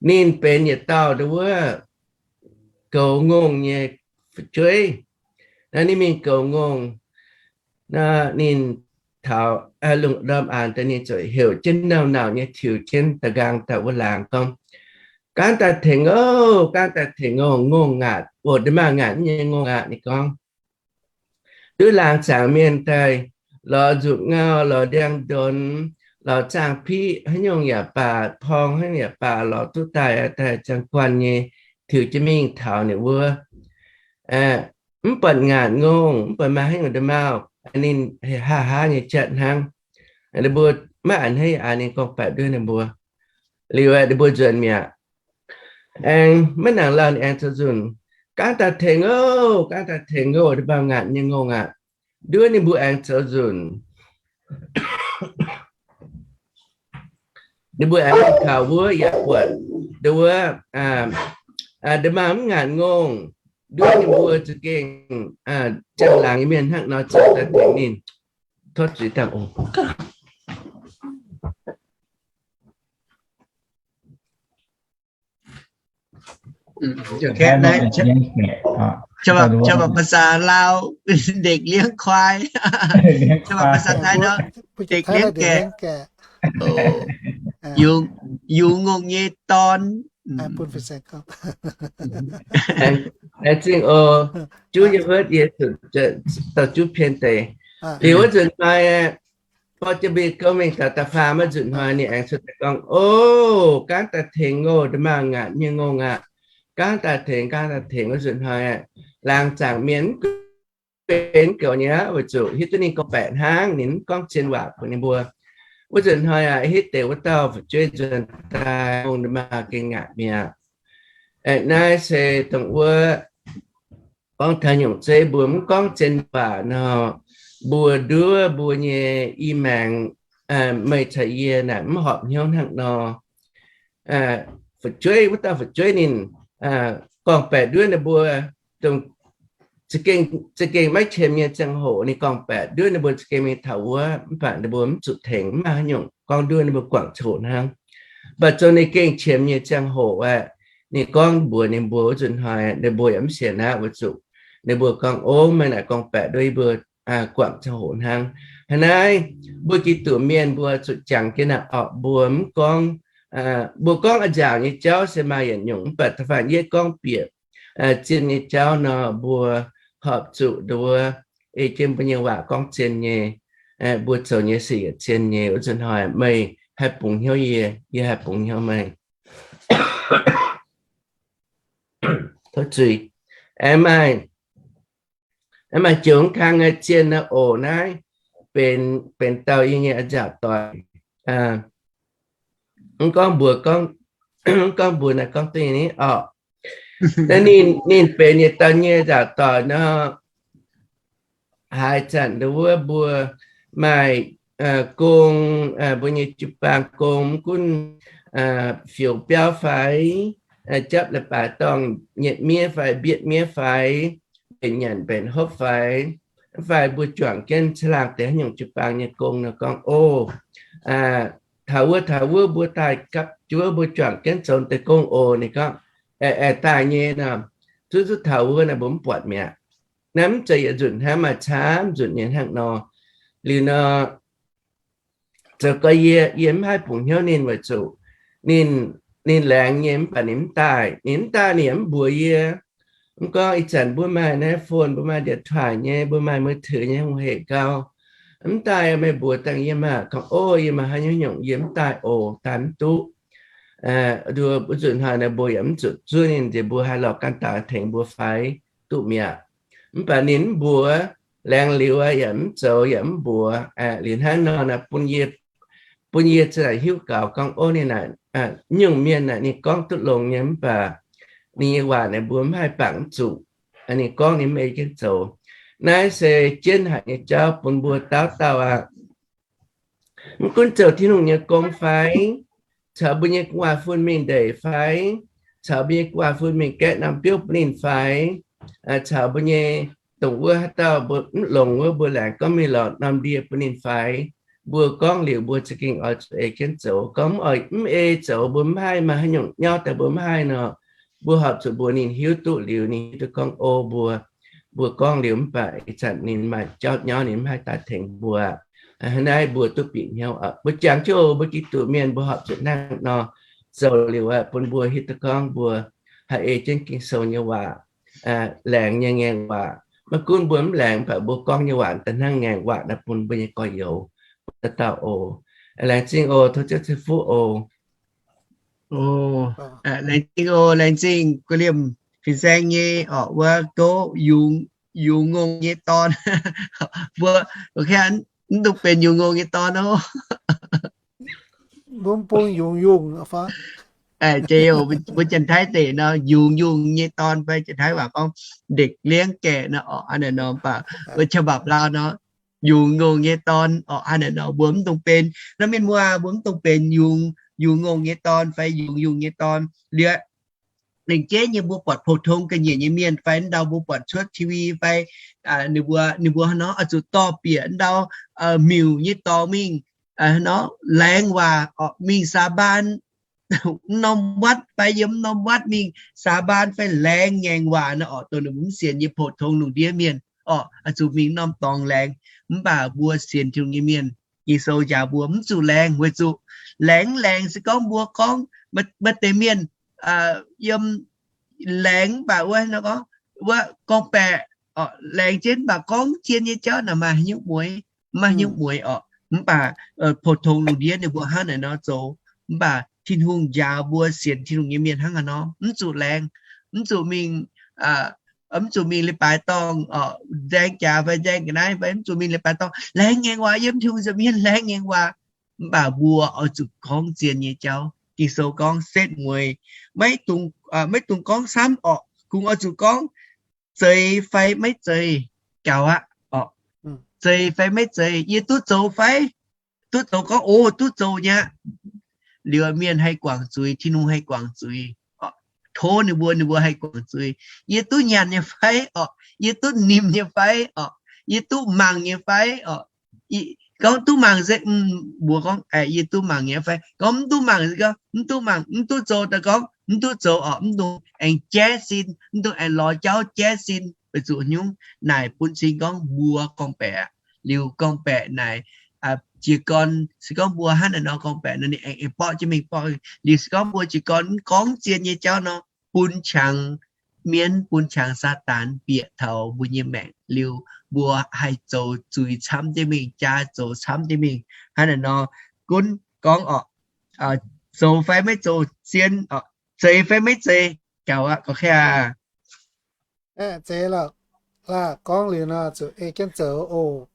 Ninh benx yietc dauh nduov wuov goux ngongh nyei fu'jueiv. Naaiv ninh mingh goux ngongh, naaiv ninh taux lungh ndorm aanx daaih ninh ziouc heuc jienv nauc-nauc nyei tiux jienv da'nqaang daaih wuov laangz gorngv, Gaanv daaih tengx oc, gaanv daaih tengx oc, ngongh ngaatc oc, nda'maauh ngaatc nyei ngongh aqv. Ninh gorngv, duqv laangz zaangc mienh daaih lorz nzuqc ngau, lorz ndiangx-ndonx, lorz zaangh piqv, haaix nyungc yaac baac, porng haaix nyungc yaac baac, lorz duqv daaih, daaih ziangh guanh nyei tiux jienv mingh taux ninh wuov. Mv buatc ngaatc ngongh, mv buatc maaih haaix nyungc nda'maauh, ninh haav haav nyei jatv hnangv. Ninh mbuo maiv a'hneiv aqv, ninh gorngv-baeqc nduov ninh mbuo. Liuz aeqv, ninh mbuo nzuonx mi'aqv. Aengx maiv nangc lauh ninh aengx zoux nzunc, Gaanv daaih tengx oc, gaanv daaih tengx oc, nda'maauh ngaatc nyei ngongh aqv. Nduov ninh mbuo aengx zoux nzunc. Ninh mbuo aengx mingh taux wuov yaac buatc nduov wuov, nda'maauh mv ngaatc ngongh. Nduov ninh mbuo za'gengh ziangh laangz nyei mienh hnangv nor zoux daaih tengx ninh. Tov zuiz dangh oc. Naaiv, ภาษาลาว ndekc liengv kuaai. ภาษาไทย nor, ndekc liengv gaeqv. Yungz ngongh nyei dorn. Laengz zingh oc. Juv nyei wuov yie zuqc dorh juv pien deix. Liuz wuov nzunc hnoi, borqv jienv mbuo nyei gouv mingh taux da'faam wuov nzunc hnoi, ninh aengx cuotv daaih gorngv, O, gaanv daaih tengx oc, nda'maauh ngaatc nyei ngongh aqv. Gaanv daaih tengx, gaanv daaih tengx. Wuov nzunc hnoi, laangz zaangc mienh mv benx goux nyei aqv, weic zuqc hiuv duqv ninh gorngv-baeqc hnangv, ninh mv gorngv zien waac bun ninh mbuo. Wuov nzunc hnoi aqv, hitv deix wuov dauh fu'jueiv nzuonx daaih, ngongh nda'maauh gengh ngaatc mi'aqv. Naaiv se dongh wuov gorngv taux nyungc zeiv mbuo mv gorngv zien waac nor, mbuo nduov mbuo nyei i maengx, meih caux yie naaic mv horpc hnyouv hnangv nor. Fu'jueiv, wuov dauh fu'jueiv ninh gorngv-baeqc nduov ninh mbuo, dongh za'gengh maiv qiemx nyei ziangh hoc ninh gorngv-baeqc nduov ninh mbuo za'gengh mingh taux wuov, mv baac ninh mbuo mv zuqc tengx, mv maaih haaix nyungc, gorngv nduov ninh mbuo guangc ziangh hoc hnangv. Mv baac zoux ninh gengh qiemx nyei ziangh hoc aeqv, ninh gorngv mbuox ninh mbuo wuov nzunc hnoi, ninh mbuo yaac mv sienx aqv, weic zuqc ninh mbuo gorngv, O, meih naaic gorngv-baeqc nduov yie mbuo guangc ziangh hoc hnangv. Hnangv naaiv, mbuo Giduc mienh mbuo zuqc jangx jienv naaic orqc, mbuo mv gorngv, mbuo gorngv a'nziaauc nyei jauv se maaih yietc nyungc, mv baac da'faanh yie gorngv bieqc zien nyei jauv nor, mbuo horpc zuqc nduov ei jienv mbuo nyei waac gorngv zien nyei, mbuo zoux nyei se yietc zien nyei. Wuov nzunc hnoi meih haih bungx hnyouv yie, yie haih bungx hnyouv meih. Tov zuiz. Aengx maaih, aengx maaih joux kang zien naaiv oc, naaiv benx, benx dauh yie nyei a'nziaauc doic. Mv gorngv mbuox, mv gorngv mbuox naaiv, gorngv duqv nyei ni orqc. Naaiv ninh, ninh benx yietc dauh nyei a'nziaauc doic nor, haaix zanc nduov wuov mbuo maaih gong, mbuo nyei jiu-baang gong, mv gunv fioux biauv fai japv leiz-baaix dorngh nyietv miev fai mbietv miev fai mbenc nyanc mbenc hopv fai, fai mbuo juangc jienv caangh laangh deix haaix nyungc jiu-baang nyei gong nor gorngv, O, taux wuov taux wuov mbuo daaih gapv juov, mbuo juangc jienv zoux deix gong oc. Ninh gorngv, Aeqv, aeqv, daaih nyei nor, zuqc zuqc taux wuov naaiv mbuo mv buatc mi'aqv. Naaiv mv zeiz yietc nzunc hnangv, maaih camv nzunc nyei hnangv nor. Liuz nor, zoux gau yie, yie mv haih bungx hnyouv ninh weic zuqc ninh, ninh laengz nyei mv baac ninh mv daaih. Ninh mv daaih ninh yaac mv mbuox yie. Mv gorngv ih zanc mbuo maaih naaiv phone, mbuo maaih điện thoại nyei, mbuo maaih มือถือ nyei, hungh hec gau. Mv daaih meih mbuox dangh yie maah, gorngv, O, yie maaih haaix nyungc nyungc yie mv daaih oc, daaih mv duqv. Nduov wuov nzunc hnoi naaiv mbuo yaac mv zuqc zuov ninh nziex, mbuo haih lorz ganh daaih tengx mbuo fai duqv mi'aqv. Mv baac ninh mv mbuox, Laengz liuz yaac mv zoux yaac mv mbuox. Liuz hnangv nor naaic bun yie, bun yie ziouc hiuv gaux gorngv, ov, ninh naaic, nyungc mienh naaic ninh gorngv duqv longx nyei, mv baac ninh nyei waac naaic mbuo mv haih bangc mv zuqc. Ninh gorngv ninh mv ei jienv zoux. Naaiv se jienv haic nyei jauv bun mbuo dauh dauh aqv. Mv gunv zoux Tin-Hungh nyei gong fai, caux mbuo nyei gu'nguaaz-fun mingh ndeic fai, caux mbuo nyei gu'nguaaz-fun mingh gaeqv norm biouv bun ninh fai, caux mbuo nyei dongh wuov haaix dauh mbuo mv longx wuov mbuo laengz gorngv mingh lorz norm ndie bun ninh fai, mbuo gorngv liuz mbuo za'gengh oix zuqc ei jienv zoux. Gorngv mv oix, mv ei zoux mbuo mv haih maaih haaix nyungc nyauv daaih mbuo mv haih nor, mbuo horpc zuqc mbuox ninh hiuv duqv liuz ninh hiuv duqv gorngv, o, mbuo, mbuo gorngv liuz mv baac ih zanc ninh maaih jauv nyauv ninh mv haih daaih tengx mbuo. Hnangv naaiv mbuo duqv bieqc hnyouv. Mbuo jangx jienv mbuo Giduc mienh mbuo horpc zuqc hnangv nor zoux liuz bun mbuo hiuv duqv gorngv mbuo haih ei jienv Ging-Sou nyei waac, laengz nyei ngaengc waac. Maiv gunv mbuo mv laengz mv baac mbuo gorngv nyei waac da'hnangv ngaengc waac naaiv bun mbuo nyei gorx-youz dauh dauh oc. Laengz zingh oc, tov Ziouv ceix fuqv oc. Laengz zingh oc, laengz zingh gu'liemh fin-saeng nyei orqc, wuov gouv yungz, yungz ngongh nyei dorn. Mbuo, mv dungx benx yungz ngongh nyei dorn oc. Mbuo bung yungz yungh fai? Mbuo Janx-Taiv deic nor, yungz yungh nyei dorn fai Janx-Taiv waac gorngv เด็กเลี้ยงแกะ nor orqc, hnangv naaic nor. Mv baac mbuo ฉบับ Laauh nor, yungz ngongh nyei dorn orqc, hnangv naaic nor. Mbuo mv dungx benx, nor mienh muoz, mbuo mv dungx benx yungz, yungz ngongh nyei dorn fai yungz yungh nyei dorn. Liuz lengc jeiv nyei mbuo buatc 普通 ga'nyiec nyei mienh fai ndau mbuo buatc cuotv TV fai ninh mbuo, ninh mbuo hnangv nor oix zuqc dorh bieqc ndau miuc nyei dorngx mingh, hnangv nor laengz waac orqc, mingh สาบาน norm วัด fai yiem norm วัด mingh สาบาน fai laengz ngaengc waac nor orqc, dongh ninh mbuo mv sienx nyei 普通 lungh ndiev mienh orqc, oix zuqc mingh norm dorngx laengz. Mv baac mbuo sienx Tin-Hungh nyei mienh, Ging-Sou njaaux mbuo mv zuqc laengz, weic zuqc laengz mv laengz se gorngv mbuo gorngv maaih deix mienh yiem laengz mv baac wuov nor gorngv, wuov gorngv-baeqc orqc, laengz jienv mv baac gorngv zien nyei jauv naaic maaih haaix nyungc mueiz, maaih haaix nyungc mueiz orqc. Mv baac 普通 lungh ndiev ninh mbuo hnangv naaic nor zoux. Mv baac Tin-Hungh njaaux mbuo sienx Tin-Hungh nyei mienh hnangv haaix nor, mv zuqc laengz, mv zuqc mingh, mv zuqc mingh leiz-baaix dorngh orqc, nzaeng jaax fai nzaeng ga'naaiv fai mv zuqc mingh leiz-baaix dorngh laengz ngaengc waac, yiem Tin-Hungh nza'hmien laengz ngaengc waac. Mv baac mbuo oix zuqc gorngv zien nyei jauv. Ging-Sou gorngv setv mueiz, maiv dungx, maiv dungx gorngv camv orqc. Kungx oix zuqc gorngv zeiz fai maiv zeiz gaux aqv orqc. Zeiz fai maiv zeiz, yie duqv zoux fai? Duqv zoux gorngv, o, duqv zoux nyei aqv. Liuz mienh haih guangc zuiz, Tin-Hungh haih guangc zuiz. Tov ninh mbuo, ninh mbuo haih guangc zuiz. Yie duqv nyanc nyei fai orqc? Yie duqv nimc nyei fai orqc? Yie duqv mangc nyei fai orqc? Gorngv duqv mangc se, mbuo gorngv, yie duqv mangc nyei fai? Gorngv mv duqv mangc se gorngv mv duqv mangc, mv duqv zoux daaih gorngv mv duqv zoux orqc. Mv dungx aengx jaiv sin, mv dungx aengx lorz jauv jaiv sin. Weic zuqc nyungc naaic bun cing gorngv mbuo gorngv-baeqc. Liuz gorngv-baeqc naaic, jiez gorn se gorngv mbuo hnangv naaic nor gorngv-baeqc nor, ninh aengx, aengx borqv jienv mingh borqv. Liuz se gorngv mbuo jiez gorn mv gorngv zien nyei jauv nor, bun qangx mienv, bun qangx Saadaan bieqc taux mbuo nyei maengc. Liuz mbuo haih zoux zuiz camv jienv mingh, jaa zoux camv jienv mingh. Hnangv naaic nor, gunv gorngv orqc, zoux fai maiv zoux, zien orqc, zeiz fai maiv zeiz, gaux aqv, gaux kaiv aqv. Aeqv, zeiz lorqc. Laah gorngv liuz nor zuqc ei jienv zoux oc.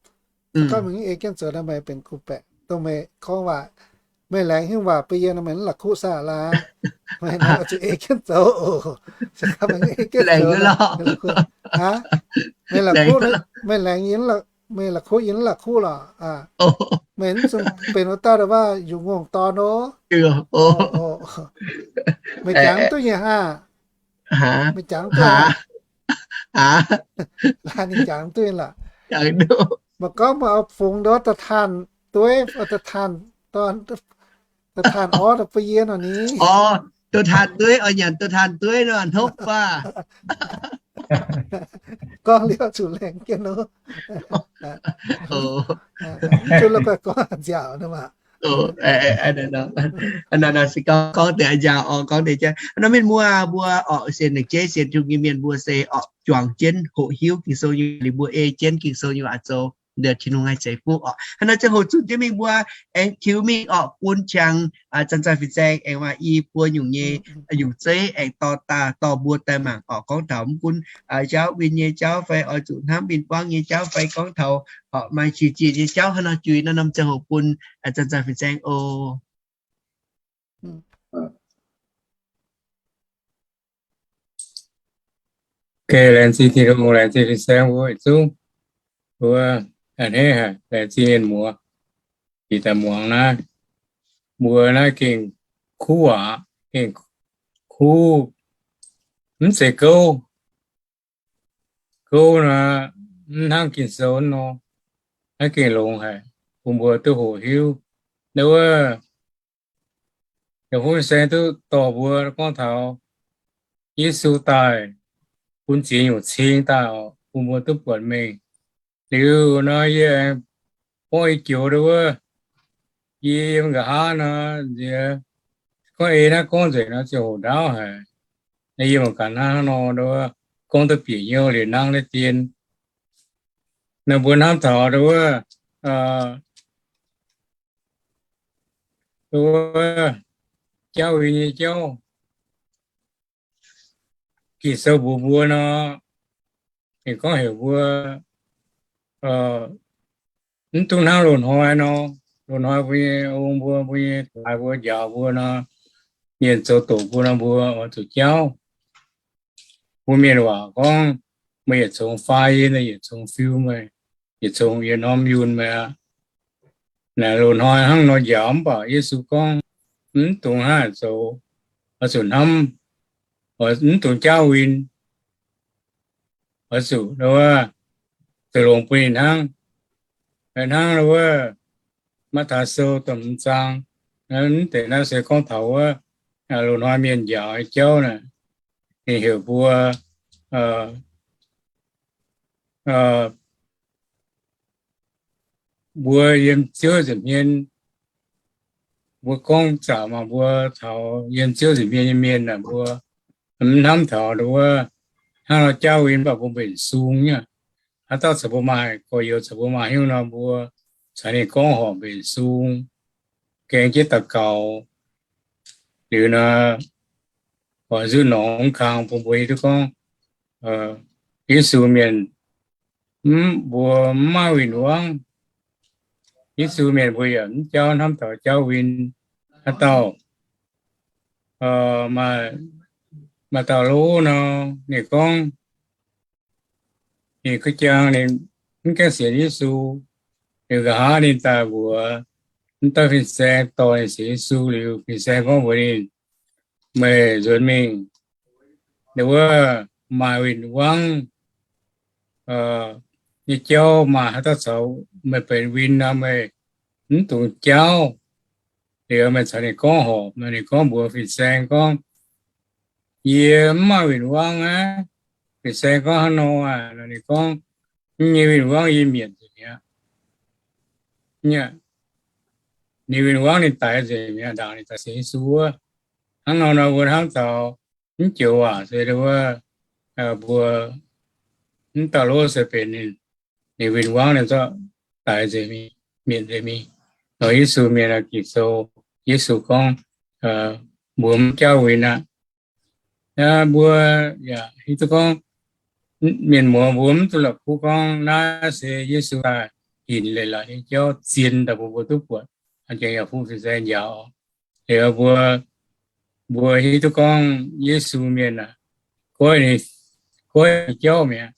Se gorngv meih mv ei jienv zoux nor, meih benx gorngv-baeqc. Dongh meih gorngv waac, meih laengz hingv waac bun yie nor, meih mv la'kuqv saah laah? Meih nor zuqc ei jienv zoux oc. Se gorngv meih mv ei jienv zoux nor, aav, meih la'kuqv, meih laengz yie, meih la'kuqv yie mv la'kuqv lorqc. Meih mv zuqc benx wuov dauh da'waav yungz ngongh dorn oc. Meih jangx duqv nyei haah? Meih jangx duqv, laah ninh jangx duqv lorqc. Maiv gorngv meih oix fungx ndortv da'taanh dueiv, da'taanh dorn, da'taanh orv bun yie nor ni. Da'taanh dueiv, oix nyanc da'taanh dueiv nor hnopv baac. Gorngv liuz zuqc laengz jienv nor. Zuqc la'guaih gorngv nziaauc nor maah. Nor se gorngv, gorngv deix nziaauc orqc, gorngv deix jaav nor mienh muoz mbuo orqc, sienx lengc jeiv sienx Tin-Hungh nyei mienh mbuo se orqc, juangc jienv hoqc hiuv Ging-Sou nyei waac liuz mbuo ei jienv Ging-Sou nyei waac zoux. Tin-Hungh haih ceix fuqv orqc. Hnangv naaiv ziangh hoc zunh jienv mingh mbuo aengx tiux mingh orqc, bun qangx zanc-zanc fin-saeng aengx maaih i buo nyungc nyei nyungc zeiv aengx dorh daaih dorh mbuo daaih mangc orqc, gorngv taux mv gunv jauv win nyei jauv fai oix zuqc hnamv win-wangv nyei jauv fai gorngv taux orqc maaih qiex jiez nyei jauv hnangv nor, juix naaiv norm ziangh hoc bun zanc-zanc fin-saeng oc. Laengz zingh Tin-Hungh, laengz zingh fin-saeng mbuo yietc zungv. Mbuo a'hneiv haic, laengz zingh mienh muoz bieqc daaih muangx naaiv. Mbuo naaiv gengh kuv aqv, gengh kuv, mv zeiz gouv. Gouv nor, mv hnangv Ging-Sou nor, naaiv gengh longx haic, bun mbuo duqv hoqc hiuv. Naaiv wuov Tin-Hungh fin-saeng duqv dorh mbuo gorngv taux Yesu daaih bun ziex nyungc cing daaih oc, bun mbuo duqv buatc mengh. Liuz nor yie aengx gorngv ei joux ndau wuov, yie yiem nqa'haav nor, nziex gorngv ei naaiv gorngv nzengc nor ziouc hoc ndaauv haic. Naaiv yie mangc gaax hnangv nor ndau wuov, gorngv duqv bieqc hnyouv liuz nangv naaiv dien. Naaiv mbuo hnamv taux ndau wuov, ndau wuov jauv win nyei jauv, Ging-Sou mbuox mbuo nor, ninh gorngv heuc mbuo mv dungx hnangv loz-hnoi nor, loz-hnoi mbuo nyei ong mbuo, mbuo nyei daaix mbuo njaaux mbuo nor, mienh zoux doqc mbuo nor, mbuo oix zuqc jauv. Mbuo mienh waac gorngv, meih yietc congx fai yie, meih yietc congx fiu meih, yietc congx yietc norm yunh meih aqv. Naaic loz-hnoi hnangv nor njaaux mv baac Yesu gorngv, mv dungx hnangv naaic zoux, oix zuqc hnamv, mv dungx jauv win, oix zuqc ndau wuov, zuqc longx bun ninh hnangv. Hnangv ndau wuov, Matv^taai Sou da'hmz zaang, mv deix naaiv se gorngv taux wuov loz-hnoi mienh njaaux nyei jauv naaic, ninh heuc mbuo, mbuo yiem Ziouv nza'hmien, mbuo gorngv zaqc mangc mbuo taux yiem Ziouv nza'hmien nyei mienh naaic, mbuo mv hnamv taux ndau wuov hnangv nor jauv win mv baac mbuo mbenc sung nyei. Haaix dauh caux mbuo maaih gorx-youz, caux mbuo maaih hnyouv nor, mbuo caux ninh gorngv horc mbenc sung, gaeng jienv daux gaux. Liuz nor, oix nzuqv norm kang bun mbuo hiuv duqv gorngv Yesu mienh, mv, mbuo mv maaih win-wangv. Yesu mienh mbuo yaac mv jauv hnamv taux jauv win. Haaix dauh, maaih, maaih dauh lov nor, ninh gorngv ninh kuv jaang ninh mv gaengh sienx Yesu. Liuz nqa'haav ninh daaih mbuox mv dauh fin-saeng dorh ninh sienx Yesu liuz, fin-saeng gorngv mbuox ninh, meih nzuonx mingh ndau wuov maaih win-wangv nyei jauv, maaih haaix dauh caux meih benx win nor, meih mv dungx jauv. Liuz meih caux ninh gorngv horc, ninh gorngv mbuox fin-saeng gorngv, yie mv maaih win-wangv aqv. Fin-saeng gorngv, hnangv nor aac? Ninh gorngv, yie nyei win-wangv yie mietc nzengc mi'aqv. Ninh win-wangv ninh daix nzengc mi'aqv, ndaangc ninh daaih sienx Yesu wuov. Hnangv nor nor mbuo hnamv taux mv joux waac se wuov, mbuo mv dauh lov se benx ninh, ninh win-wangv ninh zorqv daix nzengc mingh, mietc nzengc mingh. Nor Yesu mienh, Ging-Sou, Yesu gorngv mbuo mv jauv win aqv. Mbuo yaac hiuv duqv gorngv mienh muoz mbuo mv dungx la'kuqv gorngv naaiv se Yesu daaih hinc leiz-latc nyei jauv zien daaih bun mbuo duqv buatc, aengx yaac bun fin-saeng njaaux. Liuz mbuo, mbuo hiuv duqv gorngv Yesu mienh aah, goiv ninh, goiv ninh jauv mi'aqv.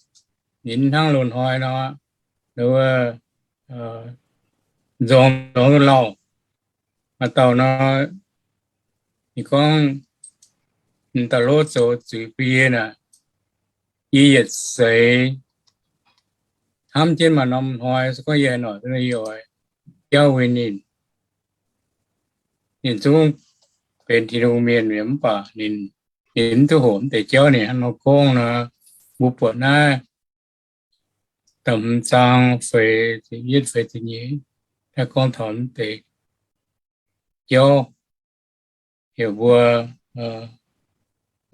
Ninh hnangv loz-hnoi nor, wuov, nzorng, nzorng duqv lauh. Maaih dauh nor, ninh gorngv, m'dauh lov zoux zuiz bun yie naaic, yie yietc seix hnamv jienv maaih norm hnoi se gorngv yie haaix noic yie oix jauv win ninh. Ninh zungv benx Tin-Hungh mienh mienh mv baac ninh, ninh mv duqv hoqc mv deix jauv ninh hnangv nor gorngv nor. Mbuo buatc naaiv da'hmz zaang feix, yietv feix ziepc nyeic, daaih gorngv taux mv deix jauv, heuc mbuo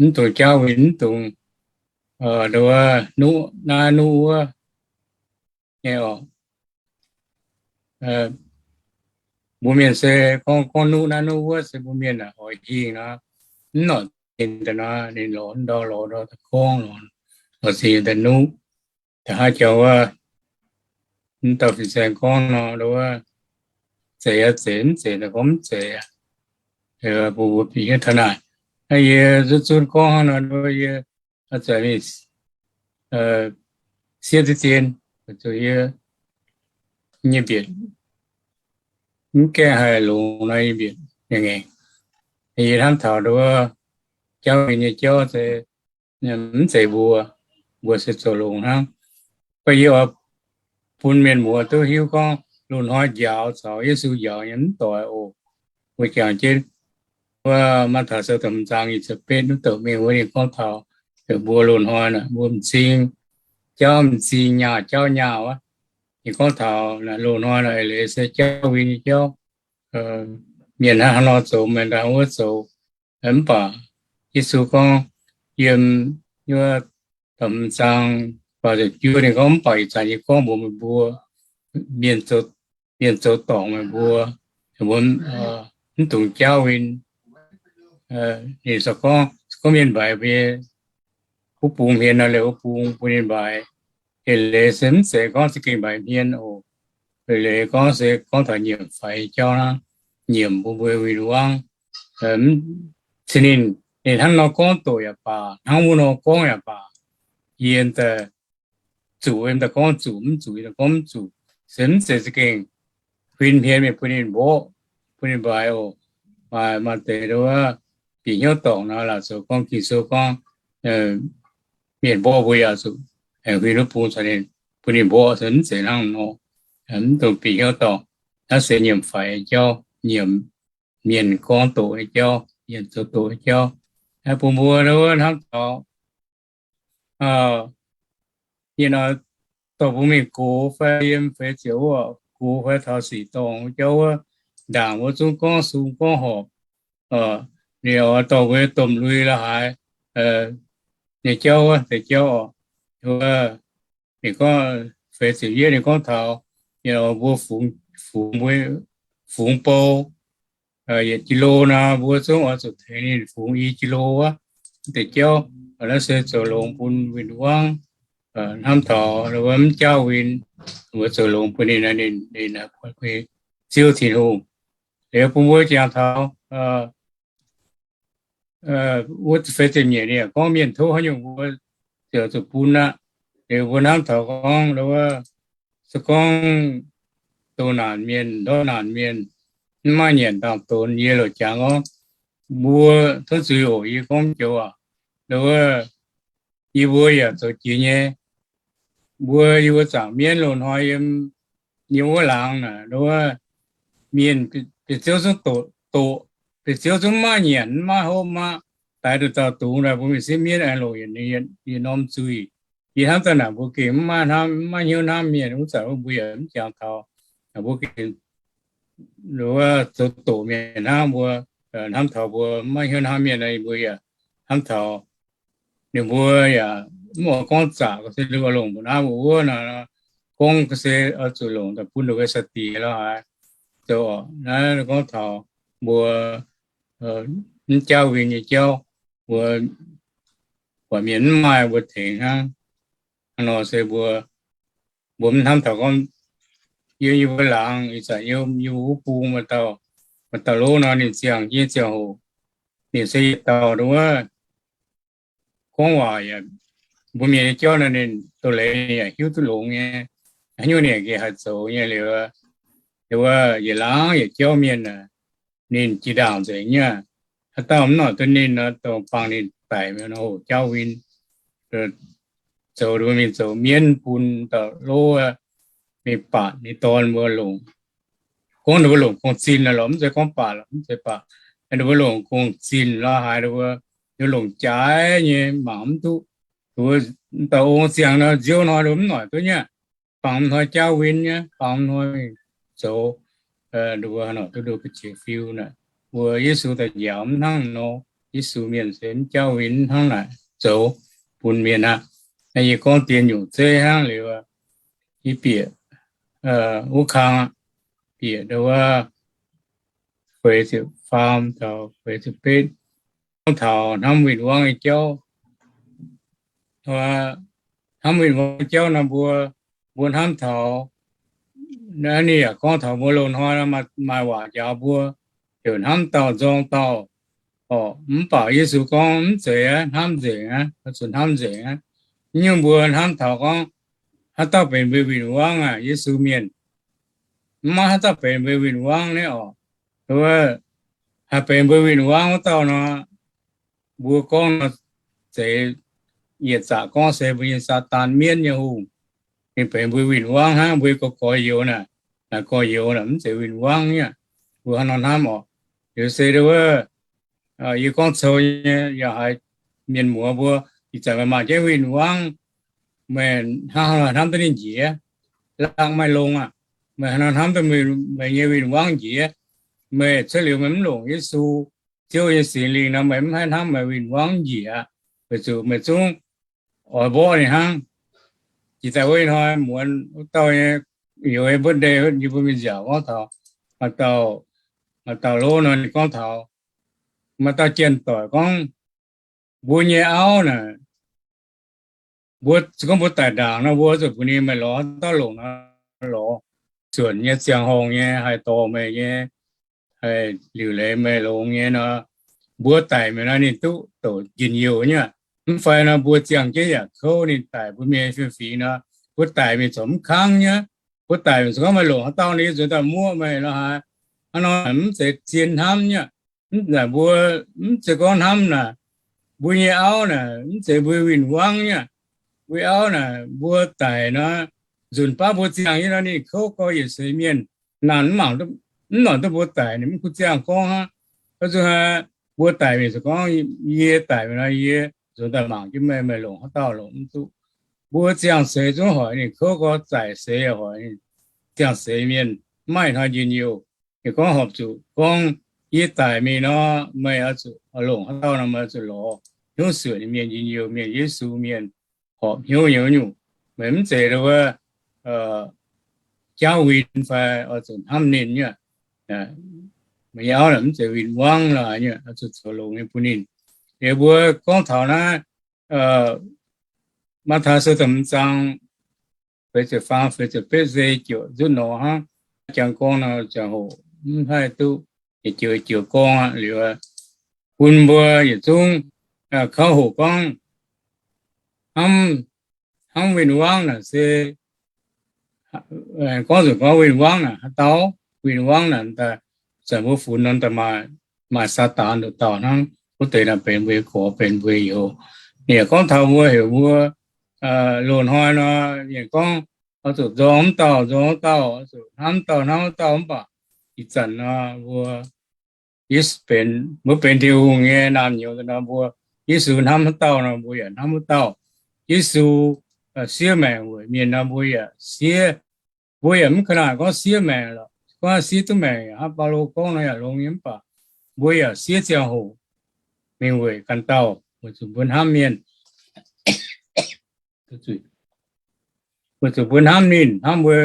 mv dungx jauv win, mv dungx nduov nuqv naaiv nuqv wuov nyei oc. mbuo mienh se gorngv, gorngv nuqv naaiv nuqv wuov se mbuo mienh oix hingh nor, mv nor, daaih nor ninh lorz ndau, lorz ndau daaih gorngv, lorz zingh daaih nuqv. Da'haav jauv wuov, mv dauh fin-saeng gorngv nor, wuov, zeiz aqv, zeiz, mv zeiz nor gorngv mv zeiz aqv. Bun mbuo bieqc hnyouv taux naaic. Yie zunv zunv gorngv hnangv nor, yie zanc mingh siev deix dien, zuqc yie nyei mbietc mv gaengh haih longx nor, yie mbietc ngaengc. Yie hnamv taux wuov jauv win nyei jauv se mv zeiz mbuo, mbuo se zoux longx hnangv. Gorngv yie oix bun mienh muoz duqv hiuv gorngv loz-hnoi njaaux caux Yesu njaaux nyei mv doix oc. Mbuo jangx jienv wuov Matv^taai Sou da'hmz zaang nyic ziepc betv wuov douc mingh wuov ninh gorngv taux mbuo loz-hnoi naaic mbuo m'zing jauv m'zing, nyaah jauv nyaah wuov. Ninh gorngv taux loz-hnoi naaic eix leiz se jauv win nyei jauv. Mienh hnangv haaix nor zoux, mienh hnangv wuov zoux. Mv baac Yesu gorngv yiem wuov da'hmz zaang faah ziepc juov ninh gorngv, mv baac ih zanc yie gorngv mbuox meih mbuo, mienh zoux, mienh zoux dorngc meih mbuo, mbuo mv dungx jauv win. Ninh se gorngv, gorngv mienh mbaix mbuo nyei wuov bung hmien nor, liuz wuov bung bun ninh mbaix. Eix leiz se mv zeiz gorngv za'gengh mbaix hmien oc. Eix leiz gorngv se gorngv taux nyiemc faix jauv hnangv, nyiemc bun mbuo win-wangv. Cin ninh, ninh hnangv nor gorngv doqc yaac baac, hnangv wuov nor gorngv yaac baac, yie daaih zuqc yie daaih gorngv zuqc, mv zuqc yie daaih gorngv mv zuqc. Se mv zeiz za'gengh huin hmien mingh bun ninh mborqv, bun ninh mbaix oc. Maaih, maaih deix wuov bieqc hnyouv dorngc nor, laaic zoux gorngv Ging-Sou gorngv mienh mborqv mbuo yaac zuqc aengx huin wuov bung caux ninh, bun ninh mborqv, se mv zeiz hnangv nor. Mv dungx bieqc hnyouv dorngc. Naaiv se nyiemc faix nyei jauv, nyiemc mienh gorngv doqc nyei jauv, mienh zoux doqc nyei jauv. Bun mbuo wuov hnamv taux yie nor, dorh mbuo mingh gox fai yiem feix ziepc wuov, gox fai taux sic dorngh jauv wuov, ndaangc mbuo zungv gorngv sung gorngv horpc. Ninh oix dorh mbuo domh lui la'haaix nyei jauv wuov deix jauv oc. Wuov, ninh gorngv feix ziepc yietv ninh gorngv taux mbuo fungx, fungx, fungx bou yietc jilo nor, mbuo zungv oix zuqc tengx ninh fungx i jilo wuov deix jauv. Naaiv se zoux longx bun win-wangv. Hnamv taux mv jauv win, mbuo zoux longx bun ninh, ninh, ninh ziouv Tin-Hungh. Liuz bun mbuo jangx taux wuov feix ziepc nyeic ninh gorngv mienh tov haaix nyungc mbuo ziouc zuqc bun aqv. Liuz mbuo hnamv taux gorngv wuov, se gorngv doh naanc mienh, ndortv naanc mienh, mv maaih nyanc dangh donx, yie loc jangx gorngv, mbuo tov zuiz oc, yie gorngv joux aac, wuov, yie mbuo yaac zoux jiex nyei. Mbuo, yie mbuo zaangc mienv loz-hnoi yiem, yiem wuov laangz naaic, wuov, mienh bieqc ziouv zungv doqc, doqc, bieqc ziouv zungv mv maaih nyanc, mv maaih hopv maqv, daix duqv dauh dungz daaih, mbuo mingh sipv mienv aengx longc yietc norm zuih. Yie hnamv daaih naaic mbuo gengh mv maaih hnamv, mv maaih hnyouv hnamv mienh. Wuov zanc mbuo yaac mv jangx taux, mbuo gengh wuov zoux doqc mienh hnangv. Mbuo hnamv taux mbuo mv maaih hnyouv hnamv mienh, mbuo yaac hnamv taux ninh mbuo yaac mv oix gorngv zaqc, se oix longc mbuo naaiv mbuo wuov nor, gorngv se oix zuqc longc daaih bun ninh mbuo sai-diex lorqc haic. Zoux naaiv gorngv taux mbuo mv jauv win nyei jauv, mbuo buatc mienh mv maaih mbuo tengx hnangv. Hnangv nor se mbuo, mbuo mv hnamv taux gorngv yiem yie mbuo laangz ih zanc yiem yie mbuo wuov bung maaih dauh, maaih dauh lov nor, ninh ziangh jienv ziangh hoc, ninh se yietc dauh wuov gorngv waac yaac, mbuo mienh nyei jauv nor ninh doz-leiz ninh yaac hiuv duqv longx nyei. Haaix nyungc ninh yaac gengh haih zoux nyei. Liuz, liuz wuov yietc laangz yietc jauv mienh, ninh jiex ndaangc nzengc nyei. Haaix dauh mv noic duqv ninh nor, dongh bangc ninh daic mi'aqv nor, hoqc jauv win. Zoux mingh zoux mienv bun dauh lov mingh baac ninh dorn mbuo longc. Gorngv ninh mbuo longc gong-zinh lorqc, mv zeiz gorngv baac lorqc, mv zeiz baac. Ninh mbuo longc gong-zinh lorqc haaix, ninh mbuo longc jaaix nyei mangc mv duqv. Dauh ong ziangh nor, nziouv hnoi ninh mbuo mv noic duqv nyei. Bangc hnoi jauv win nyei, bangc hnoi zoux, ninh mbuo haaix nor duqv nduov ga'qiex fiu naaic. Mbuo Yesu daaih njaaux mv hnangv nor, Yesu mienh se mv jauv win mv hnangv naaic zoux bun mienh aqv. Naaiv yie gorngv dien nyungc zeiv hnangv liuz, yie bieqc wuov kang aqv. bieqc wuov feix ziepc faam taux feix ziepc betv, gorngv taux hnamv win-wangv nyei jauv. Hnamv win-wangv nyei jauv nor mbuo, mbuo hnamv taux, ninh yaac gorngv taux mbuo loz-hnoi maaih waac njaaux mbuo, heuc hnamv dauh nzorng dauh. Orqc, mv baac Yesu gorngv mv zeiz aqv, hnamv nzengc aqv, zuqc hnamv nzengc aqv. Nyungc mbuo hnamv taux gorngv haaix dauh benx mbuo win-wangv aqv, Yesu mienh. Mv maaih haaix dauh benx mbuo win-wangv nyei orqc. Wuov, haih benx mbuo win-wangv wuov dauh nor, mbuo gorngv nor, zeiz yietc zaqc gorngv se mbuo nyei Saadaan mienv nyei hungh. Ninh benx mbuo win-wangv hnangv, mbuo gorx-gorx youz naaic, naaic gorx-youz naaic mv zeiz win-wangv nyei. Mbuo hnangv nor hnamv orqc. Liuz se wuov, yie gorngv cou nyei, yaac haiz mienh muoz mbuo ih zanc maaih maaih jienv win-wangv, meih hnangv haaix nor hnamv duqv ninh njiec? Laangh maaih longx aqv. Meih hnangv haaix nor hnamv duqv meih nyei win-wangv njiec? Meih cuotv liuz meih mv longc Yesu, Ziouv nyei Singx Lingh nor, meih mv haih hnamv meih win-wangv njiec aqv. Weic zuqc meih zungv oix mborqv ninh hnangv. Jiex daaih wuov ih hnoi muonz wuov dauh nyei, youz nyei birthday, yie mbuo mingh nziaauc gorngv taux maaih dauh, maaih dauh lov nor ninh gorngv taux maaih dauh janx-doic gorngv, mbuo nyei auv naaic, mbuo gorngv mbuo daic ndaangc nor, mbuo zuqc mbuox ninh, meih lorz haaix dauh longc nor lorz. Suonc nyei, ziangh horngh nyei, haih dorh meih nyei, haih liuc leiz meih longx nyei nor, mbuo daic mi'aqv nor ninh duqv douc njien-youh nyei. Mv fai nor mbuo ziangh jienv yaac kouv ninh daic mbuo mienh fiem-fingx nor, mbuo daic mingh corc mv kangv nyei. Mbuo daic mingh se gorngv meih longc haaix dauh nor, yie nzuonx daaih muoqv meih lorqc haaix. Hnangv nor mv zeiz zien hnamv nyei. Mv, mbuo mv zeiz gorngv hnamv naaic, mbuo nyei auv naaic mv zeiz mbuo win-wangv nyei. Mbuo auv naaic mbuo daic nor, nzunc baav mbuo ziangh nyei nor ninh kouv gorx yietc seix mienh, naanc mv mangc, mv nonc duqv mbuo daic, ninh mv kuh ziangh gorngv hnangv. Zuqc mbuo daic mingh se gorngv, yie daic mingh nor yie nzuonx daaih mangc jienv meih, meih longc haaix dauh longc mv duqv. Mbuo ziangh seix zungv hoic ninh kouv gorx, zaic seix hoic ninh, ziangh seix mienh maiv hnoi njien-youh. Ninh gorngv horpc zuqc gorngv yie daic mingh nor, meih oix zuqc longc haaix dauh nor meih oix zuqc lorz. Hnyouv suonc mienh, njien-youh mienh, Yesu mienh, horpc hnyouv nyei wuov nyungc. Meih mv zeiz wuov, jaauv win fai oix zuqc hnamv ninh nyei. Meih nyei auv naaic mv zeiz win-wangv lorqc nyei, oix zuqc zoux longx nyei bun ninh. Liuz mbuo gorngv taux naaiv, Matv^taai sou da'hmz zaang feix ziepc faam, feix ziepc betv se ziouc nzutv nor hnangv. Jangx gorngv nor ziangh hoc mv haih duqv, yietc joux yietc joux gorngv aqv. Liuz bun mbuo yietc zungv kauv hoqc gorngv, hnamv, hnamv win-wangv naaic se, gorngv zuqc gorngv win-wangv naaic haaix dauh? Win-wangv naaic daaih, zanc mbuo funx nor daaih maaih, maaih Saadaan nduqc dauh hnangv. Wuov deix naaic benx mbuo nyei gorx, benx mbuo nyei youz. Ninh yaac gorngv taux mbuo heuc mbuo loz-hnoi nor, ninh gorngv oix zuqc nzorng wuov dauh, nzorng wuov dauh, oix zuqc hnamv wuov dauh, hnamv wuov dauh. Mv baac ih zanc nor mbuo, Yesu benx, mbuo benx Tin-Hungh nyei naamh nyouz nor, mbuo, Yesu hnamv haaix dauh nor mbuo yaac hnamv wuov dauh. Yesu siev maengc weic mienh nor mbuo yaac siev. Mbuo yaac mv ka'naaic gorngv siev maengc lorqc, gorngv siev duqv maengc yaac hnangv Baulo gorngv nor yaac longx nyei. Mv baac mbuo yaac siev ziangh hoc mingh weic ganh dauh, weic zuqc mbuo hnamv mienh, weic zuqc mbuo hnamv ninh, hnamv mbuo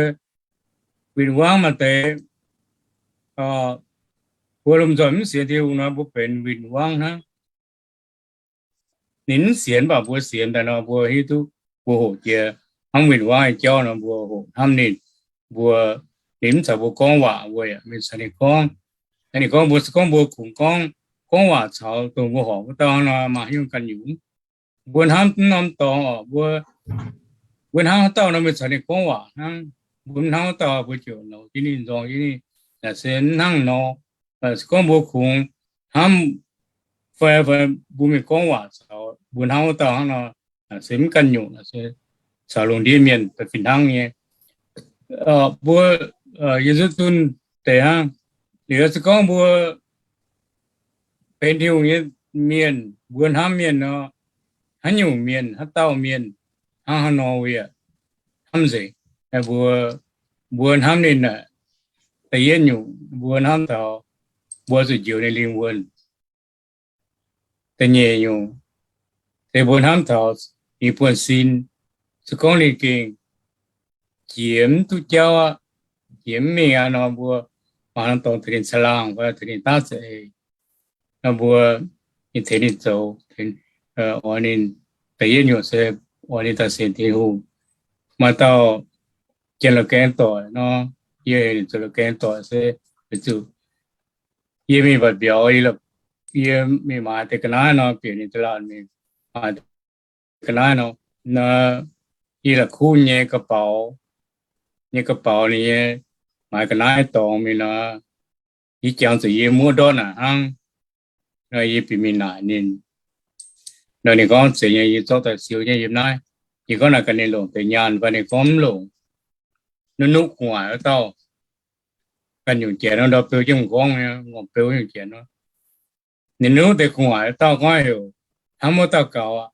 win-wangv maaih deix. Mbuo lomh nzoih mv sienx Tin-Hungh nor mbuo benx win-wangv hnangv. Ninh mv sienx, mv baac mbuo sienx daaih nor mbuo hiuv duqv, mbuo hoqc jiex hnamv win-wangv nyei jauv nor mbuo hoqc hnamv ninh. Mbuo, ninh mv caux mbuo gorngv waac mbuo yaac mingh caux ninh gorngv. Ninh gorngv, mbuo gorngv, mbuo kungx gorngv, gorngv waac caux dongh mbuo horpc wuov dauh nor maaih haaix nyungc ganh nyungc. Mbuo hnamv mv norm dorngx oc, mbuo, mbuo hnamv haaix dauh nor mingh caux ninh gorngv waac hnangv. Mbuo mv hnamv wuov dauh mbuo ziouc nouz jienv ninh, nzorng jienv ninh. Naaic se mv hnangv nor. Se gorngv mbuo kungx hnamv fai, fai mbuo mingh gorngv waac caux mbuo hnamv wuov dauh hnangv nor, se mv ganh nyungc, se caux lungh ndiev mienh da'fih hnangv nyei. Mbuo, yie zuqc zunh deix hnangv. Liuz se gorngv mbuo benx Tin-Hungh nyei mienh, mbuo hnamv mienh nor, haaix nyungc mienh, haaix dauh mienh, hnangv haaix nor mbuo yaac hnamv nzengc. Mbuo, mbuo hnamv ninh aeqv, da'yietv nyungc mbuo hnamv taux mbuo zuqc njoux ninh lingh wuonh. Da'nyeic nyungc se mbuo hnamv taux ninh buonv-sin. Se gorngv ninh gengh jiex mv duqv jauv aqv, Yie mv mingh aqv nor, mbuo mangc haaix norm dorngx tengx ninh caangh laangh fai tengx ninh daav za'eix nor, mbuo ninh tengx ninh zoux, oix ninh da'yietv nyungc se oix ninh daaih sienx Tin-Hungh. Maaih dauh janx la'gaeng doic nor, yie heuc ninh zoux la'gaeng doic se weic zuqc yie mingh mbatc mbiauz, yie mingh maaiz deix ga'naaiv nor, bieqc ninh da'laanh mingh maaiz deix ga'naaiv nor, yie la'kuqv nyei ga'baux, nyei ga'baux ninh nyei maaiz ga'naaiv dorngx mingh nor, yie jangx zuqc yie muoqv ndortv naaic hnangv. Nor yie bieqc mingh naaic ninh. Nor ninh gorngv, Zeiz nyei, yie zorqv daaih siou nyei yiem naaiv. Yie gorngv naaic gaax ninh longc deix nyaanh fai, ninh gorngv mv longc. Nuqv nuqv gu'nguaaic wuov dauh, ganh nyungc janx nor, ndau beu jienv m'nqorngv nyei, ngorc beu nyungc janx nor. Ninh nuqv deix gu'nguaaic wuov dauh gorngv heuc hnamv wuov dauh gaux aqv.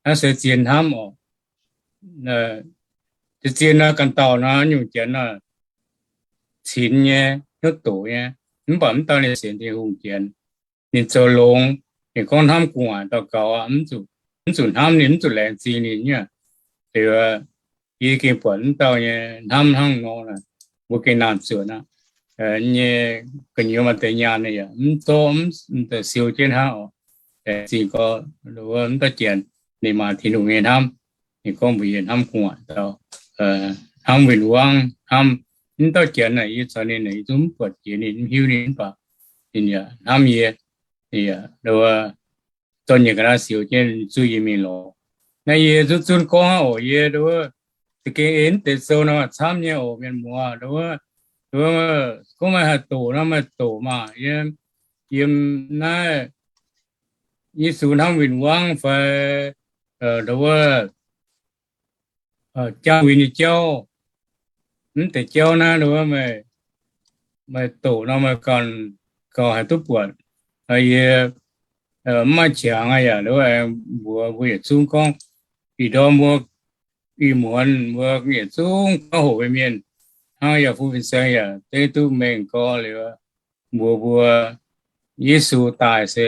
Naaiv se zien hnamv oc. Zien zien nor, ganh dauh nor, nyungc janx nor, cinx nyei, hnyouv doqc nyei, mv baac mv dauh ninh sienx Tin-Hungh janx. Ninh zoux longx, ninh gorngv hnamv gu'nguaaic dauh gaux aqv, mv zuqc hnamv ninh, mv zuqc laengz zingh ninh nyei. Liuz, yie gengh buatc mv dauh nyei hnamv hnangv nor, mbuo gengh naanc zuotc aqv. Nyei gu'nyuoz maaih deix nyaanh yaac mv zorqv, mv daaih siou jienv hnangv oc. Laengz zingh gorx, mv dauh janx ninh maaih Tin-Hungh nyei hnamv. Ninh gorngv mbuox yie hnamv gu'nguaaic dauh, hnamv win-wangv, hnamv mv dauh janx naaic, yie caux ninh naaic, yie zungv mv buatc jiex ninh, mv hiuv ninh, mv baac ninh yaac hnamv yie. Ninh yaac dorh nyiec ga'naaiv siou jienv zuov yie mingh lorz. Naaiv yie zunv zunv gorngv hnangv oc. Yie za'gengh ei mv deix sou nor maaih camv nyei oc, mienh muoz. Gorngv maaih haih doqc nor maaih doqc maah. Yie yiem naaiv Yesu hnamv win-wangv fai, wuov, jangx win nyei jauv, mv deix jauv naaiv, wuov, meih doqc nor meih ganh gauh haih duqv buatc. Yie mv maaih qangx aqv, yaac wuov, aengx mbuox mbuo yietc zungv gorngv, ih ndorm mbuo ih muonz mbuo yietc zungv gauh hoqc nyei mienh hnangv, yaac fun fin-saeng yaac dengv duqv mengh gorx liuz, mbuox mbuo Yesu daaih se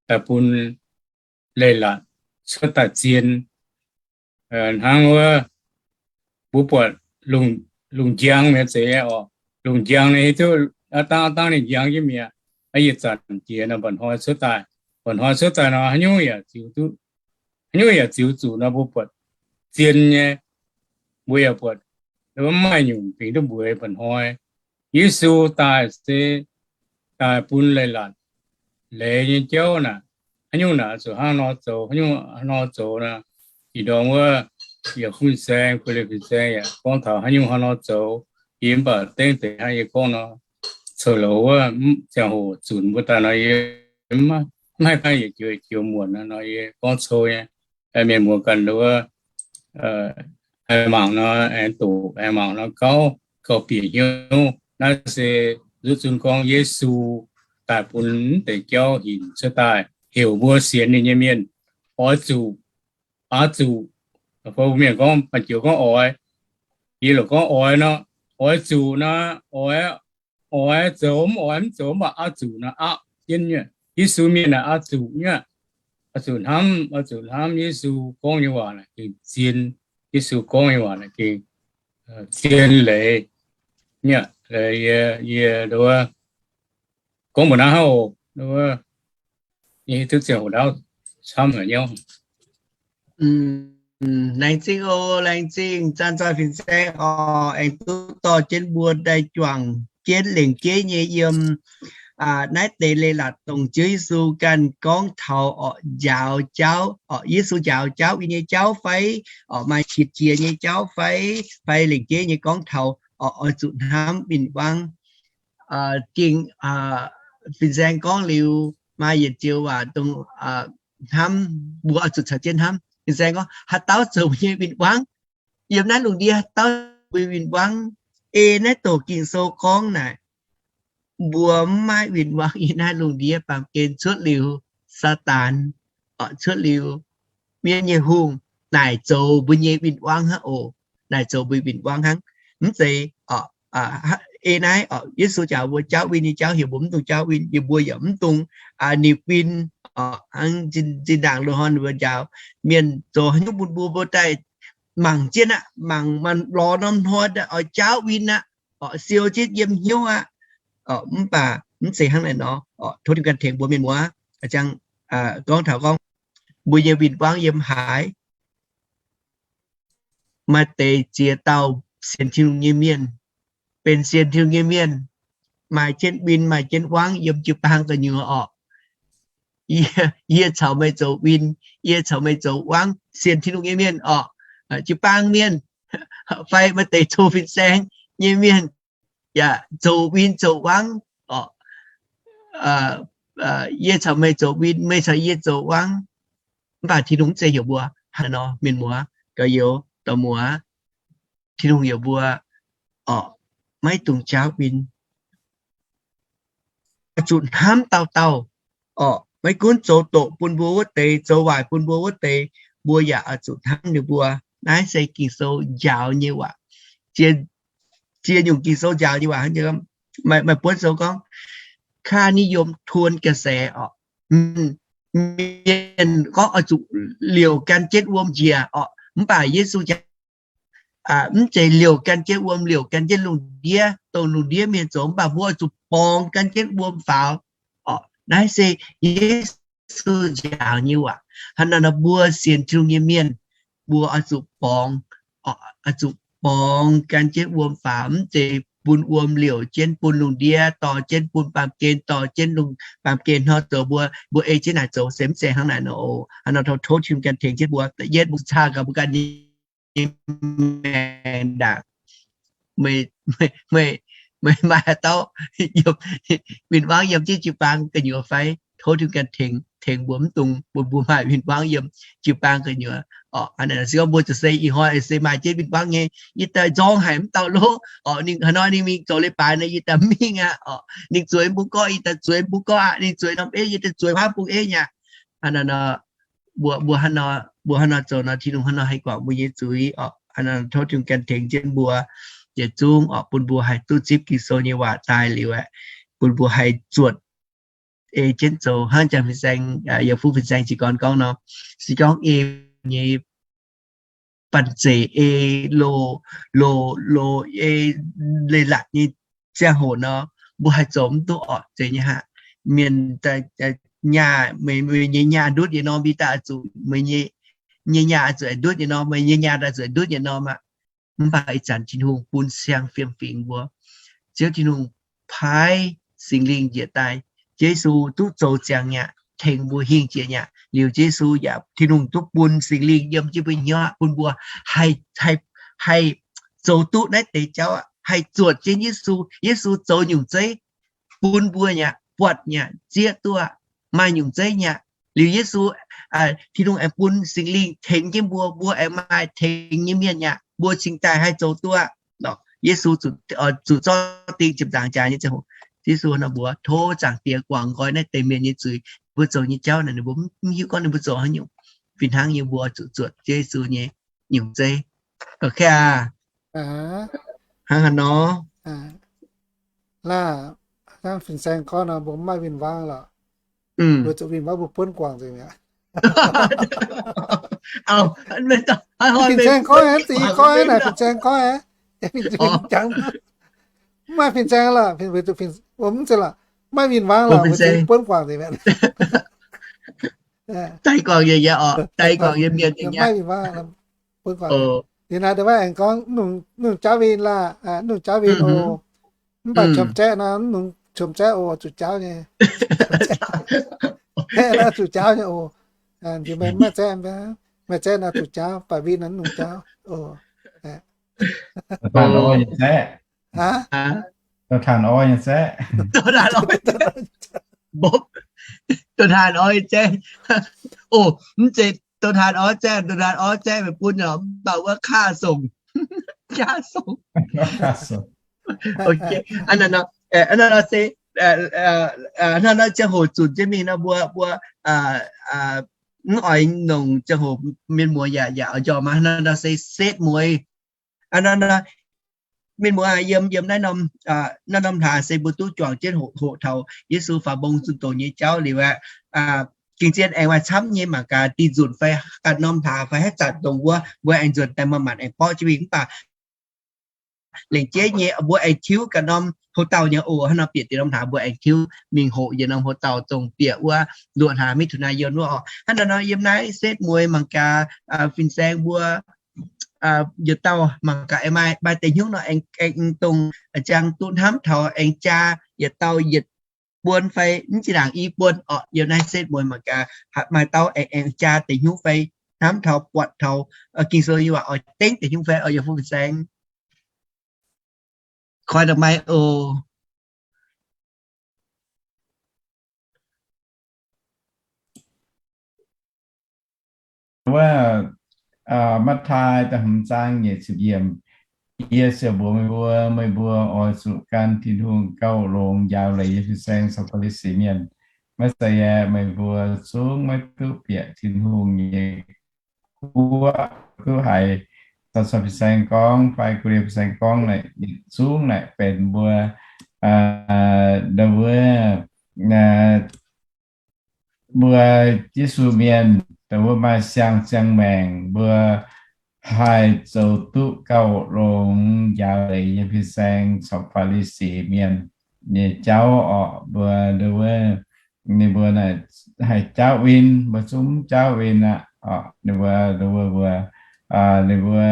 daaih bun leiz-latc cuotv daaih zien. Hnangv wuov, mbuo buatc lungh njang mi'aqv zeiz oc. Lungh njang naaiv hiuv duqv aav dangh aav dangh ninh njang jienv mi'aqv. Aa, yietc zanc jiex nor mba'hnoi cuotv daaih. Mba'hnoi cuotv daaih nor haaix nyungc yaac ziux duqv, haaix nyungc yaac ziux zuqc nor mbuo buatc zien nyei. Mbuo yaac buatc maiv maaih nyungc bingx duqv mbuox mba'hnoi. Yesu daaih se daaih bun leiz-latc leiz nyei jauv naaic. Haaix nyungc naaic zuqc hnangv nor zoux, hnangv nor zoux nor. Ih ndorm wuov yaac fun-saeng, guei leiz fin-saeng yaac gorngv taux haaix nyungc hnangv nor zoux. Yie mv baac dengv deix hnangv yie gorngv nor, coux louz wuov ziangh hoc zunc mbuo daaih nor, yie mv haih ganh yietc joux joux muonc nor, yie gorngv cou nyei. Mienh muoz ganh wuov, haih mangc nor aengx doqc, aengx mangc nor gauh, gauh bieqc hnyouv. Naaiv se nzuqc zunv gorngv Yesu daaih bun mv deix jauv hinc cuotv daaih, heuc mbuo sienx ninh nyei mienh oix zuqc, oix zuqc, mienh gorngv, maaih joux gorngv oix, yie loc gorngv oix nor, oix zuqc nor, oix, oix zoux mv oix mv zoux, mv baac oix zuqc nor, aqv jienv nyei. Yesu mienh naaic oix zuqc nyei. Oix zuqc hnamv, oix zuqc hnamv Yesu gorngv nyei waac naaic gengh zien. Yesu gorngv nyei waac naaic gengh zien leiz nyei. Yie, yie gorngv mbuox naaiv hnangv oc. Yie hiuv duqv ziangh hoc ndaauv camv haic nyei. Laengz zingh oc, laengz zingh zanc zoih fin-saeng oc, aengx duqv dorh jienv mbuo daaih juangc jienv lengc jeiv nyei yiem naaiv deix leiz-latc dongh Ziouv Yesu ganh gorngv taux orqc, njaaux jauv orqc, Yesu njaaux jauv, win nyei jauv fai orqc, maaih qiex jiez nyei jauv fai, fai lengc jeiv nyei gorngv taux orqc, oix zuqc hnamv win-wangv. Gengh fin-saeng gorngv liuz maaih yietc joux waac dongh hnamv, mbuo oix zuqc caux jienv hnamv. Fin-saeng gorngv haaix dauh zoux mbuo nyei win-wangv? Yiem naaiv lungh ndiev haaix dauh zoux mbuo win-wangv? Ei naaiv doqc Ging-Sou gorngv naaic, mbuo mv maaih win-wangv yiem naaiv lungh ndiev baamh gen cuotv liuz Saadaan, cuotv liuz mienv nyei hungh, naaic zoux mbuo nyei win-wangv hnangv oc. Naaic zoux mbuo win-wangv hnangv. Mv zeiz ei naaiv orqc, Yesu njaaux mbuo jauv, win nyei jauv, heuc mbuo mv dungx jauv win, yie mbuo yaac mv dungx nipc win orqc. Hnangv zinh ndaangc loz-hnoi mbuo njaaux mienh zoux haaix nyungc bun mbuo, mbuo daaih mangc jienv aqv, mangc maah lorz norm hnoi oix jaauv win aqv, orqc, siou jienv yiem hnyouv aqv. Orqc, mv baac mv zeiz hnangv naaiv nor. Orqc, tov Tin-Hungh ganh tengx mbuo mienh muoz, a'jang gorngv taux gorngv mbuo nyei win-wangv yiem haaix. Maaih deix ziex dauh sienx Tin-Hungh nyei mienh, benx sienx Tin-Hungh nyei mienh, maaih jienv win maaih jienv wangv yiem jiu-baang gu'nyuoz orqc. Yie, yie caux meih zoux win, yie caux meih zoux wangv, sienx Tin-Hungh nyei mienh orqc, jiu-baang mienh, fai maaih deix zoux fin-saeng nyei mienh, yaac zoux win zoux wangv orqc. Yie caux meih zoux win, meih caux yie zoux wangv. Mv baac Tin-Hungh mv zeiz heuc mbuo hnangv nor, mienh muoz, gorx-youz, dorh muoz. Tin-Hungh heuc mbuo orqc, maiv dungx jaauv win. Oix zuqc hnamv dauh dauh orqc, maiv gunv zoux doqc bun mbuo wuov deix, zoux waaic bun mbuo wuov deix, mbuo yaac oix zuqc hnamv ninh mbuo. Naaiv se Ging-Sou njaaux nyei waac. Ziex, ziex nyungc Ging-Sou njaaux nyei waac hnangv. Maaih, maaih buonv sou gorngv, ค่านิยมทวนกระแส orqc, mienh gorngv oix zuqc liouc gan jienv wuom njiec orqc. Mv baac Yesu jaax mv zeiz liouc gan jienv wuom, liouc gan jienv lungh ndiev, dongh lungh ndiev mienh zoux, mv baac mbuo oix zuqc borngz gan jienv wuom faaux orqc. Naaiv se Yesu njaaux nyei waac. Hnangv naaiv nor mbuo sienx Tin-Hungh nyei mienh, mbuo oix zuqc borngz, oix zuqc borngz gan jienv wuom faaux, mv zeiz bun wuom liouc jienv bun lungh ndiev, dorh jienv bun baamh gen, dorh jienv lungh baamh gen hnoi zoux mbuo, mbuo ei jienv naaic zoux se mv zeiz hnangv naaic nor oc. Hnangv nor tov Tin-Hungh ganh tengx jienv mbuo, yietv mbuo caa gaax mbuo ganh nyei maengc ndaangc. Meih, meih, meih maaih haaix dauh win-wangv yiem jienv jiu-baang gu'nyuoz fai? Tov Tin-Hungh ganh tengx, tengx mbuo mv dungx bun mbuo maaih win-wangv yiem jiu-baang gu'nyuoz orqc. Se gorngv mbuo ziouc se ih hnoi se maaih jienv win-wangv nyei, yie daaih nzorng haic mv dauh lov orqc. Ninh haaix hnoi ninh mingh zoux leiz-baaix nor yie daaih mingh aqv orqc. Ninh zueiz mbuo gorqv yie daaih zueiz mbuo gorqv aqv. Ninh zueiz norm eiv yie daaih zueiz huaav bung eiv aqv. Mbuo, mbuo hnangv nor, mbuo hnangv nor zoux nor Tin-Hungh hnangv nor haih guangc mbuo nyei zuiz orqc. Tov Tin-Hungh ganh tengx jienv mbuo yietc zungv orqc, bun mbuo haih duqv zipv Ging-Sou nyei waac daaih liuz aeqv, bun mbuo haih zuotc ei jienv zoux hnangv jangx fin-saeng, yiem fuqv fin-saeng jiez gorn gorngv nor, se gorngv ei nyei banh zeic ei loz, loz, loz ei leiz-latc nyei ziangh hoc nor, mbuo haih zoux mv duqv orqc. Zeiz nyei aqv. Mienh nyaah, meih nyei nyaah ndutv yietc norm, yie daaih zuqc, meih nyei nyaah zuqc ndutv yietc norm, meih nyei nyaah daaih zuqc ndutv yietc norm aqv. Mv baac ih zanc Tin-Hungh bun siang-fiem fingx mbuo. Ziouv Tin-Hungh paaiv Singx Lingh njiec daaih. Yesu duqv zoux ziangx nyei aqv, tengx mbuo hingh jiex nyei aqv. Liuz Yesu yaac, Tin-Hungh duqv bun Singx Lingh yiem jienv mbuo hnyouv bun mbuo haih, haih, haih zoux duqv naaiv deix jauv aqv, haih zuotc jienv Yesu. Yesu zoux nyungc zeiv bun mbuo nyei aqv, buatc nyei aqv, zieqv duqv aqv, maaih nyungc zeiv nyei aqv. Liuz Yesu, Tin-Hungh aengx bun Singx Lingh tengx jienv mbuo, mbuo aengx maaih tengx nyei mienh nyei aqv, mbuo cingx daaih haih zoux duqv aqv. Yesu zuqc zorqv ding ziepc nzaangc jaax nyei ziangh hoc, Yesu nor mbuox, tov Zaangc Diex guangc nqoi naaiv deix mienh nyei zuiz. Mbuo zoux nyei jauv naaic ninh mbuo mv hiuv gorngv ninh mbuo zoux haaix nyungc. Fih hnangv yie mbuo zuqc zuotc Yesu nyei nyungc zeiv. Ok aa? Hnangv haaix nor? Hnangv fin-saeng gorngv nor, mbuo mv maaih win-wangv lorqc. Mbuo zuqc win-wangv mbuo buonv guangc nzengc mi'aqv. Fin-saeng gorngv, za'gengh gorngv naaic, fin-saeng gorngv, mv maaih fin-saeng lorqc, mbuo mv zeiz lorqc, mv maaih win-wangv lorqc, mbuo zuqc buonv guangc nzengc mi'aqv. Daaih guangc yie, yie oc, daaih guangc yie mienh, maaih win-wangv, buonv guangc. Liuz naaiv ndongc wuov aengx gorngv, mv nungx jaauv win laah, mv nungx jaauv win oc. Mv baac qiemx zaeqv nor, mv nungx qiemx zaeqv oc, zuqc jaauv nyei. Zaeqv nor zuqc jaauv nyei oc. Maaih zaeqv, maaih zaeqv nor zuqc jaauv, baac win nor mv nungx jaauv oc. Dongh taan orv nyei zaeqv. Dongh taan orv nyei zaeqv. Oc, mv zeiz dongh taan orv zaeqv, dongh taan orv zaeqv meih bun oc, mv baac wuov kaav songc. Kaav songc. Ok, hnangv nor se, hnangv nor ziangh hoc zunc jienv mingh nor mbuo, mbuo mv oix longc ziangh hoc, mienh muoz yaac, yaac oix njormh aqv. Hnangv nor se setv mueiz. Mienh muoz, yiem, yiem naaiv norm, naaiv norm hlaax se mbuo duqv juangc jienv hoqc, hoqc taux Yesu faaux mbong zunh doz nyei jauv liuz aqv. Ging-Sou aengx maaih camv nyei mangc gaax dih nzunc fai ganh norm hlaax fai haaix zanc dongh wuov mbuo aengx nzuonx daaih maaih maanc aengx borqv jienv mingh mv baac lengc jeiv nyei mbuo aengx tiuv ganh norm hlo dauh nyei oc. Hnangv nor bieqc deix norm hlaax mbuo aengx tiuv mingh hoqc yietc norm hlo dauh dongh bieqc wuov luoqc hlaax มิถุนายน wuov oc. Hnangv nor nor yiem naaiv setv mueiz mangc gaax fin-saeng mbuo yietc dauh mangc gaax aengx maaih maaih deix hnyouv nor aengx aengx dongh ziangh duqv hnamv taux aengx jaa yietc dauh yietc buon fai mv zinh ndaangc i buon orqc. Yiem naaiv setv mueiz mangc gaax maaih dauh aengx aengx jaa deix hnyouv fai hnamv taux buatc taux Ging-Sou nyei waac oix dengv deix hnyouv fai oix yiem fuqv fin-saeng. Koi da'mai oc. Wuov Matv^taai da'hmz zaang nyeic ziepc yiemc. Yie ziouc mbuox meih mbuo, meih mbuo oix zuqc gan Tin-Hungh gauh longx njaaux leiz nyei fin-saeng caux Faa^li^si Mienh. Maiv zeiz aeqv, meih mbuo zungv maiv duqv bieqc Tin-Hungh nyei guoqv. Duqv haiz caux fin-saeng gorngv fai gu'nyuoz fin-saeng gorngv naaic, yietc zungv naaic benx mbuo ndau wuov mbuo Yesu Mienh, dongh wuov maaih siang-ziangh maengc, mbuo haih zoux duqv gauh longx njaaux leiz nyei fin-saeng caux Faa^li^si Mienh nyei jauv orqc. Mbuo ndau wuov ninh mbuo naaic haih jaauv win, mbuo zungv jaauv win aqv. Ninh mbuo ndau wuov mbuo ninh mbuo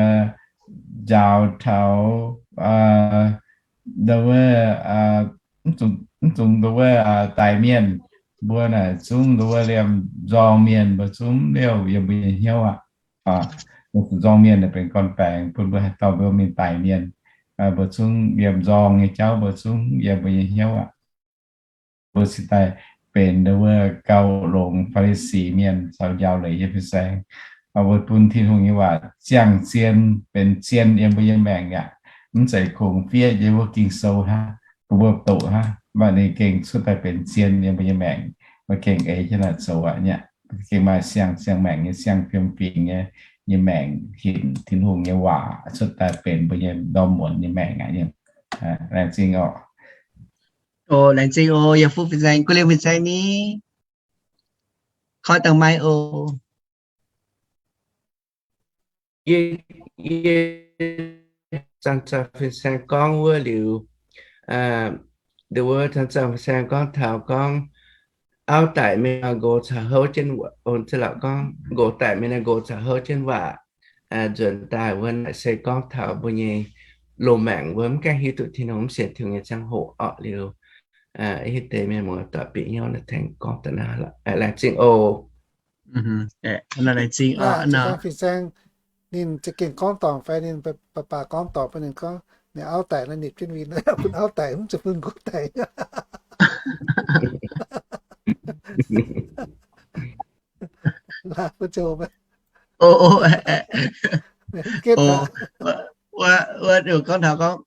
njaaux taux ndau wuov mv dungx ndau wuov daic mienh, mbuo naaic zungv ndau wuov liemh nzorng mienh, mbuo zungv liouh yiem mbuo nyei hnyouv aqv. Nzorng mienh naaic benx gorn-baengx bun mbuo haih dorh mbuo mingh daic mienh. Mbuo zungv liemh nzorng nyei jauv mbuo zungv yiem mbuo nyei hnyouv aqv. Mbuo cingx daaih benx ndau wuov gauh longx Faa^li^si Mienh caux njaaux leiz nyei fin-saeng. Mbuo bun Tin-Hungh nyei waac ziangh zien, benx zien yiem mbuo nyei maengc aqv. Mv zeiz kungx fiev yiem wuov Ging-Sou hnangv, bun mbuo doqc hnangv, mv baac ninh gengh cuotv daaih benx zien yiem mbuo nyei maengc. Mbuo gengh eix jienv naaic zoux aqv nyei. Gengh maaih siang-ziangh maengc nyei, siang-fiem-fingx nyei, nyei maengc hinc Tin-Hungh nyei waac cuotv daaih benx mbuo nyei ndorm muonz nyei maengc aqv nyei. Laengz zingh oc. Laengz zingh oc, yie fuqv fin-saeng, guv liemh fin-saeng ni. Koi dangh maiv oc. Yie, yie zanc zanc fin-saeng gorngv wuov liuz, ndau wuov zanc zanc fin-saeng gorngv taux gorngv auv daic mingh nor nqox caux houv jienv, ong, za'lauc gorngv nqox daic mingh nor nqox caux houv jienv waac nzuonx daaih wuov naaic se gorngv taux mbuo nyei loz-maengc wuov mv gaengh hiuv duqv Tin-Hungh, mv sienx Tin-Hungh nyei ziangh hoc orqc. Liuz hiuv deix mienh muoz doic bieqc hnyouv naaiv tengx gorngv da'naaiv lorqc. Laengz zingh oc. Fin-saeng ninh za'gengh gorngv dorngc fai ninh baac baac gorngv dorngc bun ninh gorngv ninh auv daic nor nipc jienv win, bun auv daic mv zuqc bun nqox daic. Wuov gorngv taux gorngv,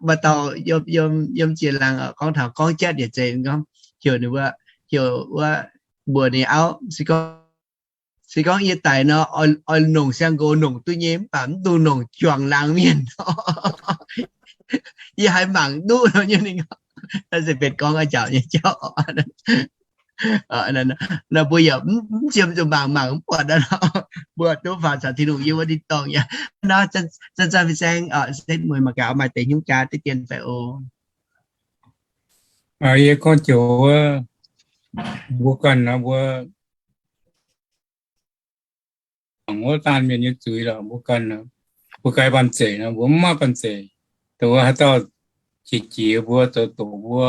maaih dauh yiem, yiem, yiem ziex laangz gorngv taux gorngv jatv yietc zeiz gorngv, heuc ninh wuov, heuc wuov mbuox ninh auv, se gorngv, se gorngv yie daic nor, oix, oix nongc siang-nqox nongc duqv nyei, mv baac mv dungx nongc juangc laangz mienh. Yie haiz mangc duqv nor nyei ninh. Naaiv se benx gorngv a'njaaux nyei jauv. Nor mbuo yaac mv, mv ziemx zuqc mangc, mangc mv buatc nor. Mbuo duqv faaux caux Tin-Hungh yiem wuov tin-dorngh yaac nor, zanc zanc fin-saeng setv mueiz mangc gaax maaih deix hnyouv jaa diqv dien fai oc. Yie gorngv joux wuov, mbuo ganh nor mbuo mangc wuov daanh mienh nyei zuiz lorqc, mbuo ganh, mbuo ganh banh zeic nor mbuo mv maaih banh zeic. Dongh wuov haaix dauh qiex jiez mbuo, zoux doqc mbuo,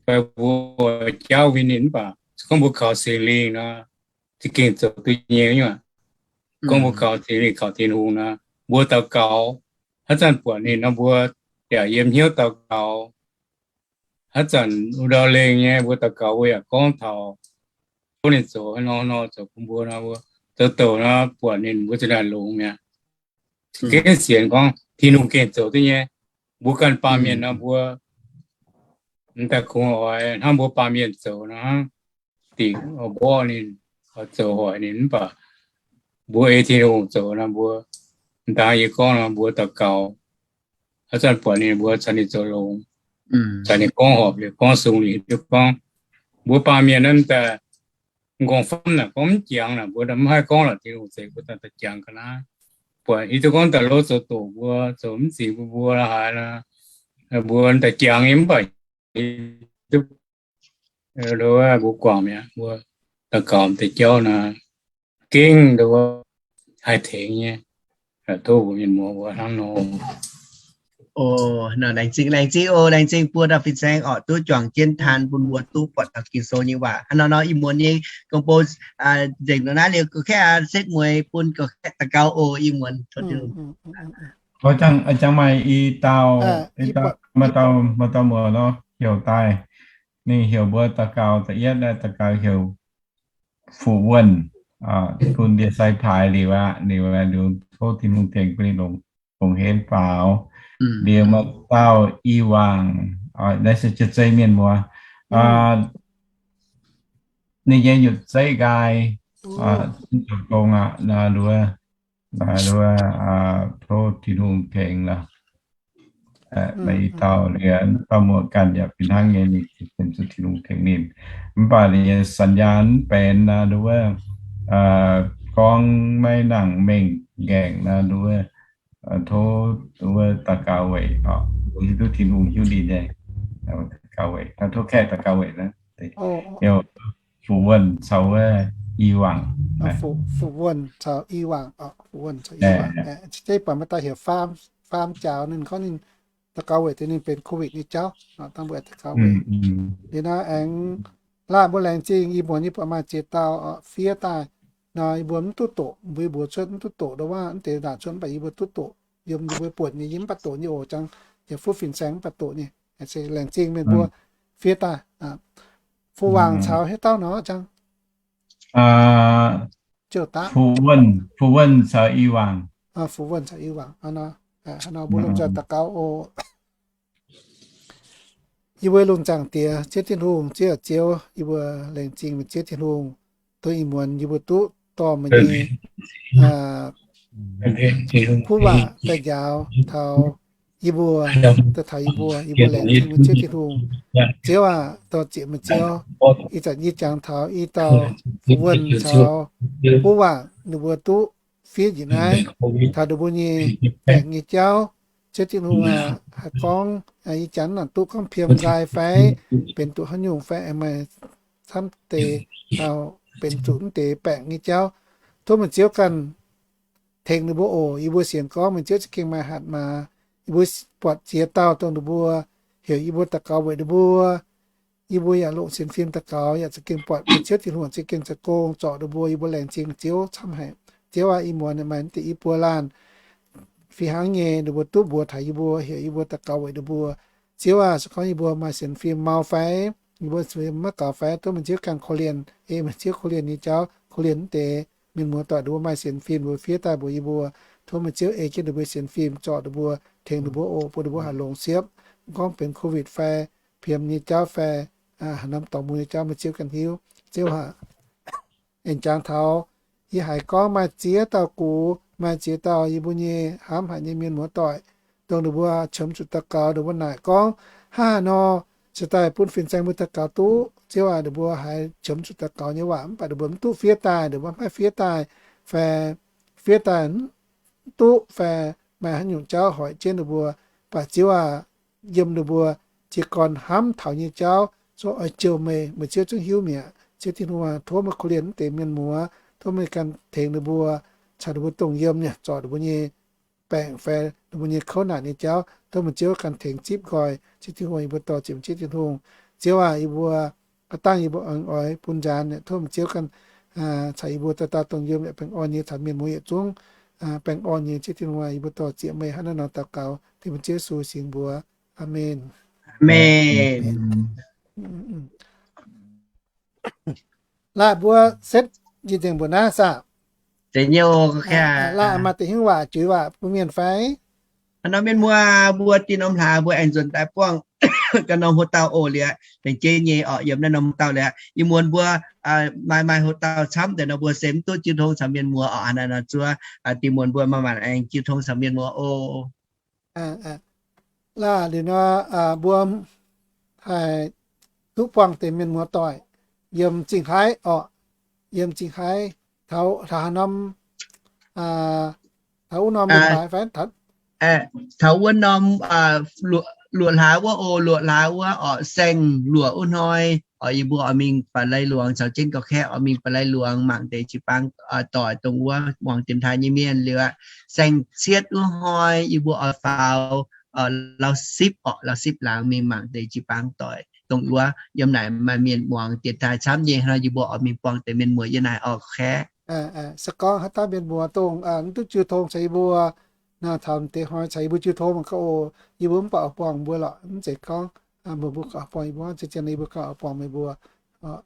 fai mbuo jaauv win ninh mv baac se gorngv mbuo kaux Singx Lingh nor, za'gengh zoux duqv nyei nyei. Gorngv mbuo kaux Singx Lingh, kaux Tin-Hungh nor, mbuo daux gaux, haaix zanc buatc ninh nor mbuo yaac yiem hnyouv daux gaux. Haaix zanc ndau lengh nyei mbuo daux gaux mbuo yaac gorngv taux tov ninh zoux haaix nor nor zoux bun mbuo nor, mbuo zoux doqc nor buatc ninh mbuo za'gengh longx mi'aqv. Gengh sienx gorngv Tin-Hungh gengh zoux duqv nyei. Mbuo ganh baamh mienh nor mbuo m'daaih kungx oix hnangv mbuo baamh mienh zoux nor hnangv, dingc mborqv ninh, zoux hoic ninh, mv baac mbuo ei Tin-Hungh zoux nor mbuo, m'daaih yie gorngv nor mbuo daux gaux, haaix zanc buatc ninh mbuo caux ninh zoux longx, caux ninh gorngv horpc liuz gorngv sung liuz duqv gorngv, Mbuo baamh mienh naaiv daaih, m'nqorngv famv naaic gorngv mv jangx naaic, mbuo mv haih gorngv lorqc. Tin-Hungh zeix mbuo daaih daaih jangx ga'naaiv. Buatc hiuv duqv gorngv daaih lov zoux doqc mbuo, zoux mv zingx mbuo, mbuo haaix nor, mbuo daaih jangx nyei mv baac duqv, mbuo guangc mi'aqv, mbuo daux gaux deix jauv naaic, gengh nduov haih tengx nyei. Tov mbuo mienh muoz mbuo hnangv nor. O, laengz zingh, laengz zingh o, laengz zingh buo dauh fin-saeng oc, duqv juangc jienv taan bun mbuo duqv buatc taux Ging-Sou nyei waac. Hnangv nor nor, ih muonz nyei gong-bou nzengc nor naaiv liuz, ga'kaeqv setv mueiz bun ga'kaeqv daux gaux o, ih muonz. Jangx maaih i dauh, maaih dauh, maaih dauh muoz nor heuc daaih, ninh heuc mbuo daux gaux, da'yietv daux gaux heuc Fu Wuonh, bun ndie sai paaix liuz aqv, liuz, liuz tov Tin-Hungh tengx bun ninh longc, longc henv faaux. Liuz maaih dauh I Wangc, naaiv se Jiu-Zei mienh muoz. Ninh nyei nyutc zeiv nqaai, zoux gong aqv, nduov, nduov, tov Tin-Hungh tengx. Maaih i dauh, dauh muoz ganh yaac fih hnangv nyei, ninh zuqc Tin-Hungh tengx ninh. Mv baac ninh nyei สัญญาณ mv benx, nduov, gorngv maiv nangc mengh nqaengc, nduov, tov, nduov daux gaux weic, hiuv duqv Tin-Hungh hiuv ninh nyei, daux gaux weic, tov kaeqv daux gaux weic naaiv. Fu Wuonh caux I Wangc. Fu Wuonh caux I Wangc, Fu Wuonh caux I Wangc. Zeiz buatc maaih dauh heuc Faam Jaaux, ninh gorngv ninh daux gaux weic deix ninh benx COVID nyei jauv, dangh mbuo daux gaux weic. Liuz nor aengx laanh mbuo laengz zingh, ih muonz yie buatc maaih ziex dauh fiev daaih. Nor yie mbuo mv duqv doqc, mbuo mbuox cuotv mv duqv doqc, ndo wuov mv deix ndaangc cuotv, mv baac yie mbuo duqv doqc. Yiem yie mbuo buonc nyei yie mv baac doqc nyei oc, jangx yaac fuqv fin-saeng mv baac doqc nyei. Laengz zingh mienh mbuo fiev daaih. Fu Wangc caux haaix dauh nor jangx? Fu Wuonh, Fu Wuonh caux I Wangc. Fu Wuonh caux I Wangc. Hnangv nor mbuo lomh nzoih daux gaux oc. Yie mbuo lungh zaangc Diex, Ziouv Tin-Hungh, Ziouv, Ziouv, yie mbuo laengz zingh meih Ziouv Tin-Hungh, dongh ih muonz yie mbuo duqv dorh meih nyei kuv waac daaih njaaux taux yie mbuo, daaih taux yie mbuo, yie mbuo laengz zingh meih Ziouv Tin-Hungh. Ziouv aac, dor-ziec meih Ziouv, ih zanc yie jangx taux i dauh Fu Wuonh caux kuv waac ninh mbuo duqv fiev njiec naaiv taux ninh mbuo nyei baengc nyei jauv. Ziouv Tin-Hungh aac, haiz gorngv ih jaax naaic duqv gorngv piem nqaai fai benx duqv haaix nyungc fai aengx maaih camv deix dauh benx zuqc mv deix baengc nyei jauv, tov meih Ziouv ganh tengx ninh mbuo oc. Yie mbuo sienx gorngv meih Ziouv za'gengh maaih hatc maaz. Yie mbuo buatc ziex dauh dongh ninh mbuo heuc yie mbuo daux gaux weic ninh mbuo. Yie mbuo yaac longc sienx fim daux gaux, yaac za'gengh buatc meih Ziouv Tin-Hungh za'gengh zoux gong zorc ninh mbuo. Yie mbuo laengz zingh Ziouv camv haic. Ziouv aac, ih muonz maaih mv deix i buo laanh fih hnangv nyei, ninh mbuo duqv mbuox taux yie mbuo, heuc yie mbuo daux gaux weic ninh mbuo. Ziouv aac, se gorngv yie mbuo maaih sienx fim mau fai, yie mbuo sienx fim maiv gaux fai, tov meih Ziouv ganh korv-lienh, ei meih Ziouv korv-lienh nyei jauv, korv-lienh mv deix mienh muoz doic, ninh mbuo maaih sienx fim, ninh mbuo fiev daaih mbuox yie mbuo. Tov meih Ziouv ei jienv ninh mbuo sienx fim, zorc ninh mbuo, tengx ninh mbuo oc, bun ninh mbuo haih longx siepv. Mv gorngv benx COVID fai piem nyei jauv fai haaix norm dorngx muc nyei jauv, meih Ziouv ganh hiuv. Ziouv aac, aengx jangx taux yie haiz gorngv maaih ziex dauh gux, maaih ziex dauh yie mbuo nyei hnamv haic nyei mienh muoz doic, dongh ninh mbuo qiemx zuqc daux gaux, ninh mbuo naaic gorngv, hnangv haaix nor cingx daaih bun fin-saeng mbuo daux gaux duqv? Ziouv aac, ninh mbuo haiz qiemx zuqc daux gaux nyei waac mv baac ninh mbuo mv duqv fiev daaih, ninh mbuo maiv fiev daaih, fai fiev daaih mv duqv, fai maaih haaix nyungc jauv hoic jienv ninh mbuo. Mv baac Ziouv aac, yiem ninh mbuo jiez gorn hnamv taux nyei jauv, zungv oix jouh meih, meih Ziouv zungv hiuv mi'aqv. Ziouv Tin-Hungh aac, tov meih korv-lienh mv deix mienh muoz, tov meih ganh tengx ninh mbuo, caux ninh mbuo dongh yiem nyei, zorc ninh mbuo nyei baengc fai ninh mbuo nyei kouv naanc nyei jauv, tov meih Ziouv ganh tengx zipv nqoi. Ziouv Tin-Hungh, yie mbuo dor-ziec meih Ziouv Tin-Hungh. Ziouv aac, yie mbuo aav dangh yie mbuo aengx oix bun nzaanx, tov meih Ziouv ganh caux yie mbuo dauh dauh dongh yiem yaac baengh orn nyei, caux mienh muoz yietc zungv baengh orn nyei. Ziouv Tin-Hungh aac, yie mbuo dor-ziec meih hnangv naaiv nor daux gaux dengx meih Ziouv Yesu singx mbuox. Aamen. Aamen. Laanh mbuo setv njiec nzengc mbuo naaiv saah? Laanh maaih deix hingv waac juix waac bun mienh fai? Hnangv nor mienh muoz, mbuo dinh norm hlaax mbuo aengx nzuonx daaih buangh ganh norm houx-dauh oc. Liuz, laengz jeiv nyei orqc, yiem naaiv norm houx-dauh liuz, ih muonz mbuo maaih maaih houx-dauh camv deix nor, mbuo se mv duqv jiu tong caux mienh muoz orqc. Hnangv naaiv nor zuov, dinh muonz mbuo maaih maanc aengx jiu tong caux mienh muoz oc. Laanh liuz nor, mbuo haih duqv buangh deix mienh muoz doic. yiem Zingh Haaix orqc, yiem Zingh Haaix taux, taux haaix norm, taux wuov norm mienh baaix fai taux, taux wuov norm luoqc hlaax wuov oc, luoqc hlaax wuov orqc, saeng-luoqc wuov hnoi orqc, yie mbuo oix mingh Ba'lai Luangz caux jienv gauh kaeqv oix mingh Ba'lai Luangz mangc deix jiu-baang doic dongh wuov muangx dienx taaih nyei mienh liuz aqv. Saeng-cietv wuov hnoi yie mbuo oix faaux Lauv Sipv orqc, Lauv Sipv laangz mingh mangc deix jiu-baang doic dongh wuov yiem naaic maaih mienh muangx dienx taaih camv nyei nor, yie mbuo oix mingh buangh deix mienh muoz yiem naaic orqc kaeqv. Se gorngv haaix dauh mienh muoz dongh mv duqv jiu tong caux yie mbuo, naaiv taux deix hnoi caux yie mbuo jiu tong mangc gaax oc. Yie mbuo mv baac oix buangh mbuo lorqc, mv zeiz gorngv mbuo, mbuo gauh buangh yie mbuo, zien zien yie mbuo gauh buangh meih mbuo.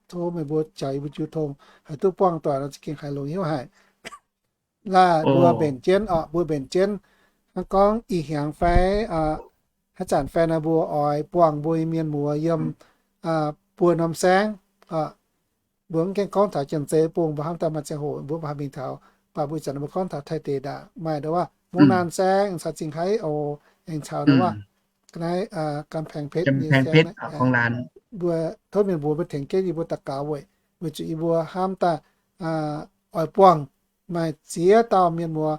Tov meih mbuo jaax yie mbuo jiu tong, haih duqv buangh doic nor za'gengh haiz longx hnyouv haic. Laaih mbuo mbenc jienv orqc, mbuo mbenc jienv. Hnangv gorngv ih hnyangx fai haaix zanc fai naaiv mbuo oix buangh mbuo nyei mienh muoz yiem buo norm saengv. Mbuo mv gaengh gorngv taux Janx-Zei bung, mbuo hnamv daaih maaih ziangh hoc mbuo mv baac haih mingh taux, mv baac mbuo ih zanc mbuo gorngv taux Taiv deic ndaangc maaih ndo wuov Mungv Naanh Saengv, caux Zingh Haaix oc, aengx caux ndo wuov ga'naaiv Ga'mpaeng Petv nyei saengv. Mbuo tov mienh mbuo mbuo tengx jienv yie mbuo daux gaux weic, weic zuqc yie mbuo hnamv daaih oix buangh maaih ziex dauh mienh muoz,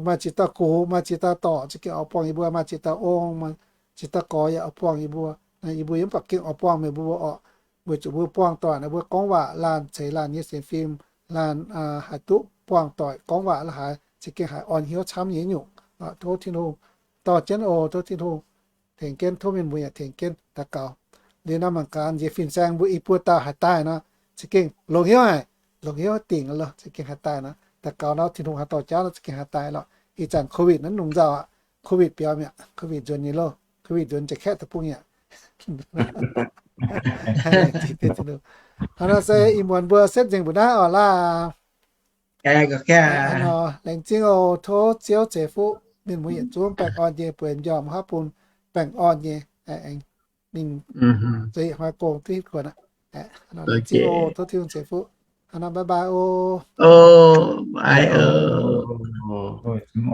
maaih ziex dauh gox, maaih ziex dauh dorc za'gengh oix buangh yie mbuo, maaih ziex dauh ong, maaih ziex dauh gorx yaac oix buangh yie mbuo. Yie mbuo yaac mv baac gengh oix buangh meih mbuo orqc, weic zuqc mbuo buangh doic naaiv mbuo gorngv waac laanh ceix laanh nyei sienx fim, laanh haih duqv buangh doic gorngv waac la'haaix za'gengh haiz orn hnyouv camv nyei nyungc. Tov Tin-Hungh dorh jienv oc, tov Tin-Hungh tengx jienv, tov mienh mbuo yaac tengx jienv daux gaux. Liuz nor mangc gaax njiec fin-saeng mbuo i buo dauh haaix daaih nor, za'gengh longx hnyouv haic, longx hnyouv dingc loh, za'gengh haaix daaih nor. Daux gaux nor Tin-Hungh haih dorh jauv nor za'gengh haaix daaih lorqc. Ih zanc COVID naaiv longx nzauh aqv. COVID biaux mi'aqv, COVID nzuonx nyei loh, COVID nzuonx jiex kaeqv deic-bung mi'aqv. Hnangv nor se ih muonz mbuo setv nzengc mbuo naaiv orqc laah. Laengz zingh oc. Tov Ziouv ceix fuqv mienh mbuo yietc zungv baengh orn nyei, bueix m'njormh hopv bun baengh orn nyei. Aengx ninh zueiz hnoi gong duqv hitv kuonx aqv. Laengz zingh oc. Tov Tin-Hungh ceix fuqv. Hnangv nor bye bye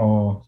oc.